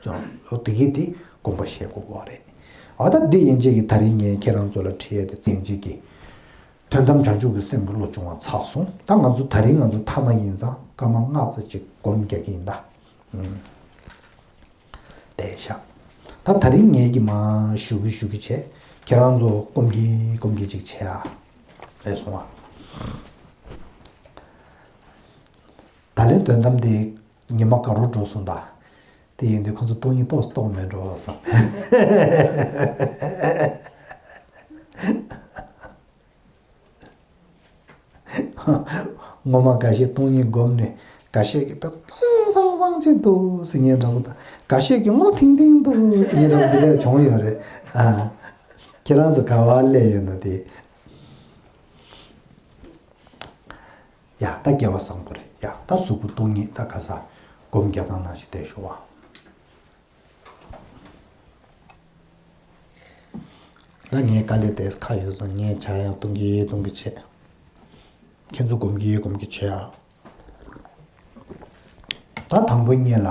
ཙང་། འོ་དེ་གི་དེ་དགོངས་པ་བཞེས་དགོས་པ་རེད། འོ་ད་འདི་ཡན་ཆད་ཀྱི་ད་རིང་ངས་ཁྱེད་རང་ཚོ་ལ་ཁྲིད་ཡས་དེ་ཚན་གཅིག་གི། དོན་དམ་བྱང་ཆུབ་ཀྱི་སེམས་ཀྱི་བློ་སྦྱོང་བ་ཚར་སོང་། ད་ང་ཚོ་ད་རིང་ང་ཚོ་ཐ་མ་ཡིན་ཙང་སྐར་མ་ལྔ་ཙམ་ཅིག་སྒོམ་རྒྱག་གི་ཡིན་ད། ཨུམ། བསྡད་ཤག་ད་ད་རིང་ངས་ཀྱི་མ་ཞུ་གི་ཞུ་གི་བྱས། ཁྱེད་རང་ཚོ་སྒོམ་གི་སྒོམ་གི་ཅིག་བྱས་ཨ། རེད་སོང་ཨ། ད་ལན་དོན་དམ་དེ། ཉི་མ་དགའ་རབ་འགྲོ་སོང་ད། དེ་ཡིན་དུས་ཁོང་ཚོ་སྟོང་ཉིད་རྟོགས་སུ་གཏོང་མེད་འགྲོ་བསམ། ངོ་མ་འགའ་ཤས་སྟོང་ཉིད་བསྒོམས་ནས་འགའ་ཤས་ཀྱིས་དཔེ་ཀུན་སང་སང་ཅིག་འདུག་ཟེར་མཁན་འདྲ་པོ་དང་། འགའ་ཤས་ཀྱིས་སྔོ་ཐིང་ཐིང་འདུག་ཟེར་མཁན་འདྲ་པོ་འདི་འདྲ་བྱུང་ཡོད་རེད་ཨ། ཁྱེད་རང་ཚོ་ག་བ་སླེབས་ཡོད་ན་དེ། ཡ་ད་སྐལ་བ་བཟང་པོ་རེད། ཡ་ད་གཟུགས་པོ་སྟོང་ཉིད་ད་ག་ས་སྒོམ་རྒྱག་སྟངས་ནང་བཞིན་བསྡད་ཤོག་ཨ། ད་ངས་དཀའ་ལས་དེ་ཁག་ཡོད་ཙང་ངས་ཇ་ཡང་བཏུང་གི་བཏུང་གི་བྱས། ཁྱེད་ཚོ་སྒོམ་གི་སྒོམ་གི་བྱས་ཨ། ད་དང་པོ་ཉིད་ལ།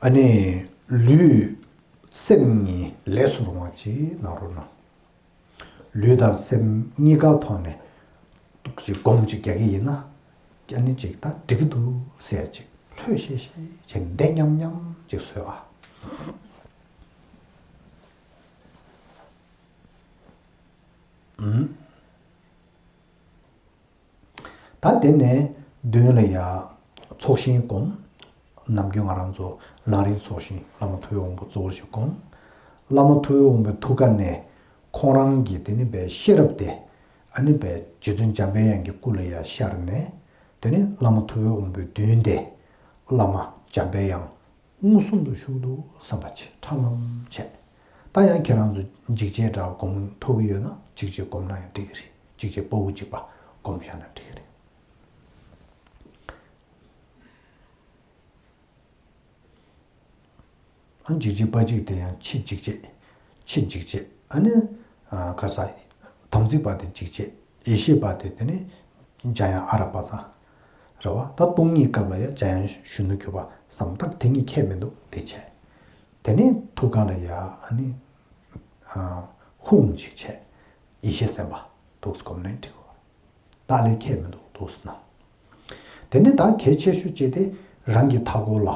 ཨ་ནི་ལུས་སེམས་གཉིས་ལས་སུ་རུང་བ་ཅིག་གནང་རོགས་གནང་། ལུས་དང་སེམས་གཉིས་ཀ་ཐོག་ནས་ཅིག་སྒོམ་ཅིག་རྒྱག་གི་ཡིན་ན། ཨ་ནི་ཅིག་ད་འགྲིག་གི་འདུག་ཟེར་ཅིག་ལྷོད་ཤེས་ཤེས་བྱས་བདེ་མཉམ་མཉམ་ཅིག་བཟོས་ཨ། ཨུམ། ད་དེ་ནས་མདུན་ལ་ཡ་ཚོགས་ཞིང་སྒོམ། ནམ་རྒྱུན་ང་རང་ཚོ་ལམ་རིམ་ཚོགས་ཞིང་བླ་མ་ཐུབ་པའི་དབང་པོ་གཙོ་བོར་བྱས་སྒོམ། བླ་མ་ཐུབ་པའི་དབང་པོའི་ཐུགས་ཀ་ནས་ཁོང་རང་གི་དེ་ནི་པའི་ཤེས་རབ་དེ་ཨ་ནི་པའི་རྗེ་བཙུན་འཇམ་པའི་དབྱངས་ཀྱི་སྐུ་ལ་ཡ་ཤར་ནས། དེ་ནས་བླ་མ་ཐུབ་པའི་དབང་པོའི་མདུན་དེ་བླ་མ་འཇམ་པའི་དབྱངས་མངོན་སུམ་དུ་བཞུགས་འདུག་བསམ་པ་ཅིག་ཁྲ་ལམ་བྱས། ད་ཡང་ཁྱེད་རང་ཚོ་འཇིགས་བྱེད་འདྲ་སྒོམ་ཐུབ་ཀྱི་ཡོད་ན་འཇིགས་བྱེད་སྒོམ་ན་ཡང་འགྲིག་གི་རེད། འཇིགས་བྱེད་དཔའ་བོ་གཅིག་པ་སྒོམ་བཞག་ན་འགྲིག་གི་རེད། ཨ་འཇིགས་བྱེད་དཔའ་གཅིག་དེ་ཡང་ཕྱི་འཇིགས་བྱེད། ཕྱི་འཇིགས་བྱེད་ཨ་ནི། ཨ་ཁ་ས། དམ་ཚིག་པ་དེ་འཇིགས་བྱེད། ཡེ་ཤེས་པ་དེ་དེ་ནི། འཇམ་དབྱངས་ཨ་ར་པ་ཙ། རེད་བ། ད་སྟོང་ཉིད་སྐབས་ལ་ཡང་འཇམ་དབྱངས་གཞོན་ནུར་གྱུར་པ་བསམ། ད་དེ་གཉིས་ཁྱད་མི་འདུག་དེ་བྱས། དེ་ནི་ཐུགས་ཀ་ལ་ཡང་ཨ་ནི། ཧཱུྃ་ཅིག་བྱས། ཡེ་ཤེས་སེམས་དཔའ་འདུག་སེ་སྒོམ་ནས་འགྲིག་གོ། ད་ལས་ཁྱད་མི་འདུག་འདུག་སེ་ན། དེ་ནི་ད་གལ་ཆེ་ཤོས་ཅིག་དེ་རང་གི་མཐའ་འཁོར་ལ་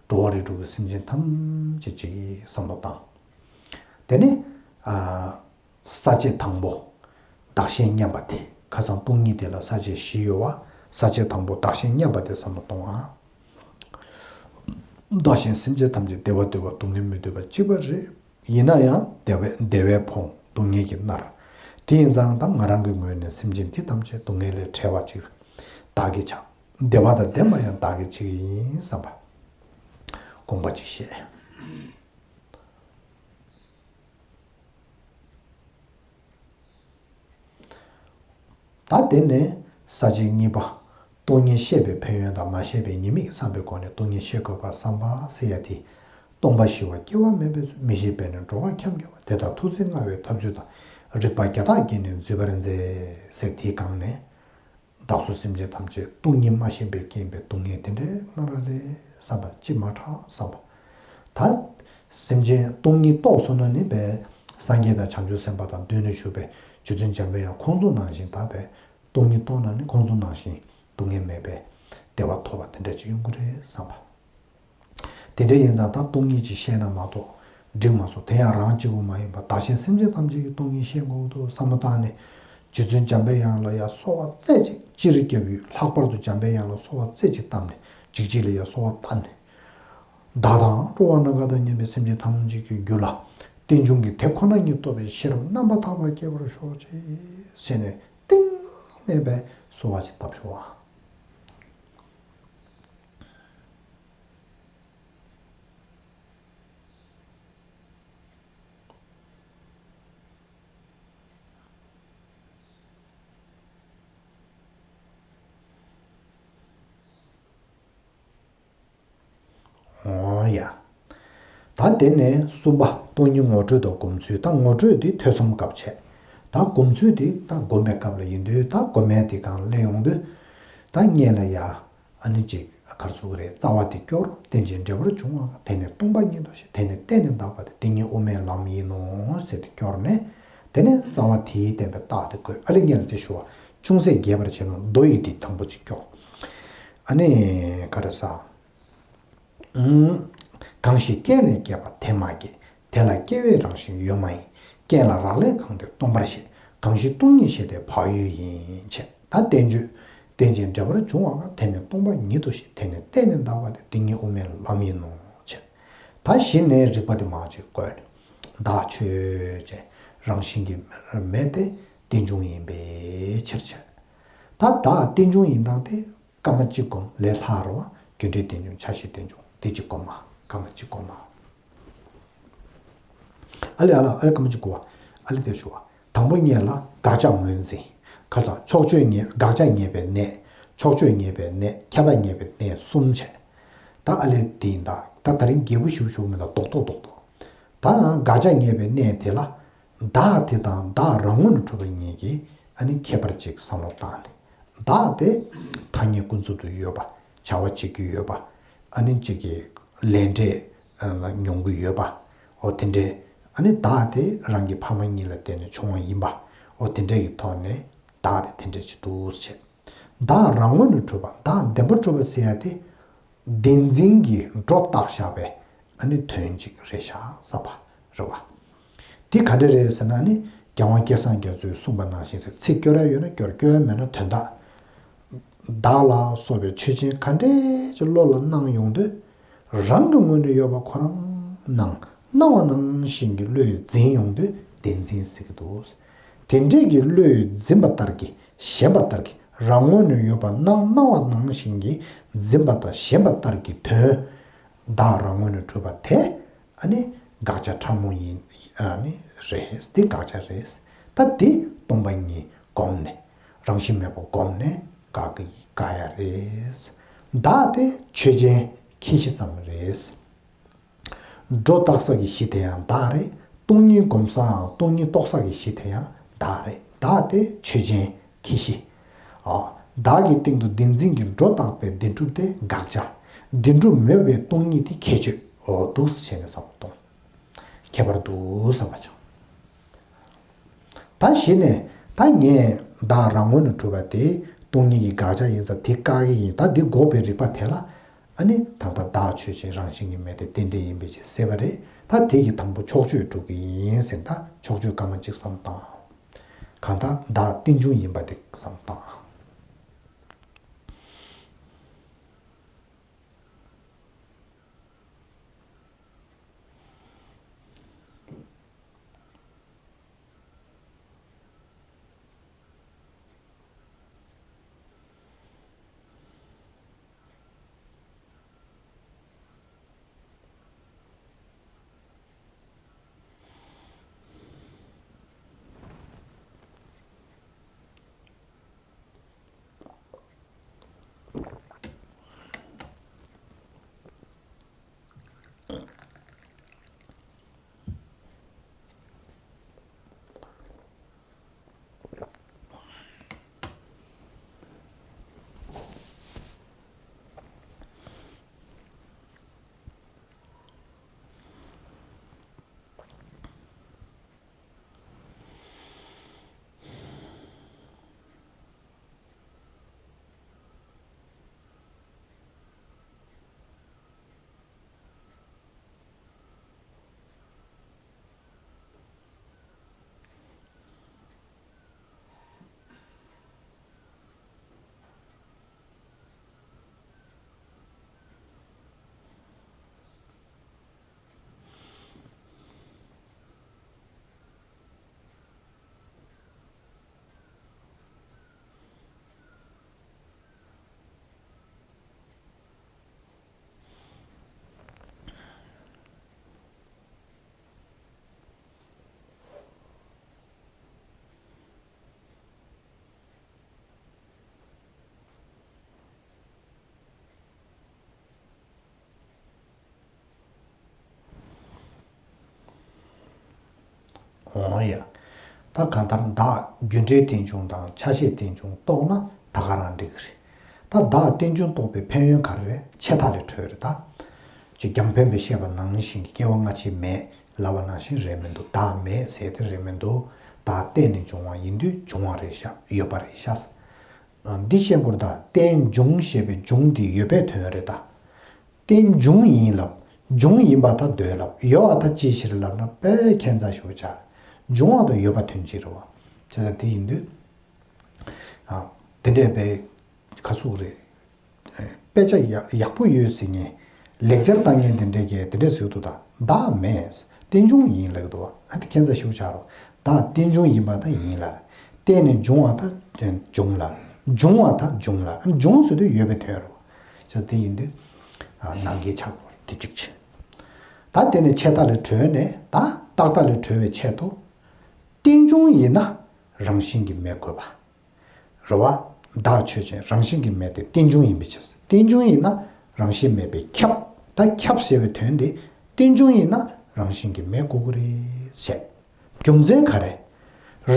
འགྲོ་བ་རིགས་དྲུག་གི་སེམས་ཅན་ཐམས་ཅད་ཅིག་བསམ་བློ་བཏང་། དེ་ནི། ས་བཅད་དང་པོ། བདག་གཞན་མཉམ་པ་དེ། ཁ་སང་སྟོང་ཉིད་དེ་ལ་ས་བཅད་བཞི་ཡོད་བ། ས་བཅད་དང་པོ་བདག་གཞན་མཉམ་པ་དེ་བསམ་བློ་གཏོང་ཨ། བདག་གཞན་སེམས་ཅན་ཐམས་ཅད་བདེ་བ་འདོད་པ་སྡུག་བསྔལ་མི་འདོད་པ་གཅིག་པ་རེད། ཡིན་ན་ཡང་བདེ་བས་བདེ་བས་ཕོངས་སྡུག་བསྔལ་གྱིས་མནར། དེ་ཡིན་ཙང་ད་ང་རང་གི་ངོས་ནས་སེམས་ཅན་འདི་ཐམས་ཅད་སྡུག་བསྔལ་ལས་བྲལ་བ་ཅིག་བདག་གིས་བྱ། བདེ་བ་དང་ལྡན་པ་ཡང་བདག་གིས་བྱེད་ཀྱི་ཡིན་བསམ་པ། དགོངས་པ་ཅིག་བཞེས། ད་དེ་ནས་ས་བཅད་གཉིས་པ། སྟོང་ཉིད་ཤེས་པའི་ཕན་ཡོན་དང་མ་ཤེས་པའི་ཉེས་དམིགས་བསམ་པའི་སྒོ་ནས་སྟོང་ཉིད་ཤེས་དགོས་པར་བསམ་པ་ཟེར་ཡ་དེ། སྟོང་པ་ཞི་བ་སྐྱེ་བ་མེད་པའི་ཚུལ། མི་ཤེས་པས་ནི་འགྲོ་བ་འཁྱམས་འགྱུར་བ། དེ་ལྟར་ཐུགས་བརྩེ་མངའ་བའི་ཐབས་ཚུལ་དང་། རིག་པ་བརྒྱ་ཕྲག་བརྒྱས་ནས་འཛུད་པར་མཛད། ཟེར་དེའི་སྒང་ནས། བདག་སོགས་སེམས་ཅན་ཐམས་ཅད་སྟོང་ཉིད་མ་ཤེས་པའི་རྐྱེན་པས་སྡུག་བསྔལ་དེ་འདྲའི་མནར་བ་རེད་བསམ་པ་ཅིག་མ་དྲག་བསམ་པ། ད་སེམས་ཅན་སྟོང་ཉིད་རྟོགས་སོང་ན་ནི་བས་སངས་རྒྱས་དང་བྱང་ཆུབ་སེམས་དཔའ་དང་མདུན་ལ་བཞུགས་པའི་རྗེ་བཙུན་འཇམ་པའི་དབྱངས་ཁོང་ཚོ་ནང་བཞིན་ད་བས་སྟོང་ཉིད་རྟོགས་ན་ནི་ཁོང་ཚོ་ནང་བཞིན་སྡུག་བསྔལ་མེད་པའི་བདེ་བ་ཐོབ་པ་དེ་འདྲ་ཅིག་ཡོང་གི་རེད་བསམ་པ། དེ་འདྲ་ཡིན་ཙང་ད་སྟོང་ཉིད་ཅིག་ཤེས་ན་མ་གཏོགས་འགྲིག་མ་སོང་། དེ་ཡང་རང་གཅིག་པུ་མ་ཡིན་པར་བདག་གཞན་སེམས་ཅན་ཐམས་ཅད་ཀྱི་སྟོང་ཉིད་ཤེས་དགོས་འདུག་བསམ་བློ་བཏང་ནས། རྗེ་བཙུན་འཇམ་པའི་དབྱངས་ལ་ཡང་གསོལ་བ་རྩེ་གཅིག་སྤྱིར་སྐྱབས་ཡུལ་ལྷག་པར་དུ་འཇམ་པའི་དབྱངས་ལ་གསོལ་བ་རྩེ་གཅིག་བཏབ་ནས་འཇིགས་བྱེད་ལ་ཡང་གསོལ་བ་བཏབ་ནས། བདག་དང་འགྲོ་བ་སྣ་འགའ་དང་མཉམ་པའི་སེམས་ཅན་ཐམས་ཅད་ཀྱི་རྒྱུད་ལ་རྟེན་འབྱུང་གི་དེ་ཁོ་ན་ཉིད་རྟོགས་པའི་ཤེས་རབ་རྣམ་པར་དག་པ་སྐྱེ་བར་ཤོག་ཅིག་ཟེར་ནས་གཏིང་ནས་པའི་གསོལ་བ་ཅིག་བཏབ་ཤོག་ཨ། འོང་ཡ། ད་དེ་ནས་གསུམ་པ། སྟོང་ཉིད་ངོ་སྤྲོད་དང་སྒོམ་ཚུལ། ད་ངོ་སྤྲོད་དེ་ཐོས་བསམ་སྐབས་བྱས། ད་སྒོམ་ཚུལ་དེ་ད་སྒོམ་པའི་སྐབས་ལ་ཡིན་དུས་ད་སྒོམ་མཁན་དེ་སྒང་སླེབས་ཡོང་དུས། ད་སྔོན་ལ་ཡ། ཨ་ནི་ཅིག་ག་རེ་ཟེར་གྱི་རེད། རྩ་བ་དེ་སྐྱོར། རྟེན་ཅིང་འབྲེལ་བར་འབྱུང་བ་དེ་ནི་སྟོང་པ་ཉིད་དོ་ཞེས། དེ་ནི་གཏན་ནས་འདག་པ་སྟེ། དེ་ཉིད་དབུ་མའི་ལམ་ཡིན་ནོ་ཟེར་ཏེ་སྐྱོར་ནས། དེ་ནས་རྩ་བ་དེའི་བསྟན་པའི་རྟགས་དེ་བཀོད། ཨ་ལེ་སྔོན་ལ་དེ་ཞུ་བ་ཅུང་ཟད་རྒྱས་པར་བྱས་ན་མདོ་ཡི་དེ་དང་པོ་ཅིག་སྐྱོར། ཨ་ནི་ག་རེ་ཟ། ཨུམ། གང་ཞིག་རྐྱེན་ལས་སྐྱེས་པ་དེ་མ་སྐྱེས། དེ་ལ་སྐྱེ་བའི་རང་བཞིན་ཡོད་མ་ཡིན། རྐྱེན་ལ་རག་ལས་གང་དེ་སྟོང་པར་བཤད། གང་ཞིག་སྟོང་ཉིད་ཤེས་དེ་བག་ཡོད་ཡིན། ཅེས་ད་བསྟན་བཅོས། རྟེན་ཅིང་འབྲེལ་བར་འབྱུང་བ་གང་། དེ་ནི་སྟོང་པ་ཉིད་དོ་ཞེས། དེ་ནི་གཏན་ནས་འདག་པ་སྟེ། དེ་ཉིད་དབུ་མའི་ལམ་ཡིན་ནོ། ཅེས་ད་གཞི་ནས་རིགས་པ་དེ་མང་ཅིག་བཀོད་ནས། བདག་ཆོས་ཅན། རང་བཞིན་གྱིས་མེད་དེ་རྟེན་འབྱུང་ཡིན་པའི་ཕྱིར་བྱས། ད་བདག་རྟེན་འབྱུང་ཡིན་སྟངས་དེ། སྐར་མ་གཅིག་སྒོམ་ལས་སླ་རུ་བ། རྒྱུ་འབྲས་རྟེན་འབྱུང་། ཆ་ཤས་རྟེན་འབྱུང་། དེ་གཅིག་སྒོམ་མ། སྐར་མ་གཅིག་སྒོམ་མ། ཨ་ལེ་ཨ་ལེ་ཨ་ལེ་སྐར་མ་གཅིག་སྒོམ་བ། ཨ་ལེ་དེ་ཞུ་བ། དང་པོ་ཉིད་ལ་དགག་བྱ་ངོས་འཛིན། ཁ་ཚ་ཕྱོགས་ཆོས་ངེས། དགག་བྱ་ངེས་པའི་གནས། ཕྱོགས་ཆོས་ངེས་པའི་གནས། ཁྱབ་པ་ངེས་པའི་གནས་གསུམ་བྱས། ད་ཨ་ལེ་དེ་ཡིན་ད། ད་ད་རིང་རྒྱས་པོ་ཞིབ་ཞུ་མི་འདུག་རྡོག་རྡོག་རྡོག་རྡོག་ད་དགག་བྱ་ངེས་པའི་གནས་དེ་ལ། བདག་དེ་དང་བདག་རང་ངོས་ནས་གྲུབ་པ་གཉིས་ཀྱི་ཨ་ནི་ཁྱད་པར་ཅིག་བསམ་བློ་བཏང་ནས། བདག་དེ་ཐ་སྙད་ཀུན་རྫོབ་ཏུ་ཡོད་པ། བྱ་བ་བྱེད་ཀྱི་ཡོད་པ། ཨ་ནི་གཅིག་གི་ལས་འབྲས་མྱོང་གི་ཡོད་པ། འོ་དེ་འདྲའི་ཨ་ནི་བདག་དེ་རང་གི་ཕ་མ་གཉིས་ལ་བརྟེན་ནས་བྱུང་བ་ཡིན་པ། འོ་དེ་འདྲའི་གི་ཐོག་ནས་བདག་དེ་དེ་འདྲ་ཅིག་འདུག་ཟེར། བདག་རང་ངོས་ནས་གྲུབ་པ། བདག་བདེན་པར་གྲུབ་པ་ཟེར་ཡ་དེ། བདེན་འཛིན་གྱི་སྒྲོ་བཏགས་བཞག་པའི་ཨ་ནི་དོན་གཅིག་རེད་ཤག་བསམ་པ་རེད་བ། དེ་ག་འདྲ་རེད་ཟེར་ན་ནི་རྒྱལ་དབང་སྐལ་བཟང་རྒྱ་མཚོས་གསུངས་པ་ནང་བཞིན་ཟེར། ཚིག་སྐྱོར་ཡ་ཡོད་ན་སྐྱོར། སྐྱོར་ཡ་མེད་ན་དོན་དག་བདག་ལ་སོགས་པའི་ཆོས་ཅན་ག་འདྲས་ཀྱི་བློ་ལ་སྣང་ཡོང་དུས། རང་གི་ངོས་ནས་ཡོད་པ་ཁོ་རང་སྣང་། སྣང་བ་ནང་བཞིན་གྱི་བློས་འཛིན་ཡོང་དུས་བདེན་འཛིན་ཟེར་གྱི་འདུག་དེ་འདྲས་ཀྱི་བློས་འཛིན་པ་ལྟར་གྱི། ཞེན་པ་ལྟར་གྱི་ རང་ངོས་ནས་ཡོད་པ་སྣང་སྣང་བ་ནང་བཞིན་གྱིས་འཛིན་པ་དང་ཞེན་པ་ལྟར་གྱི་དོན། བདག་རང་ངོས་ནས་གྲུབ་པ་དེ། ཨ་ནི་དགག་བྱ་ཕྲ་མོ་ཡིན། ཨ་ནི་རེད། འདི་དགག་བྱ་རེད། ད་འདི་སྟོང་པ་ཉིད་བསྒོམས་ནས། རང་བཞིན་མེད་པ་བསྒོམས་ནས་དགག་གི་དགག་ཡ་རེད། བདག་དེ་ཆོས་ཅན་ཁྱད་གཞི་ཙམ་རེད། སྒྲོ་བཏགས་ས་གི་གཞི་དེ་ཡང་བདག་རེད། སྟོང་ཉིད་བསྒོམ་སའམ་སྟོང་ཉིད་རྟོགས་ས་གི་གཞི་དེ་ཡང་བདག་རེད། བདག་དེ་ཆོས་ཅན་ཁྱད་གཞི། ཨ། བདག་གི་སྟེང་དུ་བདེན་འཛིན་གྱི་སྒྲོ་བཏགས་པའི་བདེན་གྲུབ་དེ་དགག་བྱ། བདེན་གྲུབ་མེད་པའི་སྟོང་ཉིད་དེ་ཁྱད་ཆོས། འོ་འདུག་སེ་བྱས་ནས་བསམ་བློ་གཏོང་། ཁྱད་པར་འདུག་བསམ་པ་བྱུང་། ད་གཞི་ནས་ད་ངས་བདག་རང་ངོས་ནས་གྲུབ་པ་དེ་སྟོང་ཉིད་ཀྱི་དགག་བྱ་ཡིན་ཙང་དེ་བཀག་གི་ཡིན། ད་འདི་འགོག་པའི་རིགས་པ་དེ་ལ། ཨ་ནི་ད་ལྟ་བདག་ཆོས་ཅན་རང་བཞིན་གྱིས་མེད་དེ་རྟེན་འབྲེལ་ཡིན་པའི་ཕྱིར་ཟེར་བ་རེད། ད་དེ་ཡི་དང་པོ་ཕྱོགས་ཆོས་སྒྲུབ་ཀྱི་ཡིན་ཟེར། ད་ཕྱོགས་ཆོས་སྐར་མ་གཅིག་བསམ་བཏང་། གང་ལྟར་བདག་རྟེན་འབྱུང་ཡིན་པ་དེ་བསམ་བཏང་། འོང་ཡ། ད་གང་ལྟར་བདག་རྒྱུ་འབྲས་རྟེན་འབྱུང་དང་ཆ་ཤས་རྟེན་འབྱུང་རྟོགས་ན་ད་ག་རང་འགྲིག་གི་རེད། ད་བདག་རྟེན་འབྱུང་རྟོགས་པའི་ཕན་ཡོན་ག་རེ་རེད། ཆད་མཐའ་ལས་གྲོལ་རེད་ད། ཅིག་རྒྱང་འཕེན་པས་བཤད་པ་ནང་བཞིན་གྱི་སྐྱེ་བ་སྔ་ཕྱི་མེད་ལབ་པ་ནང་བཞིན་རེད་མི་འདུག་བདག་མེད་ཟེར་དེ་རེད་མི་འདུག་བདག་བརྟེན་ནས་འབྱུང་བ་ཡིན་དུས་འབྱུང་བ་རེད་ཤག་ཡོད་པ་རེད་ཤག་འདི་བཤད་དགོས་རེད་ད། རྟེན་འབྱུང་ཞེས་པའི་འབྱུང་འདི་ཡོད་པའི་དོན་རེད་ད། རྟེན་འབྱུང་ཡིན་ལབ། འབྱུང་ཡིན་པ་ད་འདོད་ལབ། ཡོད་པ་ད་ཅིའི་ཕྱིར་ལབ་ན་དཔེ་ཁྱད་མཚར་ཞེ་པོ་ཆགས། འབྱུང་བ་དང་ཡོད་པ་དོན་གཅིག་རེད་བ། བྱས་ཙང་དེ་ཡིན་དུས། ཨ། དེ་འདྲས་པའི་ཁ་ཟུག་རེད། དཔེ་ཆ་ཡག་ཡག་པོ་ཡོད་ཟེར་མཁན། ལེགས་སྦྱར་ལྟ་མཁན་དེ་འདྲས་ཀྱིས་དེ་འདྲས་ཟེར་འདུག་ད། བདག་མེད། རྟེན་འབྱུང་ཡིན་ལབ་འདུག་ཨ་དེ་ཁྱད་མཚར་ཞེ་པོ་ཆགས་རོགས། བདག་རྟེན་འབྱུང་ཡིན་པ་ད་ཡིན་ལ། བརྟེན་ནས་འབྱུང་བ་ད་འབྱུང་ལ། འབྱུང་བ་ད་འབྱུང་ལ། འབྱུང་ཟེར་དུས་ཡོད་པའི་དོན་རོ། ཅག་དེ་ཡིན་དུས། ཨ། ནང་གི་ཆགས་པ་དེ་གཅིག་བྱས། ད་དེ་ནས་ཆད་མཐའ་ལས་གྲོལ་ནས་ད་རྟག་མཐའ་ལས་གྲོལ་བའི་ཆེད་དུ། རྟེན་འབྱུང་ཡིན་ན་རང་བཞིན་གྱིས་མེད་དགོས་པ། རེད་བ། བདག་ཆོས་ཅན་རང་བཞིན་གྱིས་མེད་དེ་རྟེན་འབྱུང་ཡིན་པའི་ཕྱིར། རྟེན་འབྱུང་ཡིན་ན་རང་བཞིན་མེད་པས་ཁྱབ། ད་ཁྱབ་ཞེས་པའི་དོན་དེ་རྟེན་འབྱུང་ཡིན་ན་རང་བཞིན་གྱིས་མེད་དགོས་ཀྱི་རེད་བཤད། རྒྱུ་མཚན་ག་རེ།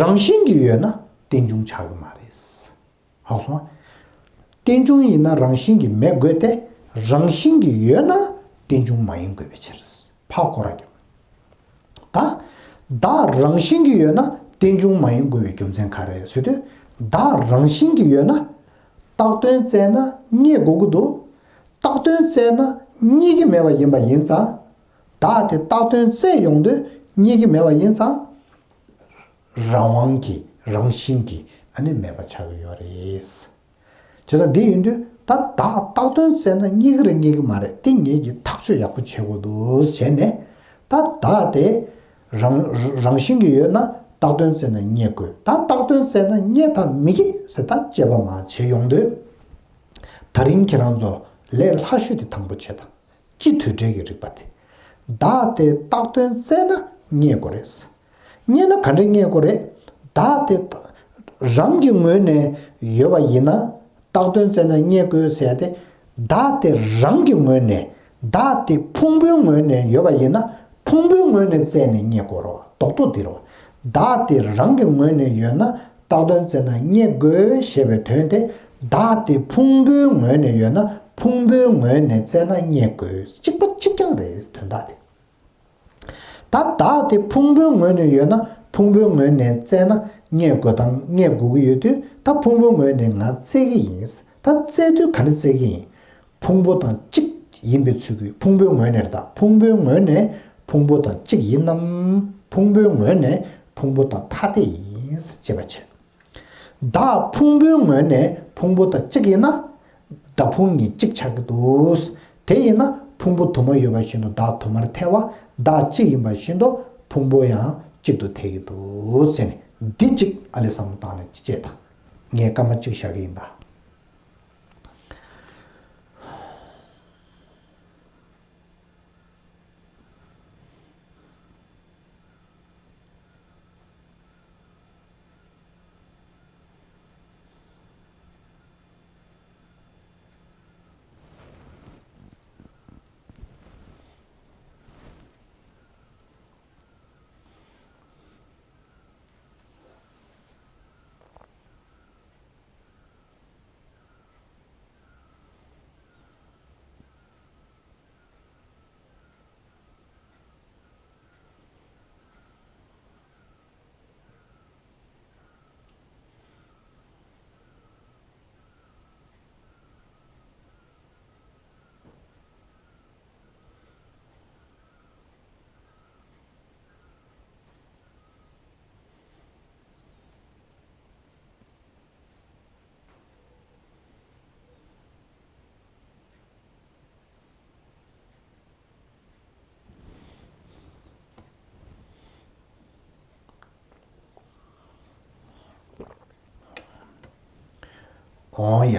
རང་བཞིན་གྱིས་ཡོད་ན་རྟེན་འབྱུང་ཆགས་ཀྱི་མ་རེད། ཧ་གོ་སོང་། རྟེན་འབྱུང་ཡིན་ན་རང་བཞིན་གྱིས་མེད་དགོས་ཏེ། རང་བཞིན་གྱིས་ཡོད་ན་རྟེན་འབྱུང་མ་ཡིན་དགོས་པའི་ཕྱིར། ཕར་སྐོར་ར་རྒྱབ། ད། བདག་རང་བཞིན་གྱིས་ཡོད་ན་རྟེན་འབྱུང་མ་ཡིན་དགོས་པའི་རྒྱུ་མཚན་ག་རེ་ཟེར་དུས། བདག་རང་བཞིན་གྱིས་ཡོད་ན། བཏགས་དོན་བཙལ་ན་རྙེད་དགོས་ཀྱི་འདུག་བཏགས་དོན་བཙལ་ན་རྙེད་ཀྱི་མེད་པ་ཡིན་པ་ཡིན་ཙང་། བདག་དེ་བཏགས་དོན་བཙལ་ཡོང་དུས་རྙེད་ཀྱི་མེད་པ་ཡིན་ཙང་། རང་དབང་གིས་རང་བཞིན་གྱིས་ཨ་ནི་མེད་པ་ཆགས་ཀྱི་ཡོད་རེད། བྱས་ཙང་འདི་ཡིན་དུས་ད་བདག་བཏགས་དོན་བཙལ་ན་རྙེད་ཀྱི་རེད་རྙེད་ཀྱི་མ་རེད། དེ་ངེད་ཀྱིས་ཐག་གཅོད་ཡག་པོ་བྱེད་དགོས་འདུག་བྱས་ནས། ད་བདག་དེ་རང་རང་བཞིན་གྱིས་ཡོད་ན་ བཏགས་དོན་བཙལ་ན་རྙེད་དགོས། ད་བཏགས་དོན་བཙལ་ན་རྙེད་དམ་མི་རྙེད་ཟེར་ད་དཔྱད་པ་མར་བྱེད་ཡོང་དུས། ད་རིང་ཁྱེད་རང་ཚོ་ལས་སླ་ཤོས་དེ་དང་པོ་བྱེད་དང་། སྤྱི་དུར་ཁྲོད་ཀྱི་རིགས་པ་དེ། བདག་དེ་བཏགས་དོན་བཙལ་ན་རྙེད་དགོས་རེད། རྙེད་ན་ག་འདྲ་རྙེད་དགོས་རེད། བདག་དེ་རང་གི་ངོས་ནས་ཡོད་པ་ཡིན་ན། བཏགས་དོན་བཙལ་ན་རྙེད་དགོས་ཟེར་ཏེ། བདག་དེ་རང་གི་ངོས་ནས། བདག་དེ་ཕུང་པོའི་ངོས་ནས་ཡོད་པ་ཡིན་ན། ཕུང་པོའི་ངོས་ནས་བཙལ་ནས་རྙེད་དགོས་རེད་བ། རྡོག་རྡོག་འདི་རེད་བ། བདག་དེ་རང་གི་ངོས་ནས་ཡོད་ན། བཏགས་དོན་བཙལ་ན་རྙེད་དགོས་ཞེས་པའི་དོན་དེ། བདག་དེ་ཕུང་པོའི་ངོས་ནས་ཡོད་ན། ཕུང་པོའི་ངོས་ནས་བཙལ་ན་རྙེད་དགོས། གཅིག་པ་གཅིག་རྐྱང་རེད། དོན་དག་དེ། ད་བདག་དེ་ཕུང་པོའི་ངོས་ནས་ཡོད་ན། ཕུང་པོའི་ངོས་ནས་བཙལ་ན་རྙེད་དགོས་དང་རྙེད་དགོས་ཀྱི་ཡོད་དུས། ད་ཕུང་པོའི་ངོས་ནས་ང་བཙལ་གྱི་ཡིན། ད་བཙལ་དུས་ག་འདྲ་བཙལ་གྱི་ཡིན། ཕུང་པོ་དང་གཅིག་ཡིན་པའི་ཚུལ་གྱིས། ཕུང་པོའི་ངོས་ནས་རེད། ད་ཕུང་པོའི་ངོས་ནས་ཕུང་པོ་དང་གཅིག་ཡིན་ནམ། ཕུང་པོའི་ངོས་ནས་ཕུང་པོ་དང་ཐ་དད་ཡིན་ཞེས་དཔྱད་པ་བྱེད། བདག་ཕུང་པོའི་ངོས་ནས་ཕུང་པོ་དང་གཅིག་ཡིན་ན། བདག་ཕུང་གཉིས་གཅིག་ཆགས་ཀྱི་འདུག། དེ་ཡིན་ན་ཕུང་པོ་དུ་མ་ཡོད་པ་བཞིན་དུ་བདག་དུ་མར་ཐལ་བ། བདག་གཅིག་ཡིན་པ་བཞིན་དུ་ཕུང་པོ་ཡང་གཅིག་ཏུ་ཐལ་གྱི་འདུག་ཟེར་ནས། འདི་གཅིག་ཨ་ལས་བསམ་བློ་བཏང་ནས་དཔྱད་དང་། ངས་སྐར་མ་གཅིག་བཞག་གི་ཡིན་ད། འོང་ཡ།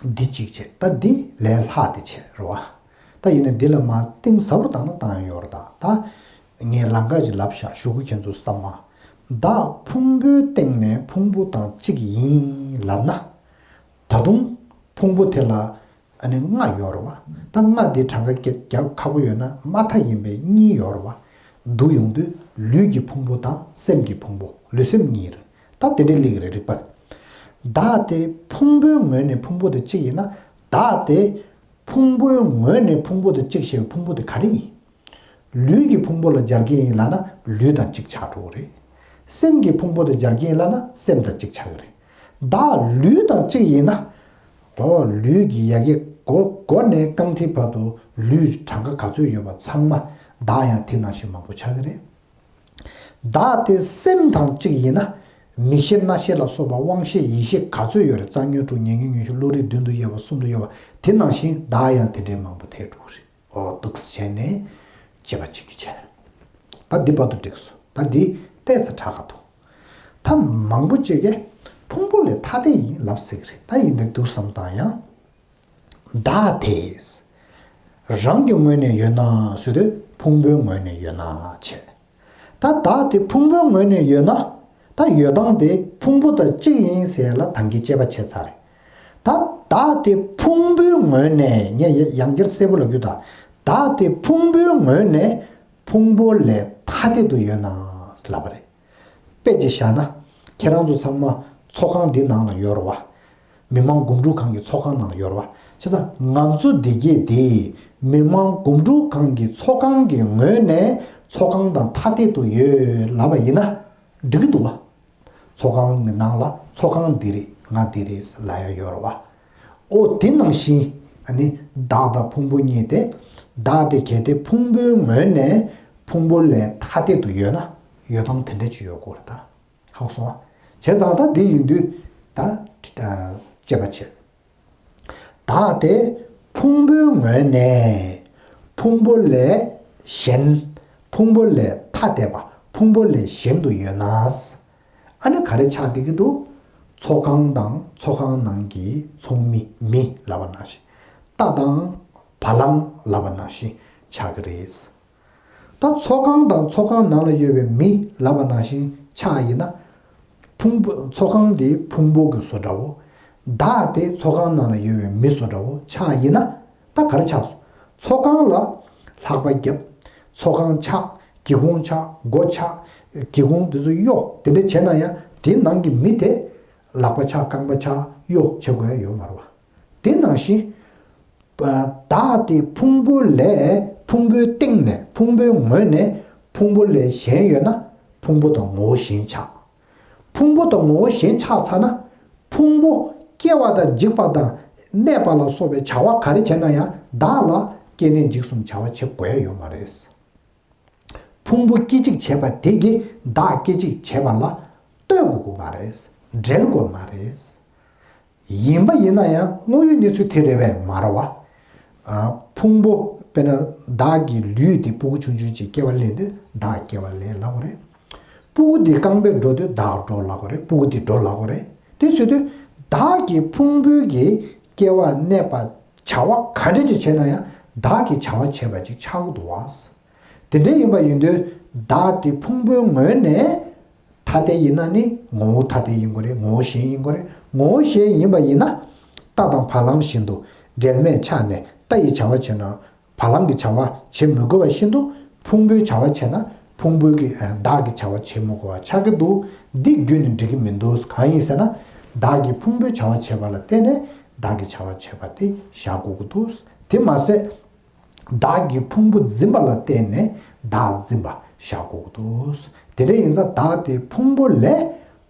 འདི་གཅིག་བྱས། ད་འདི་ལས་སླ་དེ་བྱས་རེད་བ། ད་ཡིན་ན་འདི་ལ་མ་གཏིང་ཟབ་རུ་བཏང་ན་བཏང་ཡ་ཡོད་རེད། ད་ད་ངས་ལམ་ཁ་ཅིག་ལབ་བཞག་ཞུ་གི། ཁྱེད་ཚོ་བསམ་མ། བདག་ཕུང་པོའི་སྟེང་ནས་ཕུང་པོ་དང་གཅིག་ཡིན་ལབ་ན། ད་དུང་ཕུང་པོ་དེ་ལ་ཨ་ནི་ལྔ་ཡོད་རེད་བ། ད་ལྔ་འདི་གྲངས་ཀ་རྒྱབ་ཁག་པོ་ཡོད་ན་མ་མཐའ་ཡིན་པའི་གཉིས་ཡོད་རེད་བ། བསྡུ་ཡོང་དུས་ལུས་ཀྱི་ཕུང་པོ་དང་སེམས་ཀྱི་ཕུང་པོ། ལུས་སེམས་གཉིས་རེད། ད་དེ་འདྲའི་ལུས་ཀྱི་རེད། རིག་པ། བདག་དེ་ཕུང་པོའི་ངོས་ནས་ཕུང་པོ་དང་གཅིག་ཡིན་ན། བདག་དེ་ཕུང་པོའི་ངོས་ནས་ཕུང་པོ་དང་གཅིག་ཞེས་པའི་ཕུང་པོ་དེ་ག་རེ་ཡིན། ལུས་ཀྱི་ཕུང་པོ་ལ་སྦྱར་གྱི་ཡིན་ལབ་ན་ལུས་དང་གཅིག་ཆགས་འགྲོ་གི་རེད། སེམས་ཀྱི་ཕུང་པོ་དང་སྦྱར་གྱི་ཡིན་ལབ་ན་སེམས་དང་གཅིག་ཆགས་ཀྱི་རེད། བདག་ལུས་དང་གཅིག་ཡིན་ན། འོ་ལུས་ཀྱི་ཡ་གི་མགོ་མགོ་ནས་རྐང་མཐིལ་བར་དུ་ལུས་གྲངས་ཀ་ག་ཚོད་ཡོད་པ་ཚང་མ་བདག་ཡང་དེ་ནང་བཞིན་མང་པོ་ཆགས་ཀྱི་རེད། བདག་དེ་སེམས་དང་གཅིག་ཡིན་ན། མིག་ཤེས་རྣ་ཤེས་ལ་སོགས་པ་དབང་ཤེས་ཡིད་ཤེས་ག་ཚོད་ཡོད་རེད། རྩ་ཉོན་དྲུག་ཉེ་ཉོན་ཉོན་ཤེས་བློ་རིག་བདུན་དུ་དབྱེ་བ་གསུམ་དུ་དབྱེ་བ་དེ་ནང་བཞིན་བདག་ཡང་དེ་འདྲའི་མང་པོ་ཐལ་འགྲོ་གི་རེད། འོ་འདུག་སེ་བྱས་ནས་དཔྱད་པ་བྱེད་རྒྱུ་བྱས། ད་འདི་བར་དུ་འགྲིག་སོང་། ད་འདི་ཏོག་ཙམ་དྲག་ག་འདུག། ད་མང་པོ་ཅིག་གིས་ཕུང་པོ་ལས་ཐ་དད་ཡིན་ལབ་ཟེར་གི་རེད། ད་ཡིན་དུས་འདུག་བསམ་བཏང་ཡང་། བདག་དེ་རང་གི་ངོས་ནས་ཡོད་ན་ཟེར་དུས་ཕུང་པོའི་ངོས་ནས་ཡོད་ན་བྱས། ད་བདག་དེ་ཕུང་པོའི་ངོས་ནས་ཡོད་ན། ད་ཡོད་སྟངས་དེ་ཕུང་པོ་དང་གཅིག་ཡིན་ཟེར་ལ་ད་གིན་དཔྱད་པ་བྱས་ཚར་རེད། ད་བདག་དེ་ཕུང་པོའི་ངོས་ནས། ངས་ཡང་བསྐྱར་གསལ་པོ་ལབ་རྒྱུ་ད། བདག་དེ་ཕུང་པོའི་ངོས་ནས་ཕུང་པོ་ལས་ཐ་དད་དུ་ཡོད་ན་ལབ་པ་རེད། དཔེ་ཅིག་བཞག་ན། ཁྱེད་རང་ཚོ་ཚང་མ་ཚོགས་ཁང་འདི་ནང་ལ་ཡོད་རེད་བ། མི་མང་སྒོམ་སྒྲུབ་ཁང་གི་ཚོགས་ཁང་ནང་ལ་ཡོད་རེད་བ། བྱས་ཙང་ང་ཚོ་འདི་གས་དེ་མི་མང་སྒོམ་སྒྲུབ་ཁང་གི་ཚོགས་ཁང་གི་ངོས་ནས་ཚོགས་ཁང་དང་ཐ་དད་དུ་ཡོད་ལབ་པ་ཡིན་ན་འགྲིག་གི་འདུག་བ། ཚོགས་ཁང་གི་ནང་ལ་ཚོགས་ཁང་འདི་རེད། ང་འདི་རེད་ལབ་ཡ་ཡོད་རེད་བ། ཨོ་དེ་ནང་བཞིན་ཨ་ནི་བདག་དང་ཕུང་པོ་གཉིས་དེ། བདག་དེ་གལ་ཏེ་ཕུང་པོའི་ངོས་ནས་ཕུང་པོ་ལས་ཐ་དད་དུ་ཡོད་ན་ཡོད་སྟངས་དེ་འདྲ་ཅིག་ཡོད་དགོས་རེད་ད། ཧ་གོ་སོང་ཨ། བྱས་ཙང་ད་འདི་ཡིན་དུས་ད་དཔྱད་པ་བྱེད། བདག་དེ་ཕུང་པོའི་ངོས་ནས་ཕུང་པོ་ལས་གཞན། ཕུང་པོ་ལས་ཐ་དད་པ། ཕུང་པོ་ལས་གཞན་དུ་ཡོད་ན། ཨ་ནི་ག་རེ་ཆགས་བསྡད་ཀྱི་འདུག་ཚོགས་ཁང་དང་ཚོགས་ཁང་ནང་གི་ཚོགས་མི་མི་ལབ་པ་ནང་བཞིན། རྟ་དང་བ་ལང་ལབ་པ་ནང་བཞིན་ཆགས་ཀྱི་རེད། ད་ཚོགས་ཁང་དང་ཚོགས་ཁང་ནང་ལ་ཡོད་པའི་མི་ལབ་པ་ནང་བཞིན་ཆགས་ཡིན་ན། ཕུང་པོ་ཚོགས་ཁང་དེ་ཕུང་པོ་གི་བཟོ་འདྲ་བོ། བདག་དེ་ཚོགས་ཁང་ནང་ལ་ཡོད་པའི་མི་བཟོ་འདྲ་བོ་ཆགས་ཡིན་ན། ད་ག་རེ་ཆགས་སོང་། ཚོགས་ཁང་ལ་ལྷགས་པ་བརྒྱབ། ཚོགས་ཁང་ཆགས། སྒེའུ་ཁུང་ཆགས། སྒོ་ཆགས། སྒེའུ་ཁུང་དེ་ཚོ་གཡོག་དེ་འདྲ་བྱས་ན་ཡང་དེའི་ནང་གི་མི་དེ་ལག་པ་ཆགས། རྐང་པ་ཆགས། གཡོག་བྱེད་དགོས་ཡ་ཡོད་མ་རེད་བ། དེ་ནང་བཞིན། བདག་དེ་ཕུང་པོ་ལས། ཕུང་པོའི་སྟེང་ནས། ཕུང་པོའི་ངོས་ནས་ཕུང་པོ་ལས་གཞན་ཡོད་ན་ཕུང་པོ་དང་ངོ་བོ་གཞན་ཆགས། ཕུང་པོ་དང་ངོ་བོ་གཞན་ཆགས་ཚར་ན། ཕུང་པོ་སྐྱེ་བ་དང་འཇིག་པ་དང་གནས་པ་ལ་སོགས་པའི་བྱ་བ་ག་རེ་བྱས་ན་ཡང་བདག་ལ་སྐྱེ་གནས་འཇིག་གསུམ་བྱ་བ་བྱེད་དགོས་ཡ་ཡོད་མ་རེད། ཕུང་པོ་སྐྱེ་འཇིག་བྱེད་པ་དེ་གིས་བདག་སྐྱེ་འཇིག་བྱེད་པ་ལ་ལྟོས་དགོས་ཀྱི་མ་རེད། འབྲེལ་དགོས་མ་རེད། ཡིན་པ་ཡིན་ན་ཡང་དངོས་ཡོད་གནས་ཚུལ་དེ་རེད་པས་མ་རེད་བ། ཨ། ཕུང་པོ་དཔེར་ན་བདག་གི་ལུས་དེ་སྤུ་གུ་ཆུང་ཆུང་ཅིག་སྐྱེ་བ་ལེན་དུས་བདག་སྐྱེ་བ་ལེན་ལབ་དགོས་རེད། སྤུ་གུ་དེ་རྐང་པས་འགྲོ་དུས་བདག་འགྲོ་ལབ་དགོས་རེད། སྤུ་གུ་དེ་འགྲོ་ལབ་དགོས་རེད། དེ་བཟོས་དུས་བདག་གི་ཕུང་པོའི་གི་སྐྱེ་བ་གནས་པ་བྱ་བ་ག་འདྲ་ཅིག་བྱས་ན་ཡང་བདག་གི་བྱ་བ་བྱས་པ་ཅིག་ཆགས་ཀྱི་འདུག་བ། དེ་འདྲ་ཡིན་པ་ཡིན་དུས་བདག་དེ་ཕུང་པོའི་ངོས་ནས་ཐ་དད་ཡིན་ན་ནི་ངོ་བོ་ཐ་དད་ཡིན་དགོས་རེད། ངོ་བོ་གཞན་ཡིན་དགོས་རེད། ངོ་བོ་གཞན་ཡིན་པ་ཡིན་ན་རྟ་དང་བ་ལང་བཞིན་དུ་འབྲེལ་མེད་ཆགས་ནས་རྟ་ཡི་བྱ་བ་བྱས་ན་བ་ལང་གི་བྱ་བ་བྱེད་མི་དགོས་པ་བཞིན་དུ་ཕུང་པོའི་བྱ་བ་བྱས་ན་ཕུང་པོའི་གི་བདག་གི་བྱ་བ་བྱེད་མི་དགོས་པ་ཆགས་ཀྱི་འདུག་འདི་རྒྱུད་ནི་འགྲིག་གི་མི་འདུག་གང་ཡིན་ཟེར་ན་བདག་གིས་ཕུང་པོའི་བྱ་བ་བྱས་པ་ལ་བརྟེན་ནས་བདག་གི་བྱ་བ་བྱས་པ་དེ་བཞག་དགོས་ཀྱི་འདུག་དེ་མ་ཟད། བདག་གིས་ཕུང་པོ་འཛིན་པ་ལ་བརྟེན་ནས་བདག་འཛིན་པ་བཞག་དགོས་ཀྱི་འདུག་དེ་འདྲ་ཡིན་ཙང་བདག་དེ་ཕུང་པོ་ལས་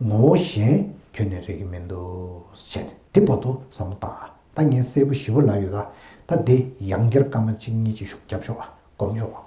ངོ་བོ་གཞན་ཁྱོན་ནས་རེག་གི་མི་འདུག་བྱས་ནས་དེ་བར་དུ་བསམ་བློ་བཏང་། ད་ངས་གསལ་པོ་ཞེ་པོ་ལབ་ཡོད། ད་ད་དེ་ཡང་བསྐྱར་སྐར་མ་གཅིག་གཉིས་ཅིག་ཞུ་རྒྱབ་ཤོག་ཨ། སྒོམ་ཤོག་ཨ།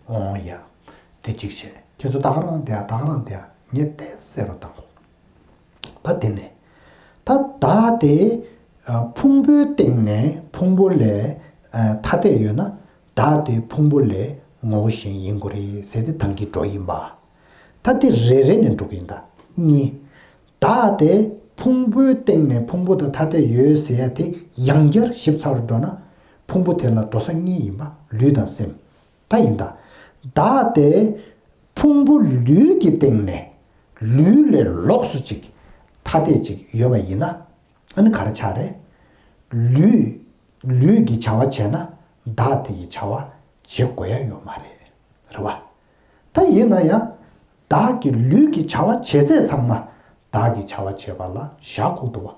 འོང་ཡ། དེ་གཅིག་བྱས། ཁྱེད་ཚོ་ད་ག་རང་བསྡད་ཡ། ད་ག་རང་བསྡད་ཡ། ངས་ཏོག་ཙམ་གསལ་རུ་བཏང་གོ། ད་དེ་ནས། ད་བདག་དེ་ཕུང་པོའི་སྟེང་ནས་ཕུང་པོ་ལས་ཐ་དད་ཡོད་ན་བདག་དེ་ཕུང་པོ་ལས་ངོ་བོ་གཞན་ཡིན་དགོས་རེད་ཟེར་ཏེ་ད་གིན་འགྲོ་ཡིན་པ། ད་དེ་རེ་རེ་ནས་འགྲོ་གི་ཡིན་ད། གཉིས། བདག་དེ་ ཕུང་པོའི་སྟེང་ནས་ཕུང་པོ་དང་ཐ་དད་ཡོད་ཟེར་ཡ་དེ་ཡང་བསྐྱར་ཞིབ་ཚགས་རུ་འགྲོ་ན། ཕུང་པོ་དེ་ལ་འགྲོ་ས་གཉིས་ཡིན་པ། ལུས་དང་སེམས། ད་ཡིན་ད། བདག་དེ་ཕུང་པོ་ལུས་ཀྱི་སྟེང་ནས་ལུས་ལས་ལོགས་སུ་ཅིག་ཐ་དད་ཅིག་ཡོད་པ་ཡིན་ན། ཨ་ནི་ག་རེ་ཆགས་རེད། ལུས་ལུས་ཀྱི་བྱ་བ་བྱས་ན་བདག་དེ་ཡི་བྱ་བ་བྱེད་དགོས་ཡ་ཡོད་མ་རེད། རེད་བ། ད་ཡིན་ན་ཡང་། བདག་གི་ལུས་ཀྱི་བྱ་བ་བྱེད་ཚད་ཚང་མ་བདག་གི་བྱ་བ་བྱེད་པ་ལ་བཞག་དགོས་འདུག་བ།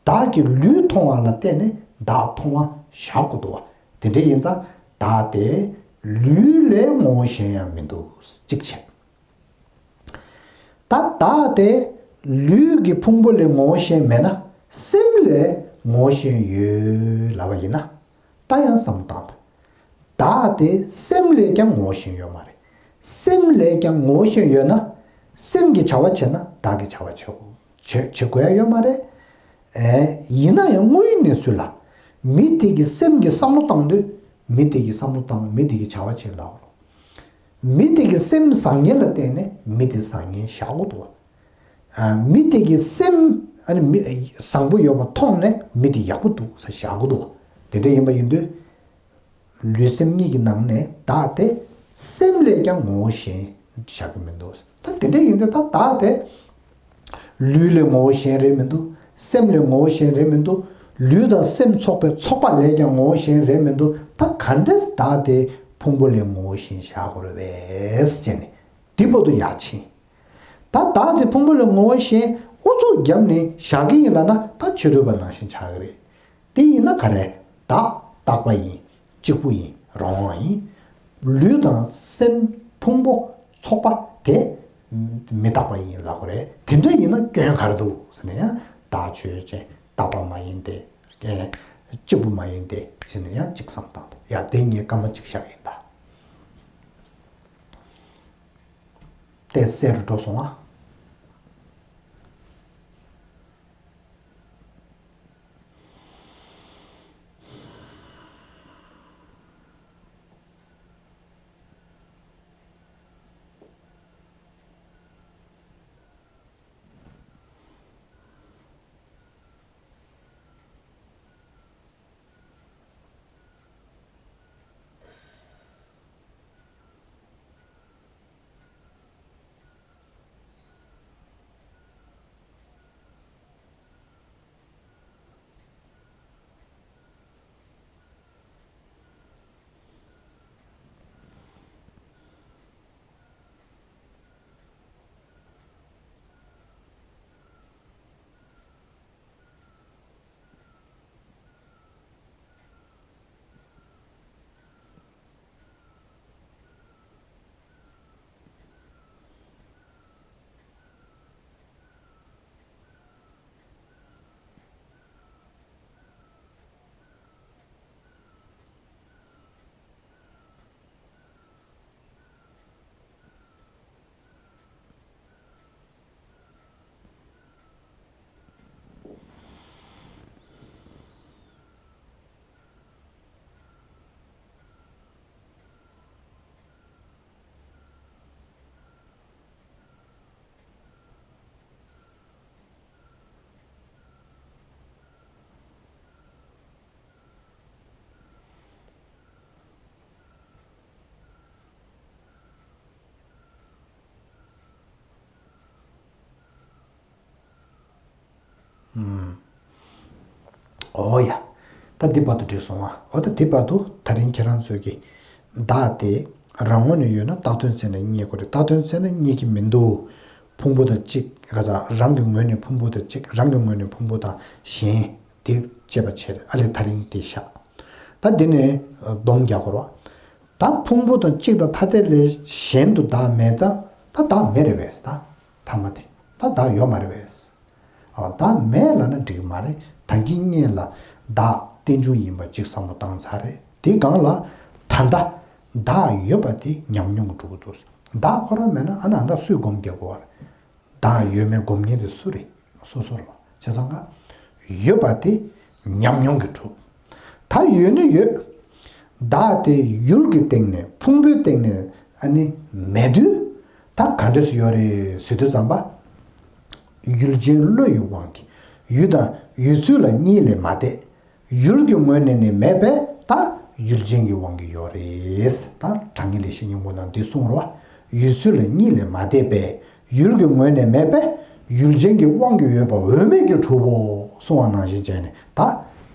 བདག་གི་ལུས་མཐོང་བ་ལ་བརྟེན་ནས་བདག་མཐོང་བ་བཞག་དགོས་འདུག་བ། དེ་འདྲ་ཡིན་ཙང་བདག་དེ་ལུས་ལས་ངོ་བོ་གཞན་ཡང་མི་འདུག་གཅིག་བྱས། ད་བདག་དེ་ལུས་ཀྱི་ཕུང་པོ་ལས་ངོ་བོ་གཞན་མེད་ན་སེམས་ལས་ངོ་བོ་གཞན་ཡོད་ལབ་པ་ཡིན་ན། ད་ཡང་བསམ་བློ་བཏང་དང་། བདག་དེ་སེམས་ལས་ཀྱང་ངོ་བོ་གཞན་ཡོད་མ་རེད། སེམས་ལས་ཀྱང་ངོ་བོ་གཞན་ཡོད་ན། སེམས་ཀྱི་བྱ་བ་བྱེད་ན་བདག་གི་བྱ་བ་བྱེད་དགོས་བྱེད་བྱེད་དགོས་ཡ་ཡོད་མ་རེད། ཨེ། ཡིན་ན་ཡང་དངོས་ཡོད་གནས་ཚུལ་ལ། མི་དེ་གི་སེམས་ཀྱི་བསམ་བློ་བཏང་དུས། མི་དེ་གི་བསམ་བློ་བཏང་། མི་དེ་གི་བྱ་བ་བྱེད་ལབ་རོ། མི་དེ་གི་སེམས་བཟང་ངན་ལ་བརྟེན་ནས་མི་དེ་བཟང་ངན་བཞག་དགོས་འདུག་བ། ཨ། མི་དེ་གི་སེམས། ཨ་ནི་མི་བཟང་པོ་ཡོད་པ་མཐོང་ནས་མི་དེ་ཡག་པོ་འདུག་ཟེར་བཞག་དགོས་འདུག་བ། དེ་འདྲ་ཡིན་པ་ཡིན་དུས། ལུས་སེམས་གཉིས་ཀྱི་ནང་ནས་བདག་དེ་སེམས་ལས་ཀྱང་ངོ་བོ་གཞན་བཞག་གི་མི་འདུག། ད་དེ་འདྲ་ཡིན་དུས་ད་བདག་དེ་ལུས་ལས་ངོ་བོ་གཞན་རེད་མི་འདུག། སེམས་ལས་ངོ་བོ་གཞན་རེད་མི་འདུག། ལུས་དང་སེམས་ཚོགས་པའི་ཚོགས་པ་ལས་ཀྱང་ངོ་བོ་གཞན་རེད་མི་འདུག། ད་ག་འདྲས་བདག་དེ་ཕུང་པོ་ལས་ངོ་བོ་གཞན་བཞག་དགོས་རེད་པས་ཟེར་ནས་འདི་བར་དུ་ཡར་ཕྱིན། ད་བདག་དེ་ཕུང་པོ་ལས་ངོ་བོ་གཞན་ཨུ་ཚུགས་བརྒྱབ་ནས་བཞག་གི་ཡིན་ལབ་ན་ད་ཕྱི་རོལ་པ་ནང་བཞིན་ཆགས་ཀྱི་རེད། དེ་ཡིན་ན་ག་རེ། བདག་རྟག་པ་ཡིན། གཅིག་པུ་ཡིན། རང་དབང་ཡིན། ལུས་དང་སེམས་ཕུང་པོ་ཚོགས་པ་དེ་མི་རྟག་པ་ཡིན་ལབ་དགོས་རེད། དེ་འདྲ་ཡིན་ན་སྐྱོན་ག་རེ་འདུག་ཟེར་ན་ཡང་བདག་ཆོས་ཅན། རྟག་པ་མ་ཡིན་ཏེ། གཅིག་པུ་མ་ཡིན་ཏེ་ཟེར་ན་ཡང་གཅིག་བསམ་བཏང་དང་། ཡ་དེ་ངས་སྐར་མ་གཅིག་བཞག་ཡིན་ད། དེ་གསལ་རུ་འགྲོ་སོང་ཨ། ཨུམ། ཨོ་ཡ། ད་འདི་བར་དུ་འགྲིག་སོང་ཨ། ཨོ་ད་འདི་བར་དུ་ད་རིང་ཁྱེད་རང་ཚོས་ཀྱི་བདག་དེ་རང་ངོས་ནས་ཡོད་ན་བཏགས་དོན་བཙལ་ནས་རྙེད་དགོས་རེད། བཏགས་དོན་བཙལ་ན་རྙེད་ཀྱི་མི་འདུག། ཕུང་པོ་དང་གཅིག་ག་ཚ་རང་གི་ངོས་ནས་ཕུང་པོ་དང་གཅིག། རང་གི་ངོས་ནས་ཕུང་པོ་དང་གཞན། དེ་དཔྱད་པ་བྱེད་རེད། ཨ་ལས་ད་རིང་དེ་བཞག། ད་འདི་ནས་སྡོམ་རྒྱག་དགོས་རེད་བ། ད་ཕུང་པོ་དང་གཅིག་དང་ཐ་དད་ལས་གཞན་དུ་བདག་མེད་ད། ད་བདག་མེད་རེད་པས། ད་ཐ་མ་དེ་ད་བདག་ཡོད་མ་རེད་པས། ཨ། བདག་མེད་ལབ་ན་འགྲིག་གི་མ་རེད། ད་གིན་སྔོན་ལ་བདག་རྟེན་འབྱུང་ཡིན་པ་གཅིག་བསམ་བློ་བཏང་ཚར་རེད། དེའི་སྒང་ལ་ད་ལྟ་བདག་ཡོད་པ་དེ་ཉམས་མྱོང་གི་གྲུབ་ཀྱི་འདུག། བདག་ཁོ་རང་མེད་ན་ཨ་ན་ད་སུས་སྒོམ་རྒྱག་དགོས་པ་རེད། བདག་ཡོད་མེད་སྒོམ་མཁན་དེ་སུ་རེད། སོ་སོ་རེད་བ། བྱས་ཙང་ཀ་ཡོད་པ་དེ་ཉམས་མྱོང་གིས་གྲུབ། ད་ཡོད་ནི་ཡོད། བདག་དེ་ཡུལ་གྱི་སྟེང་ནས་ཕུང་པོའི་སྟེང་ནས་ཨ་ནི་མེད་དུས། ད་ག་འདྲས་སུ་ཡོད་རེད་ཟེར་དུས་ཙམ་པ། ཡུལ་ཅན་བློ་ཡི་དབང་གིས། ཡུལ་དང་ཡུལ་ཚུལ་ལ་གཉིས་ལས་མ་འདས། ཡུལ་གྱི་ངོས་ནས་ནི་མེད་པས་ད་ཡུལ་ཅན་གྱི་དབང་གིས་ཡོད་རེད། ད་དྲང་ངེས་ལེགས་བཤད་སྙིང་པོ་ནང་འདི་གསུངས་རོ། ཡུལ་ཚུལ་ལ་གཉིས་ལས་མ་འདས་པས་ཡུལ་གྱི་ངོས་ནས་མེད་པས་ཡུལ་ཅན་གྱི་དབང་གིས་ཡོད་པ་འོས་མེད་ཀྱི་གྲུབ་བོ་གསུངས་པ་ནང་བཞིན་བྱས་ནས་ད་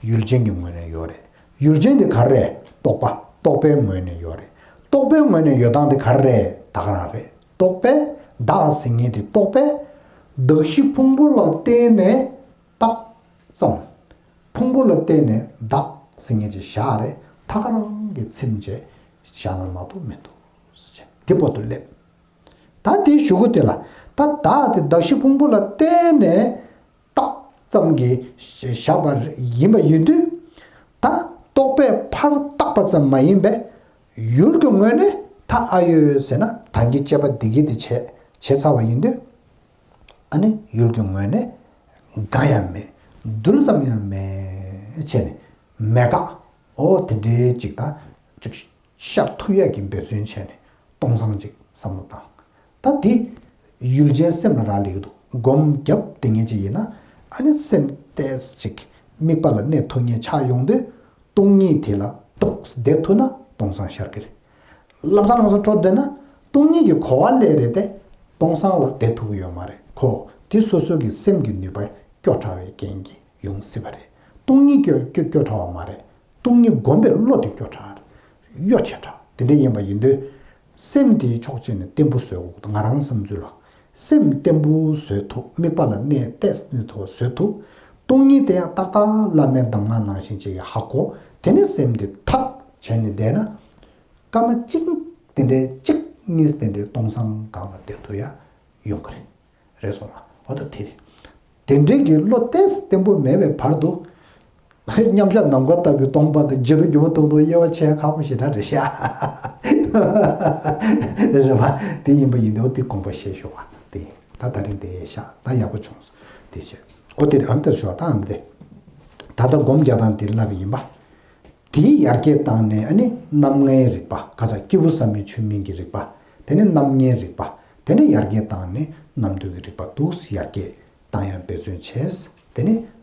ཡུལ་ཅན་གྱི་ངོས་ནས་ཡོད་རེད། ཡུལ་ཅན་དེ་ག་རེ་རེད། རྟོག་པ། རྟོག་པའི་ངོས་ནས་ཡོད་རེད། རྟོག་པའི་ངོས་ནས་ཡོད་སྟངས་དེ་ག་རེ་རེད། ད་ག་རང་རེད། རྟོག་པས་བདག་ཟེར་མཁན་དེ་རྟོག་པས་གདགས་གཞི་ཕུང་པོ་ལ་བརྟེན་ནས་བཏགས་ཙམ། ཕུང་པོ་ལ་བརྟེན་ནས་བདག་ཟེར་མཁན་ཅིག་བཞག་རེད། ད་ག་རང་གི་ཚིམ་བྱས་བཞག་ན་མ་གཏོགས་མི་འདུག་ཟེར་བྱས་དེ་བར་དུ་སླེབས། ད་དེའི་གཞུག་གུ་དེ་ལ་ད་བདག་དེ་གདགས་གཞི་ཕུང་པོ་ལ་བརྟེན་ནས་བཏགས་ཙམ་གྱིས་བཞག་པ་ཡིན་པ་ཡིན་དུས། ད་རྟོག་པས་ཕར་བཏགས་པ་ཙམ་མ་ཡིན་པས་ཡུལ་གྱི་ངོས་ནས་ད་ཨ་ཡོད་ཟེར་ན་ད་གིན་དཔྱད་པ་འདི་གིས་དེ་བྱས་བྱས་ཚར་བ་ཡིན་དུས། ཨ་ནི་ཡུལ་གྱི་ངོས་ནས་འགའ་ཡང་མེད། རྡུལ་ཙམ་ཡང་མེད་བྱས་ནས་མེད་དགག་འོ་དེ་འདྲའི་ཅིག་ད་ཅིག་ཤར་ཐུབ་ཡས་ཀྱི་འབད་བརྩོན་བྱས་ནས་སྟོང་སང་ཅིག་བསམ་བློ་བཏང་། ད་དེ་ཡུལ་ཅན་སེམས་ལ་རག་ལས་ཀྱི་འདུག་སྒོམ་རྒྱབ་དེ་ངེས་ཅིག་ཡིན་ན་ཨ་ནི་སེམས་ཏོག་ཙམ་ཅིག་དམིགས་པ་ལ་གནས་ཐུབ་མཁན་ཆགས་ཡོང་དུས་སྟོང་ཉིད་དེ་ལ་ཏོག་ཙམ་བསྡད་ཐུབ་ན་སྟོང་སང་ཤར་གི་རེད། ལམ་སང་ལམ་སང་འཕྲོ་བསྡད་ན་སྟོང་ཉིད་ཀྱི་གོ་བ་ལས་རེད་དེ་སྟོང་སང་ལ་བསྡད་ཐུབ་ཀྱི་ཡོད་མ་རེད་ཁོ། དེ་སོ་སོ་གི་སེམས་ཀྱི་ནུས་པ་སྐྱོ་དྲགས་པའི་རྐྱེན་གྱིས་ཡོང་སྲིད་པ་རེད། སྟོང་ཉིད་སྐྱོ་སྐྱོ་སྐྱོ་དྲགས་པ་མ་རེད། སྟོང་ཉིད་སྒོམ་པའི་བློ་དེ་སྐྱོ་དྲགས་རེད། གཡོ་ཆེ་དྲགས་དེ་འདྲ་ཡིན་པ་ཡིན་དུས། སེམས་དེའི་ཕྱོགས་གཅིག་ནས་བརྟན་པོ་བཟོ་དགོས་ང་རང་བསམ་ཚུལ་ལ། སེམས་བརྟན་པོ་བཟོ་ཐུབ་དམིགས་པ་ལ་གནས་ཏོག་ཙམ་གནས་ཐུབ་བཟོ་ཐུབ། སྟོང་ཉིད་དེ་ཡང་ཏག་ཏག་བླ་མའི་གདམས་ངག་ནང་བཞིན་ཅིག་ཧ་གོ། དེ་ནས་སེམས་དེ་ཐག་བྱས་ནས་བསྡད་ན། སྐར་མ་གཅིག་དེ་འདྲའི་གཅིག་གཉིས་དེ་འདྲའི་སྟོང་སང་སྒང་ལ་བསྡད་ཐུབ་ཡ་ཡོང་གི་རེད། རེད་སོང་ང་། འོ་ད་དེ་རེད། དེ་འདྲའི་གི་བློ་ཏོག་ཙམ་བརྟན་པོ་མེད་པའི་བར་དུ། མཉམ་གཞག་ནམ་མཁའ་ལྟ་བུའི་སྟོང་པ་དང་འཇིག་རྟེན་སྒྱུ་མ་ལྟ་བུ་དབྱེ་བ་ཕྱེ་ཁག་པོ་ཞེ་དྲག་རེད་ཤག་རེད་པ། དེ་ཡིན་པ་ཡིན་དུས་འོ་དེ་དགོངས་པ་བཞེས་ཤོག་པ་དེ་ཡིན། ད་ད་རིང་དེ་ཡས་ཤག་ད་ཡག་པོ་བྱུང་སོང་དེ་བྱས། འོ་དེ་རེད། ཨ་ནི་དེ་ཤོག་ད་ཨ་ནི་དེ། ད་ལྟ་སྒོམ་རྒྱག་སྟངས་དེ་བསླབ་པ་ཡིན་པ། དེའི་ཡར་རྒྱས་བཏང་ནས་ཨ་ནི་རྣམ་ལྔའི་རིག་པ་ག་ས་སྐྱེས་བུ་བསམ་ཡས་ཆོས་མིན་གྱི་རིག་པ། དེ་ནས་རྣམ་ལྔའི་རིག་པ། དེ་ནས་ཡར་རྒྱས་བཏང་ནས་རྣམ་འདུལ་གྱི་རིག་པ་འདུག་ཡར་རྒྱས་བཏང་ཡང་འབད་བརྩོན་བྱས། དེ་ནས་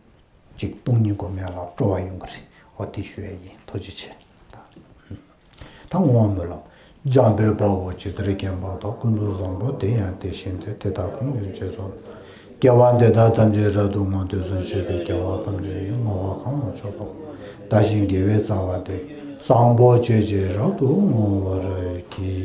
ཅིག་སྟོང་ཉིད་སྒོམ་ཡག་ལ་སྤྲོ་བ་ཡོང་གི་རེད། འོ་དེ་ཞུ་ཡ་ཡིན། ཐུགས་རྗེ་ཆེ། ད་བསྔོ་བ་སྨོན་ལམ། འཇམ་དཔལ་དཔའ་བོས་ཇི་ལྟར་མཁྱེན་པ་དང་། ཀུན་ཏུ་བཟང་པོ་དེ་ཡང་དེ་བཞིན་ཏེ། དེ་དག་ཀུན་གྱི་རྗེས་སུ། སྐྱེ་བ་འདི་དག་ཐམས་ཅད་རབ་ཏུ་བསྔོ། དུས་གསུམ་གཤེགས་པའི་རྒྱལ་བ་ཐམས་ཅད་ཀྱིས། བསྔོ་བ་གང་ལ་མཆོག་ཏུ། བདག་གཞན་དགེ་བའི་རྩ་བ་འདི། བཟང་པོ་སྤྱོད་ཕྱིར་རབ་ཏུ་བསྔོ་བར་བགྱི།